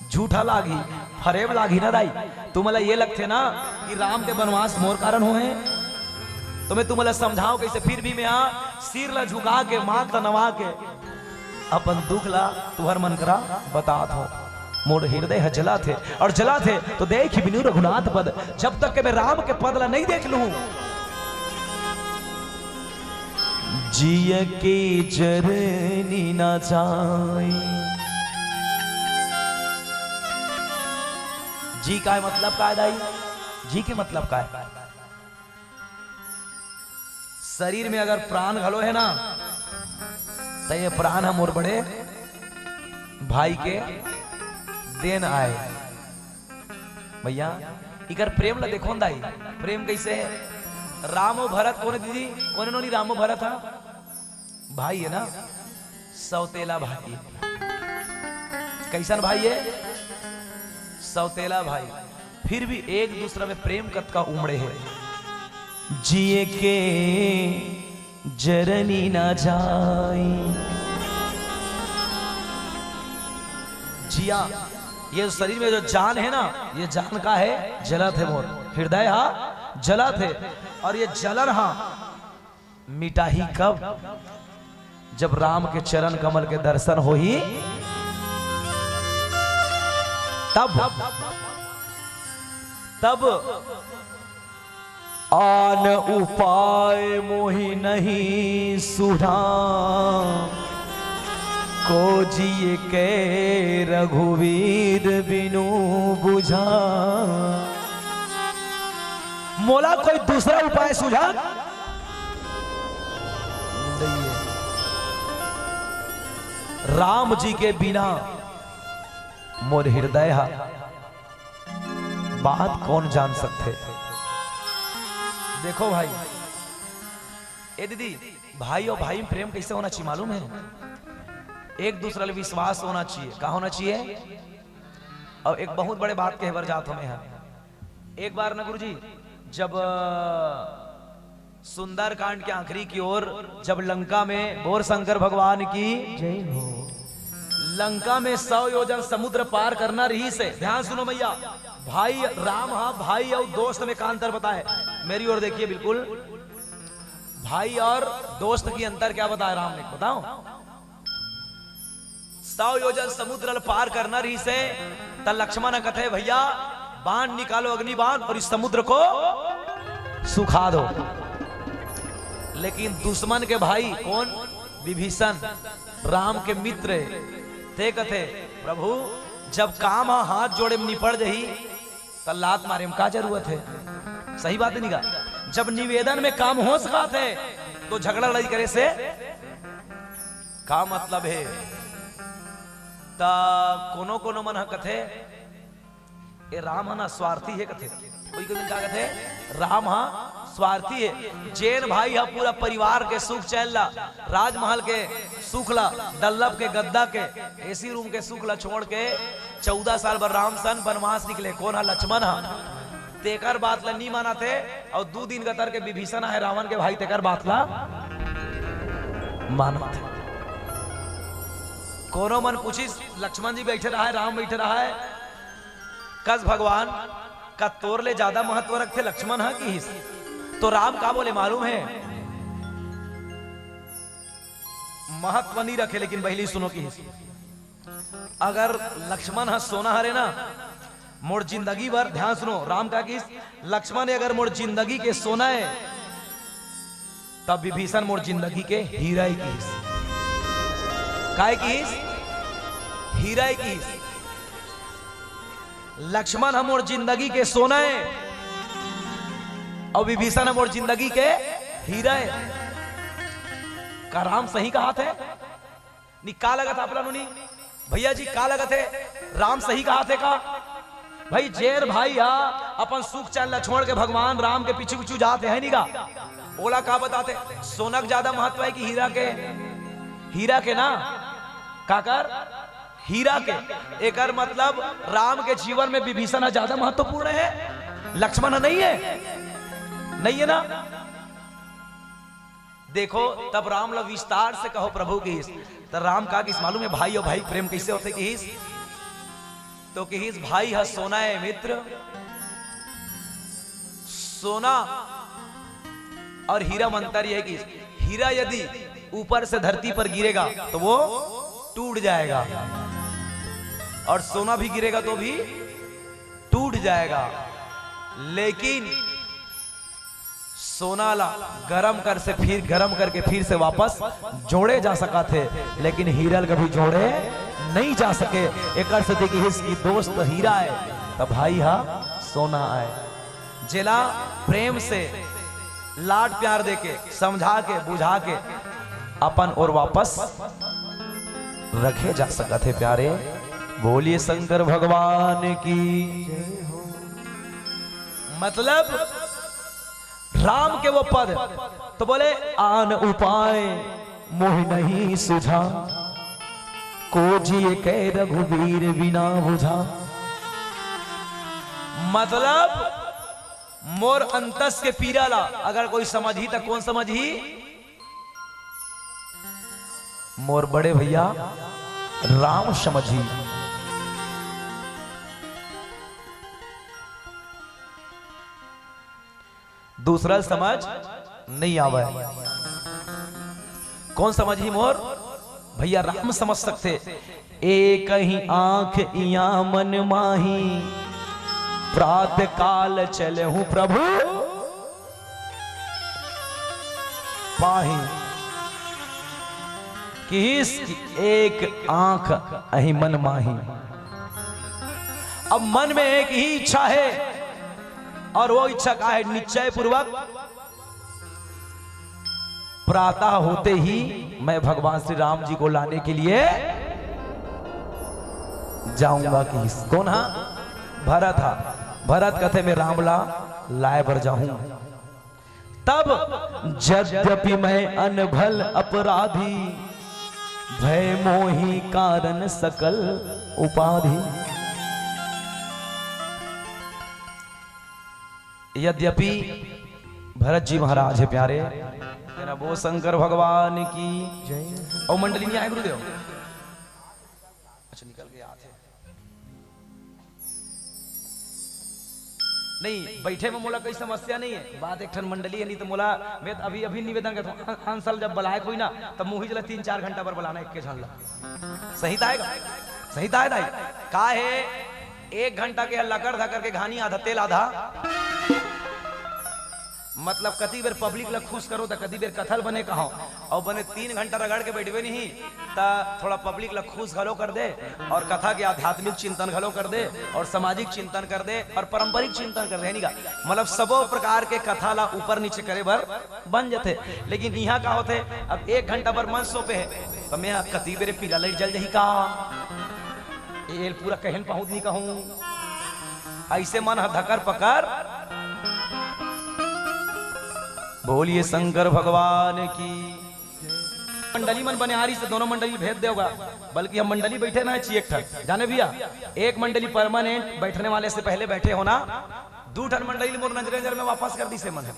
झूठा लागही, फरेब लागही ना दाई। तुमला ये लगथे ना कि राम के बनवास मोर कारण होहे, तो मैं तुमला समझावं कइसे? फिर भी मैं हा सिर ला झुका के, माथ ला नवा के अपन दुख ला तुहर मन करा बतात हों। मोर हिरदय ह जलत हे, अउ जलत हे तो देखी बिनु रघुनाथ पद, जब तक के मैं राम के पद ला नइ देख लूं, जिय के जरनी न जाय। जी का मतलब का हे दाई? जी के मतलब का हे? शरीर में अगर प्राण घलो हे ना, त ये प्राण ह मोर बड़े भाई के देन आय। भैया, इकर प्रेम ला देखो न दाई, प्रेम कइसे हे? राम अउ भरत कोन हे दीदी? कोन हे नोनी राम अउ भरत ह? भाई हे ना, सौतेला भाई। कइसन भाई हे? सौतेला भाई। फिर भी एक दूसरा में प्रेम कतका उमड़े हे। जिय के जरनी न जाय। जिया, ये शरीर में जो जान हे ना, ये जान का हे? जलत हे मोर। हिरदय हा जलत हे। अउ ये जलन हा मिटाही कब? जब राम के चरण कमल के दर्शन होही, तब, तब आन उपाय मोहि नहीं सुझां, को जिय के रघुवीर बिनु बुझां। मोला कोई दूसरा उपाय सुझा। राम जी के बिना मोर हिरदय हा बात कोन जान सकथे? देखो भाई, ए दीदी, भाई अउ भाई में प्रेम कइसे होना चाहिए मालूम हे? एक दूसरा ले विश्वास होना चाहिए। का होना चाहिए? अउ एक बहुत बड़े बात कहे बर जात हों मैं हा। एक बार ना गुरुजी, जब, अ, सुंदरकांड के आखिरी की ओर, जब लंका में, बोल शंकर भगवान की जय हो। लंका में सौ योजन समुद्र पार करना रहिस हे। ध्यान सुनो भैया, भाई राम हा भाई अउ दोस्त में का अंतर बताय हे, मेरी ओर देखिए बिल्कुल। भाई अउ दोस्त की अंतर क्या बताय हे राम ने, बताओ? सौ योजन समुद्र ल पार करना रहिस हे, त लक्ष्मण ह कथे, "भैया, बाण निकालो, अग्नि बाण, और इस समुद्र को सुखा दो।" लेकिन दुश्मन के भाई कोन? विभीषण, राम के मित्र हे। ते कथे, "प्रभु, जब काम ह हाथ जोड़े में निपट जही, त लात मारे में का जरूरत हे?" सही बात हे नी का? जब निवेदन में काम हो सकत हे, तो झगड़ा लड़ाई करे से का मतलब हे? त कोनो कोनो मन ह कथे, "ए राम ह ना स्वार्थी हे," कथे। कोई कोई दिन का कथे, राम हा स्वार्थी हे। जेन भाई हा पूरा परिवार के सुख चैन ला, राजमहल के सुख ला, डल्लब के गद्दा के, एसी रूम के सुख ला छोड़ के चौदह साल बर राम सन बनवास निकले, कोन हा? लक्ष्मण हा। तेकर बात ला नी मानत हे, अउ दू दिन कतर के विभीषण आहे रावण के भाई, तेकर बात ला मानत हे। कोनो मन पूछिस, लक्ष्मण जी बैठे रहा है, राम बैठे रहा है, कस भगवान का तोर ले ज्यादा महत्व रखथे लक्ष्मण हा किहिस? तो राम का बोले मालूम है? महत्व नहीं रखे, लेकिन पहली सुनो किहिस। अगर लक्ष्मण हा सोना हरे ना, मोर जिंदगी भर, ध्यान सुनो, राम का किहिस, लक्ष्मण अगर मोर जिंदगी के सोना है, तब विभीषण मोर जिंदगी के हीरा ही किहिस। काय किहिस? हीरा ही किहिस। लक्ष्मण हा मोर जिंदगी के सोना है, अउ विभीषण हा मोर जिंदगी के हीरा है। का राम सही कहाथे? नी, का लगत हे आप ला नोनी? भैया जी, का लगत हे? राम सही कहाथे का? भाई, जेन भाई हा अपन सुख चैन ला छोड़ के भगवान राम के पीछू पीछू जात हे, है नी का? ओला का बताथे? सोना के ज्यादा महत्व है कि हीरा के? हीरा के ना। काकर? हीरा के। एकर मतलब राम के जीवन में विभीषण हा ज्यादा महत्वपूर्ण है, लक्ष्मण हा नहीं है? नहीं है ना? देखो, तब राम ला विस्तार से कहो प्रभु किहिस। त राम का किहिस मालूम है, भाई अउ भाई प्रेम कैसे होथे किहिस? तो किहिस, भाई हा सोना है मित्र, सोना अउ हीरा में अंतर ये है कि हीरा यदि ऊपर से धरती पर गिरेगा तो वो टूट जाएगा, और सोना भी गिरेगा तो भी टूट जाएगा, लेकिन सोना ला गरम कर से फिर, गरम करके फिर से वापस जोड़े जा सकत हे, लेकिन हीरा ला कभी जोड़े नहीं जा सके। एकर से देखिस कि दोस्त हीरा है, त भाई हा सोना आय। जेला प्रेम से, लाड प्यार देके, समझा के, बुझा के अपन ओर वापस रखे जा सकत हे प्यारे। बोलिए शंकर भगवान की। मतलब राम के वो पद तो बोले, आन उपाय मोहि नहीं सुझा, को जिय कै रघुबीर बिना बुझा। मतलब मोर अंतस के पीरा ला अगर कोई समझही त कोन समझही? मोर बड़े भैया राम समझही। दूसरा समझ नहीं आवे। कोन समझही मोर भैया? राम समझ सकथे। एक ही आंख इया मन माही, प्रात काल चलहु प्रभु पाही। किहिस कि एक आंख अही मन माही। अब मन में एक ही इच्छा है, और वो इच्छा का है? निश्चय पूर्वक प्रातः होते ही मैं भगवान श्री राम जी को लाने के लिए जाऊंगा। किहिस, कोन हा? भरत हा। भरत कथे, मैं राम ला लाए बर जाहूं। तब, जद्यपि मैं अनभल अपराधी, भय मोहि कारण सकल उपाधि। यद्यपि भरत जी महाराज हे प्यारे, तेरा बोल शंकर भगवान की जय। और मंडली नहीं आए गुरुदेव? अच्छा, निकल गया थे। नहीं, बैठे में मोला कोई समस्या नहीं है। बात एक ठन मंडली है, नहीं तो मोला, मैं तो अभी, अभी निवेदन करता हूँ, हर साल जब बलाए कोई ना, तब मुही जला तीन चार घंटा पर बलाना एक के झन ला। सही ताय का? सही ताय दाई? का है, एक घंटा के लकर धकर के घानी आधा तेल आधा। मतलब कति बेर पब्लिक ला खुश करो त कति बेर कथल बने कहो, और बने तीन घंटा रगड़ के बैठबे नहीं त थोड़ा पब्लिक ला खुश घलो कर दे, और कथा के आध्यात्मिक चिंतन घलो कर दे, और सामाजिक चिंतन कर दे, और पारंपरिक चिंतन कर दे, है नी का? मतलब सबो प्रकार के कथा ला ऊपर नीचे करे बर बन जथे। लेकिन इहाँ का होथे, अब एक घंटा बर मंच सौंपे हे, त मैं कति बेरे पीला लाइट जल जाही का? एल पूरा कहन पहुंच नहीं कहूं। ऐसे मन ह धकर पकर बोलिए शंकर भगवान की। मंडली मन बनिहारी से दोनों मंडली भेज देगा, बल्कि हम मंडली बैठे ना छी एक ठन, जाने भैया, एक मंडली परमानेंट बैठने वाले से पहले बैठे हो ना, दू ठन मंडली मोर नजरे नजर में वापस कर दी से मन है।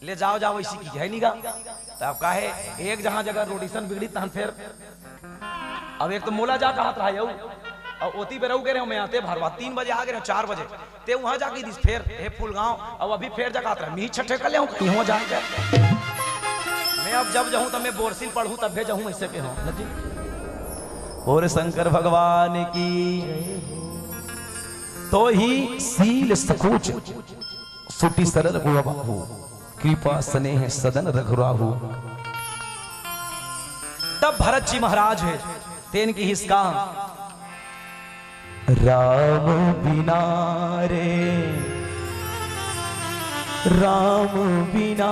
ले जाओ, जाओ, इसी की है नी गा। तब काहे एक जहां जगह रोटेशन बिगड़ी, तहन फिर अब एक तो मोला जा कहत रहा यऊ, और ओती बेरा उ गे रहे मैं आते भरवा तीन बजे आ गे रहे, चार बजे ते वहां जाके दिस, फिर हे फूलगांव, अब अभी फिर जा कहत रहा, मी छठे कर ले हूं, कहीं हो जाए जाए। मैं अब जब जाऊं तब मैं बोरसिल पढ़ूं, तब भी जाऊं, ऐसे के हो नदी। और शंकर भगवान की। तो ही सील सकुच सुटि सरल गुण बाहु, कृपा स्नेह सदन रघुराहु। तब भरत जी महाराज है, तेन की हिसका। राम बिना रे, राम बिना,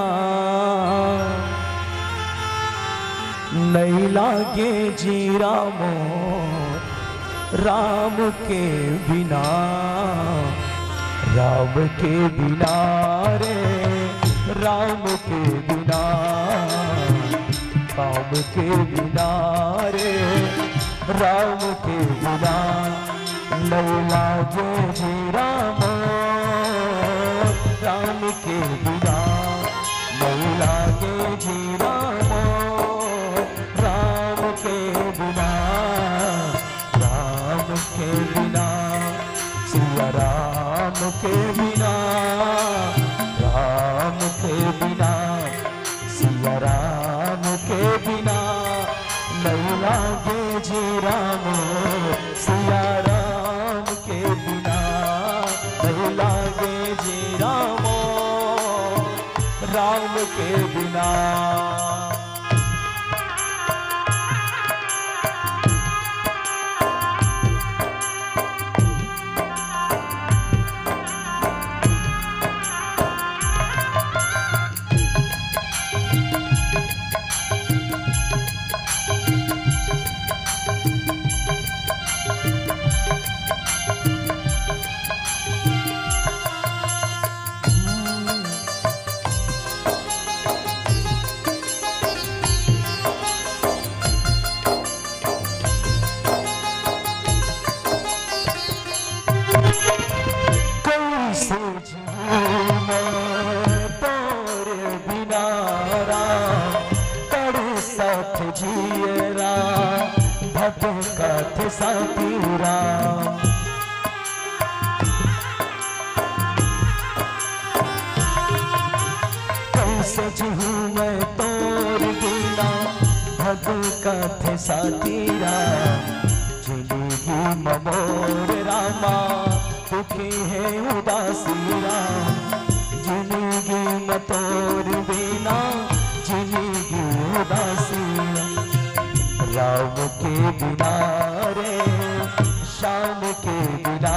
नइ लागे जी रामो, राम के बिना, राम के बिना रे, राम के बिना, राम के बिना रे, राम के बिना, नइ लागे जी रामो, राम के बिना, नइ लागे जी रामो, राम के बिना, राम के बिना, सिया राम के बिना, राम के बिना, सिया राम के बिना, नइ लागे जी रामो, सिया राम के बिना, नइ लागे जी रामो, राम के बिना। कैसे जीऊँ मैं तोरे बिना राम, तड़सत जियरा भटकत साथी राम। कैसे जीऊँ मैं तोर बिना भटकत साथी राम। जिंदगी म मोर रामा दुखी हे उदासी राम। जिंदगी म तोर बिना जिंदगी उदासी राम। राम के बिना रे, श्याम के बिना,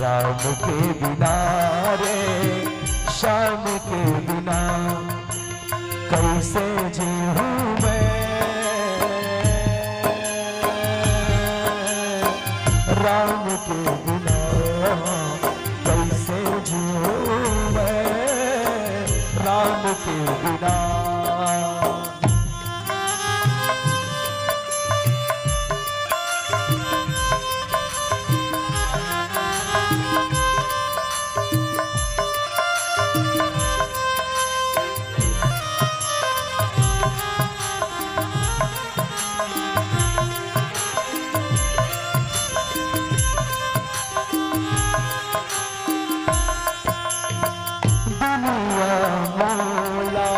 राम के बिना रे, श्याम के बिना, कैसे जीऊँ मैं राम के बिना, कैसे जीऊँ मैं राम के बिना। दुनिया मोला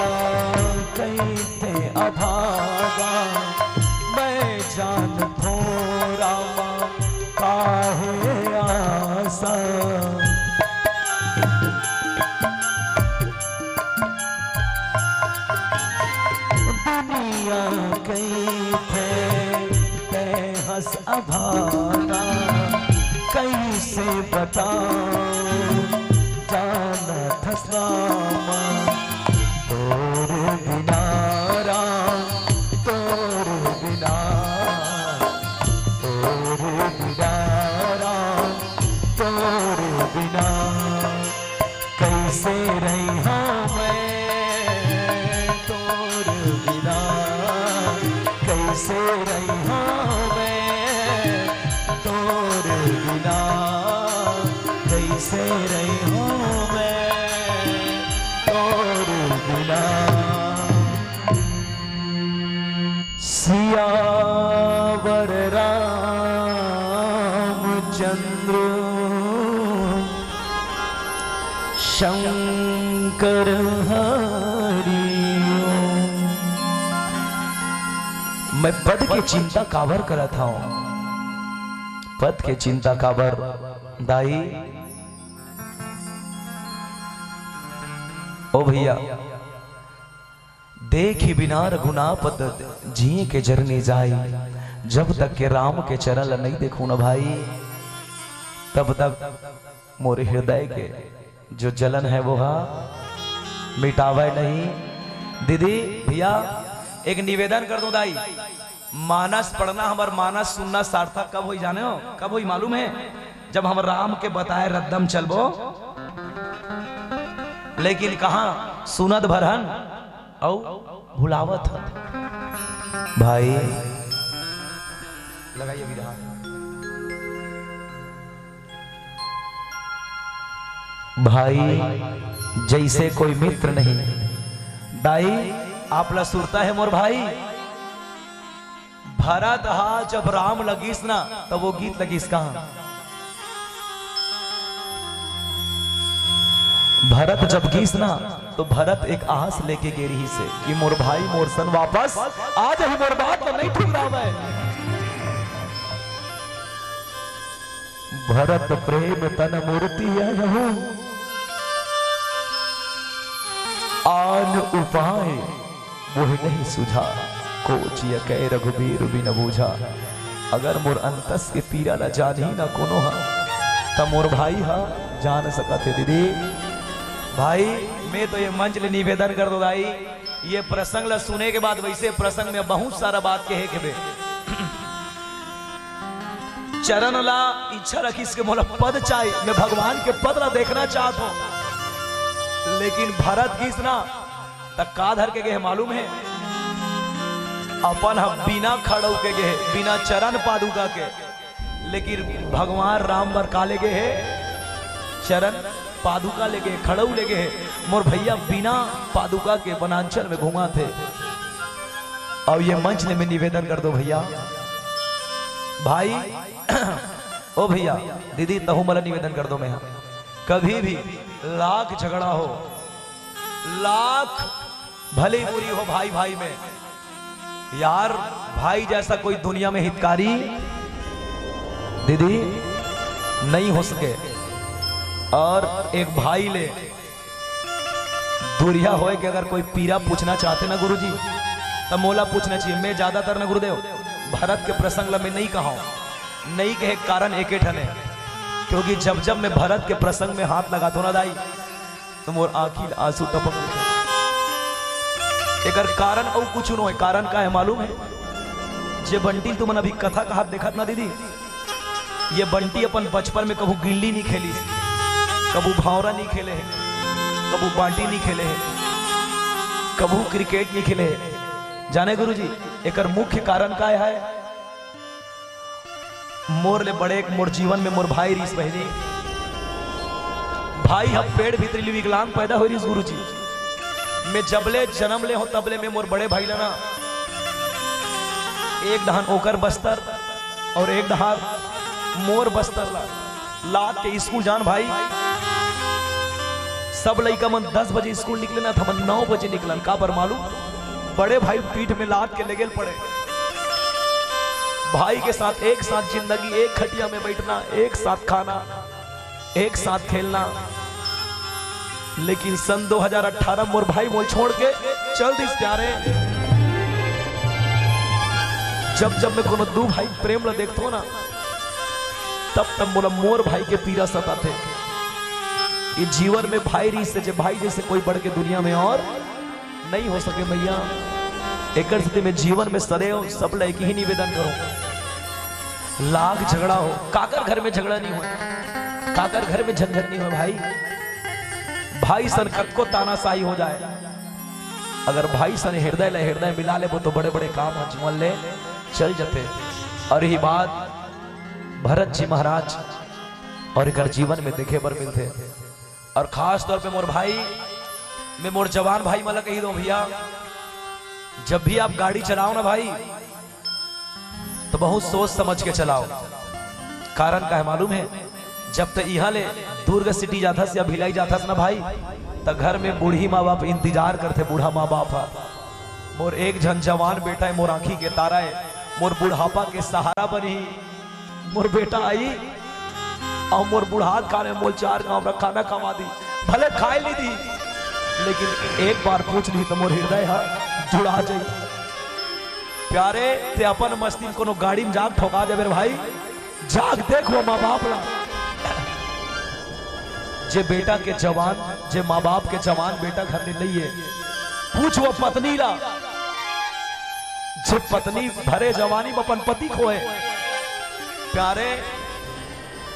कहिथे अभागा, मैं जानथों रामा काहे आसा। दुनिया कहिथे तैं हस अभागा, कइसे बतावँव जानत हस रामा। तोर बिना राम, तोर बिना, तोर बिना राम, तोर बिना। कइसे रहिहँव कैसे रही हूँ मैं तोर बिना, कैसे रही हूँ मैं तोर बिना। सियावर रामचंद्र शंकर हरि ओम। मैं पद के चिंता काबर करत हूँ, पद के चिंता काबर दाई। ओ भैया, देखि बिना रघुनाथ पद जिए के जरनी जाई। जब तक के राम के चरण ल नइ देखूं ना भाई, तब तक मोर हृदय के जो जलन है वो हा मिटावे नहीं। दीदी भैया, एक निवेदन कर दूं दाई, मानस पढ़ना हमर मानस सुनना सार्थक कब होई जाने हो, कब होई मालूम है? जब हम राम के बताए रद्दम चलबो, लेकिन कहाँ सुनत भरहन अउ भुलावत हन। भाई लगाइए विधान। भाई जैसे कोई मित्र नहीं। दाई आप ला सुरता है मोर भाई, भरत हा जब राम लगिस ना, तब वो गीत लगिस कहाँ? भरत जब गीस ना, तो भरत एक आस लेके गे रहिस हे कि मोर भाई मोर सन वापस आ जाही, मोर बात ल नहीं ठुकरावय। भरत प्रेम तन मूर्ति यहू, आन उपाय मोहि नहीं सुझा, को जिय कै रघुबीर बिन बूझा। अगर मोर अंतस के पीरा ला जानही ना कोनो हा, त मोर भाई हा जान सकत हे दीदी। भाई, मैं तो ये मंच ले निवेदन कर दो दाई, ये प्रसंग ला सुने के बाद वैसे प्रसंग में बहुत सारा बात कहे के बे। चरण ला इच्छा रखिस के मोला पद चाही, मैं भगवान के पद ला देखना चाहत हूँ। लेकिन भरत गीस ना, त का धर के गे हे मालूम हे? अपन ह बिना खड़ऊ के गे हे, बिना चरण पादुका के। लेकिन भगवान राम बर का ले गे हे? चरण पादुका ले गे, खड़ऊ ले गे हे। मोर भैया बिना पादुका के वनांचल में घूमत हे। अउ ये मंच ले मैं निवेदन कर दो भैया, भाई, ओ भैया, दीदी, तहू मोला निवेदन कर दो, मैं कभी भी लाख झगड़ा हो, लाख भले बुरी हो भाई भाई में, यार, भाई जैसा कोई दुनिया में हितकारी दीदी नहीं हो सके। और एक भाई ले दूरिया होए के अगर कोई पीरा पूछना चाहते ना गुरुजी, त मोला पूछना चाहिए। मैं ज्यादातर ना गुरुदेव भरत के प्रसंग ला मैं नहीं कहा हूँ, नहीं कहे कारण एके ठन हे, क्योंकि जब जब मैं भरत के प्रसंग में हाथ लगाथों ना दाई, तो मोर आँखी ले आंसू टपक उठे। एकर कारण अउ कुछ नोहे। कारण का हे मालूम हे? जे बंटी तुमन अभी कथा कहत देखत ना दीदी, ये बंटी अपन बचपन में कभू गिल्ली नहीं खेलिस, कभू भांवरा नहीं खेले हे, कभू बांटी नहीं खेले हे, कभू क्रिकेट नहीं खेले हे। जाने गुरुजी, एकर मुख्य कारण का हे? मोर ले बड़े एक मोर जीवन में मोर भाई रिहिस बहिनी। भाई ह पेट भीतरी ले विकलांग पैदा होय रिहिस गुरुजी। मैं जबले जन्म ले हों तबले मैं मोर बड़े भाई ला ना एक डहान ओकर बस्तर और एक डहान मोर बस्तर ला लाद के स्कूल जान भाई। सब लइका मन दस बजे स्कूल निकले ना, त हमन नौ बजे निकलन। काबर मालूम? बड़े भाई पीठ में लाद के लेगेल पड़े। भाई के साथ एक साथ जिंदगी, एक खटिया में बैठना, एक साथ खाना, एक साथ खेलना। लेकिन सन दो हज़ार अठारह मोर भाई मोल छोड़ के चल दिस प्यारे। जब जब मैं कोनो दू भाई प्रेम ला देखथों ना, तब तब मोला मोर भाई के पीरा सताथे। ये जीवन में भाई रिहिस हे, जे भाई जैसे कोई बढ़ के दुनिया में और नहीं हो सके भैया। एकर सेती मैं जीवन में सदैव सब ला एक ही निवेदन करूं, लाख झगड़ा हो, काकर घर में झगड़ा नहीं हो, काकर घर में झंझट नहीं हो भाई। भाई सन कतको तानाशाही हो जाए, अगर भाई सने हृदय ले हृदय मिला लेबो तो बड़े-बड़े काम ह जीवन ले चल जथे। और यही बात भरत जी महाराज और एकर जीवन में देखे बर मिलथे। और खास तौर पे मोर भाई, मैं मोर जवान भाई मन ला कही दो भैया, जब भी आप गाड़ी चलाओ ना भाई, तो बहुत सोच समझ के चलाओ। कारण का है मालूम है, जब तक इहां ले दुर्ग सिटी जाथस या भिलाई जाथस ना भाई, त घर में बूढ़ी माँ बाप इंतजार करथे, बूढ़ा माँ बाप ह। मोर एक झन जवान बेटा है, मोर आंखी के तारा है, मोर बुढ़ापा के सहारा बनही। मोर बेटा आई और मोर बुढ़ात काल में मोल चार गांव का खाना खवा दी, भले खाए ली दी, लेकिन एक बार पूछ ली तो मोर हृदय ह जुड़ा जाई। प्यारे, ते अपन मस्ती में कोनो गाड़ी में जाग ठोका जाबे रे भाई, जाग देख वो माँ बाप ला। जे बेटा के जवान, जे माँ बाप के जवान बेटा घर ले नइये, पूछ वो पत्नी ला, जे पत्नी भरे जवानी में अपन पति खोए। प्यारे,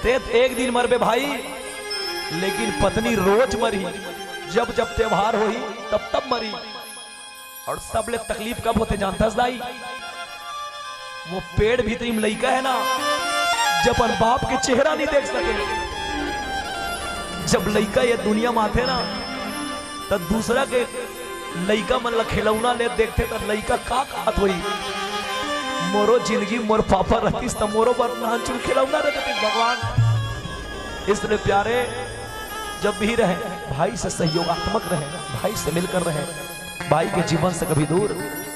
ते एक दिन मरबे भाई, लेकिन पत्नी रोज मरही, जब जब त्योहार होही तब तब मरही। और सबले तकलीफ कब होथे जानथस दाई? वो पेट भीतरी में लइका है ना, जब अपन बाप के चेहरा नहीं देख सके, जब लइका ये दुनिया में आथे ना, त दूसरा के लइका मन ला खिलौना ले देखथे त लइका का कहत होही, "मोरो जिंदगी मोर पापा रहतीस त मोरो बर नानचुन खिलौना दे देतीस भगवान।" इसलिए प्यारे, जब भी रहें, भाई से सहयोगात्मक रहें, भाई से मिलकर रहें। भाई के जीवन से कभी दूर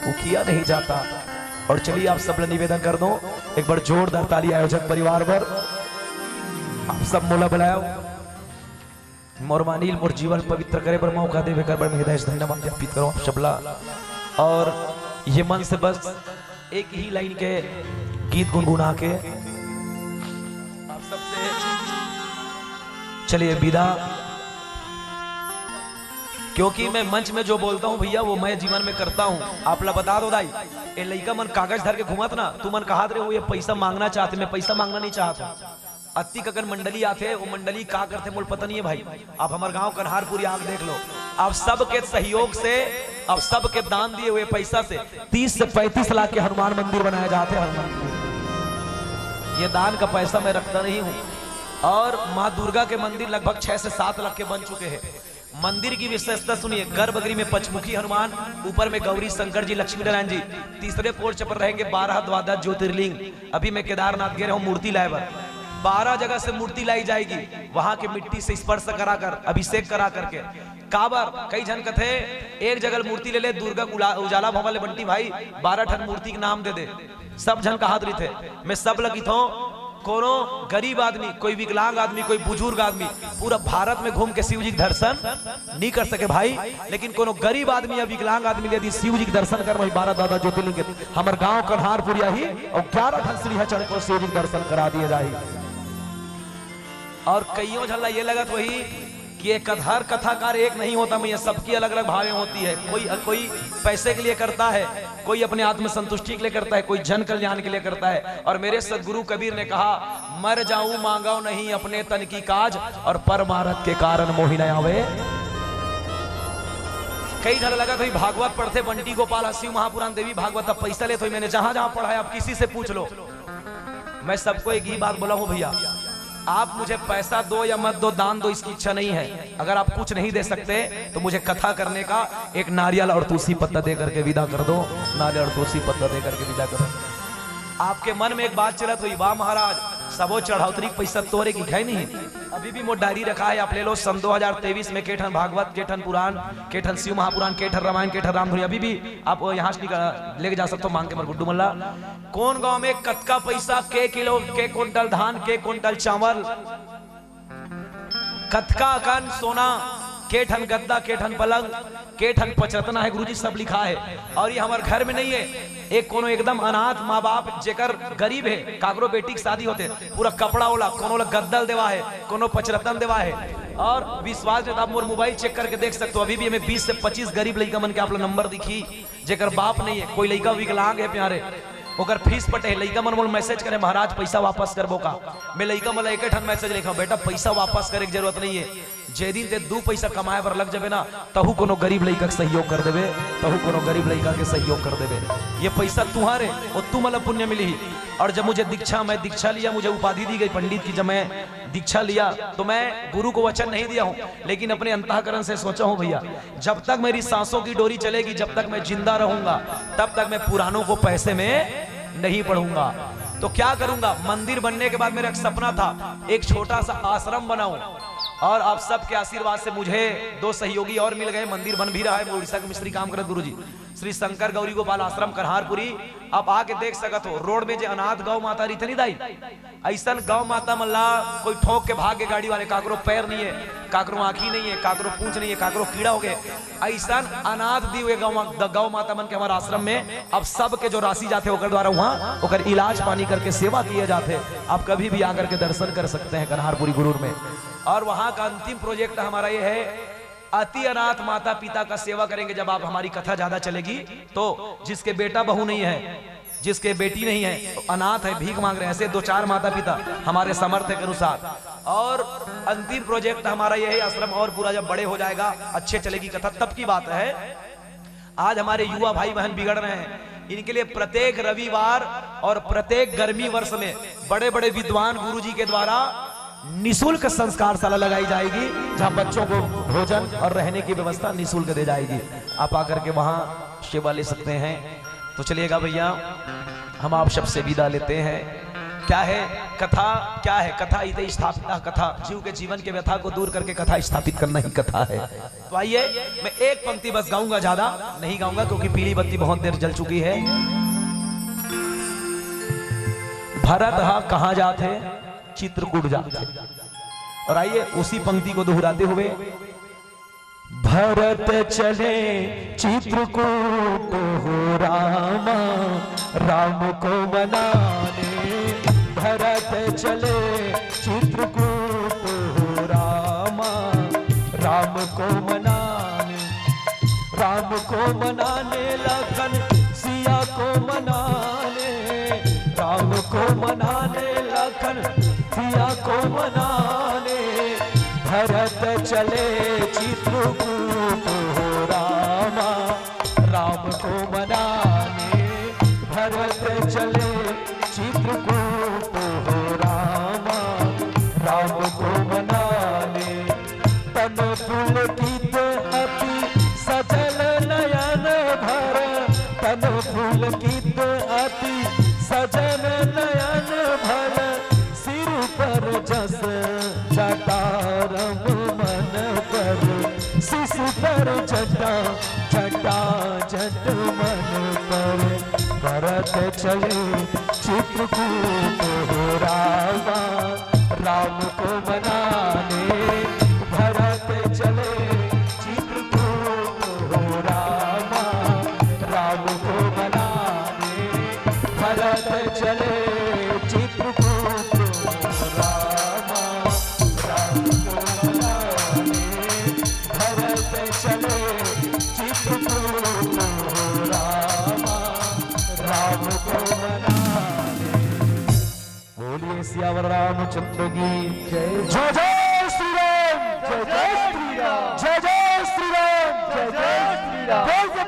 वो किया नहीं जाता। और चलिए, आप सब ला निवेदन कर दो एक बार जोरदार ताली आयोजक परिवार बर। आप सब मोला बुलाओ, मोर मानिल मोर जीवन पवित्र करे बर मौका देवे कर बर मैं हृदय से धन्यवाद ज्ञापित करूं आप सबला। और ये मन से बस एक ही लाइन के गीत गुनगुना के आप सबसे चलिए विदा। क्योंकि मैं मंच में जो बोलता हूँ भैया, वो मैं जीवन में करता हूँ। आप ला बता दो दाई, ए लइका मन कागज धर के घूमत ना, तू मन कहात रहे हो ये पैसा मांगना चाहते, मैं पैसा मांगना नहीं चाहता। अतिक अकन मंडली आथे, वो मंडली का करथे मोल पता नहीं है भाई। आप हमर गांव कन्हारपुर आग देख लो, आप सबके सहयोग से, आप सबके दान दिए हुए पैसा से तीस से पैंतीस लाख के हनुमान मंदिर बनाया जाते हैं। हनुमान मंदिर, ये दान का पैसा मैं रखता नहीं हूँ। और माँ दुर्गा के मंदिर लगभग छह से सात लाख के बन चुके हैं। मंदिर की विशेषता सुनिए, गर्भगृह में पंचमुखी हनुमान, ऊपर में गौरी शंकर जी, लक्ष्मी नारायण जी, तीसरे पोर्च पर रहेंगे बारह द्वादश ज्योतिर्लिंग। अभी मैं केदारनाथ गए रहूं मूर्ति लाए बर, बारह जगह से मूर्ति लाई जाएगी, वहां के मिट्टी से स्पर्श करा कर, अभिषेक करा करके। काबर कई झन कथे, एक जगह मूर्ति ले ले दुर्गा उला-, उजाला भवन ले बंटी भाई, बारह ठन मूर्ति के नाम दे दे, सब झन कहात रहिथे। मैं सब ल कहिथों, कोनो गरीब आदमी, कोई विकलांग आदमी, कोई बुजुर्ग आदमी पूरा भारत में घूम के शिव जी के दर्शन नहीं कर सके भाई, लेकिन कोनो गरीब आदमी या विकलांग आदमी यदि शिव जी के दर्शन कर वही बारह द्वादश ज्योतिर्लिंग के, हमर गांव कन्हारपुर आही और ग्यारह ठन सीढ़िया चढ़ के शिव जी के दर्शन करा दिए जाही। और कईयों झन ला ये लगत होही कि एक हर कथाकार एक नहीं होता भैया, सबकी अलग-अलग भावें होती है। कोई, कोई पैसे के लिए करता है, कोई अपने आत्म संतुष्टि के लिए करता है, कोई जन कल्याण के लिए करता है। और मेरे सदगुरु कबीर ने कहा, "मर जाऊं मांगो नहीं अपने तन की काज, और परमारथ के कारण मोहि न आवे।" कई झन लगत होही भागवत पढ़थे बंटी गोपाल ह, शिव महापुराण, देवी भागवत, तब पैसा लेत होही। मैंने जहां जहां पढ़ा है, आप किसी से पूछ लो। मैं सबको एक ही बात बोला हूं भैया, आप मुझे पैसा दो या मत दो, दान दो, इसकी इच्छा नहीं है। अगर आप कुछ नहीं दे सकते तो मुझे कथा करने का एक नारियल और तुलसी पत्ता दे करके विदा कर दो, नारियल और तुलसी पत्ता दे करके विदा करो। आपके मन में एक बात चलत होही, "वाह महाराज, सबो चढ़ौतरी के पैसा तोरे की है नहीं।" अभी भी मोर डायरी रखा है, आप ले लो, सन दो हज़ार तेईस में के ठन भागवत, के ठन पुराण, के ठन शिव महापुराण, के ठन रामायण, के ठन रामधुनी, अभी भी आप वो यहाँ से निकाल, लेके जा सकते हो मांग के मर गुड्डू मल्ला। कौन गांव में कतका पैसा, के किलो, के कुंटल धान, के कुंटल चावल, कतका अकन सोना, के ठन गद्दा, के ठन पलंग, के ठन पचरत्ना है गुरुजी, सब लिखा है। और ये हमर घर में नहीं है, एक कोनो एकदम अनाथ माँ बाप जेकर गरीब है, काकरो बेटी के शादी होथे, पूरा कपड़ा ओला, कोनो ला गद्दा ल देवा है, कोनो पचरत्ना ल देवा है। और विश्वास नहीं तो आप मोर मोबाइल चेक करके देख सकते हो, अभी भी हमें बीस से पच्चीस गरीब लइका मन के आप ला नंबर दिखी, जेकर बाप नहीं है, कोई लइका विकलांग है प्यारे, ओकर फीस पटे हे। लइका मन मोला मैसेज करे, "महाराज, पइसा वापस करबो का?" मैं लइका मन ला एके ठन मैसेज लिखा, "बेटा, पइसा वापस करे के जरूरत नहीं है। जे दिन ते दू पइसा कमाए बर लग जाबे ना, तहू कोनो गरीब लइका के सहयोग कर देबे, तहू कोनो गरीब लइका के सहयोग कर देबे। ये पइसा तुम्हारे, वो तुमला पुण्य मिलही।" और जब मुझे दीक्षा, मैं दीक्षा लिया, मुझे उपाधि दी गई पंडित की, जब मैं दीक्षा लिया तो मैं गुरु को वचन नहीं दिया हूँ, लेकिन अपने अंतःकरण से सोचा हूँ, भैया, जब तक मेरी सांसों की डोरी चलेगी, जब तक मैं जिंदा रहूंगा, तब तक मैं पुरानों को पैसे में नहीं पढ़ूंगा। तो क्या करूंगा? मंदिर बनने के बाद मेरा एक सपना था, एक छोटा सा आश्रम बनाऊं। और आप सबके आशीर्वाद से मुझे दो सहयोगी और मिल गए। मंदिर बन भी रहा है, वो उड़ीसा के मिस्त्री काम करत गुरुजी, श्री शंकर गौरी गोपाल आश्रम करहारपुरी। आप आके देख सकत हो, रोड में जे अनाथ गौ माता रहिथे नहीं दाई, अइसन गौ माता मन ला कोई ठोक के भाग के गाड़ी वाले, काकरो पैर नहीं है, काकरो आँखी नहीं है, काकरो पूंछ नहीं है, काकरो कीड़ा हो गए, अइसन अनाथ दी हुए गौ मा-, द-, गौ माता मन के हमारे आश्रम में अब सबके जो राशि जाथे ओकर द्वारा वहाँ ओकर इलाज पानी करके सेवा किए जाथे। आप कभी भी आकर के दर्शन कर सकते हैं करहारपुरी गुरूर में। और वहाँ का अंतिम प्रोजेक्ट हमारा ये है, अति अनाथ माता पिता का सेवा करेंगे। जब आप हमारी कथा ज्यादा चलेगी तो जिसके बेटा बहू नहीं है, जिसके बेटी नहीं है, तो अनाथ है, भीख मांग रहे हैं, ऐसे दो चार माता पिता हमारे सामर्थ्य के अनुसार। और अंतिम प्रोजेक्ट हमारा ये है, आश्रम और पूरा जब बड़े हो जाएगा, अच्छे चलेगी कथा, तब की बात है। आज हमारे युवा भाई बहन बिगड़ रहे हैं, इनके लिए प्रत्येक रविवार और प्रत्येक गर्मी वर्ष में बड़े बड़े विद्वान गुरुजी के द्वारा निशुल्क संस्कार शाला लगाई जाएगी, जहां बच्चों को भोजन और रहने की व्यवस्था निशुल्क दी जाएगी। आप आकर के वहां सेवा ले सकते हैं। तो चलिएगा भैया, हम आप सबसे विदा लेते हैं। क्या है कथा? क्या है कथा? इति स्थापिता कथा। जीव के जीवन के व्यथा को दूर करके कथा स्थापित करना ही कथा है। तो आइए, मैं एक पंक्ति बस गाऊंगा, ज्यादा नहीं गाऊंगा, क्योंकि पीली बत्ती बहुत देर जल चुकी है। भरत हा कहाँ जाथे? चित्रकूट जाथे। और आइए, उसी पंक्ति को दोहराते हुए, भरत चले चित्रकूट हो रामा, राम को मनाने। भरत चले चित्रकूट हो रामा, राम को मनाने। राम को मनाने, लखन सिया को मनाने। राम को मनाने, लखन सिया को मनाने। भरत चले चित्रकूट हो रामा, राम को मनाने। भरत चले चित्रकूट हो रामा, राम को मनाने। तन पुलकित अति सजल नयन भर, तन पुलकित अति सजल नयन भर। सिर पर जस जटारम मन पर, शिश पर जटा, जटा जट मन पर। भरत चले चित्रकूट हो रामा, राम को मनाने। भरत चले चित्रकूट हो रामा, राम को मनाने। भरत चले चित्रकूट हो रामा, राम को मनाने। भरत चले चित्रकूट हो रामा, राम को मनाने। बोलिए सियावर रामचंद्र की जय। जय जय श्री राम। जय जय श्री राम। जय जय श्री राम। जय जय श्री राम। बोल के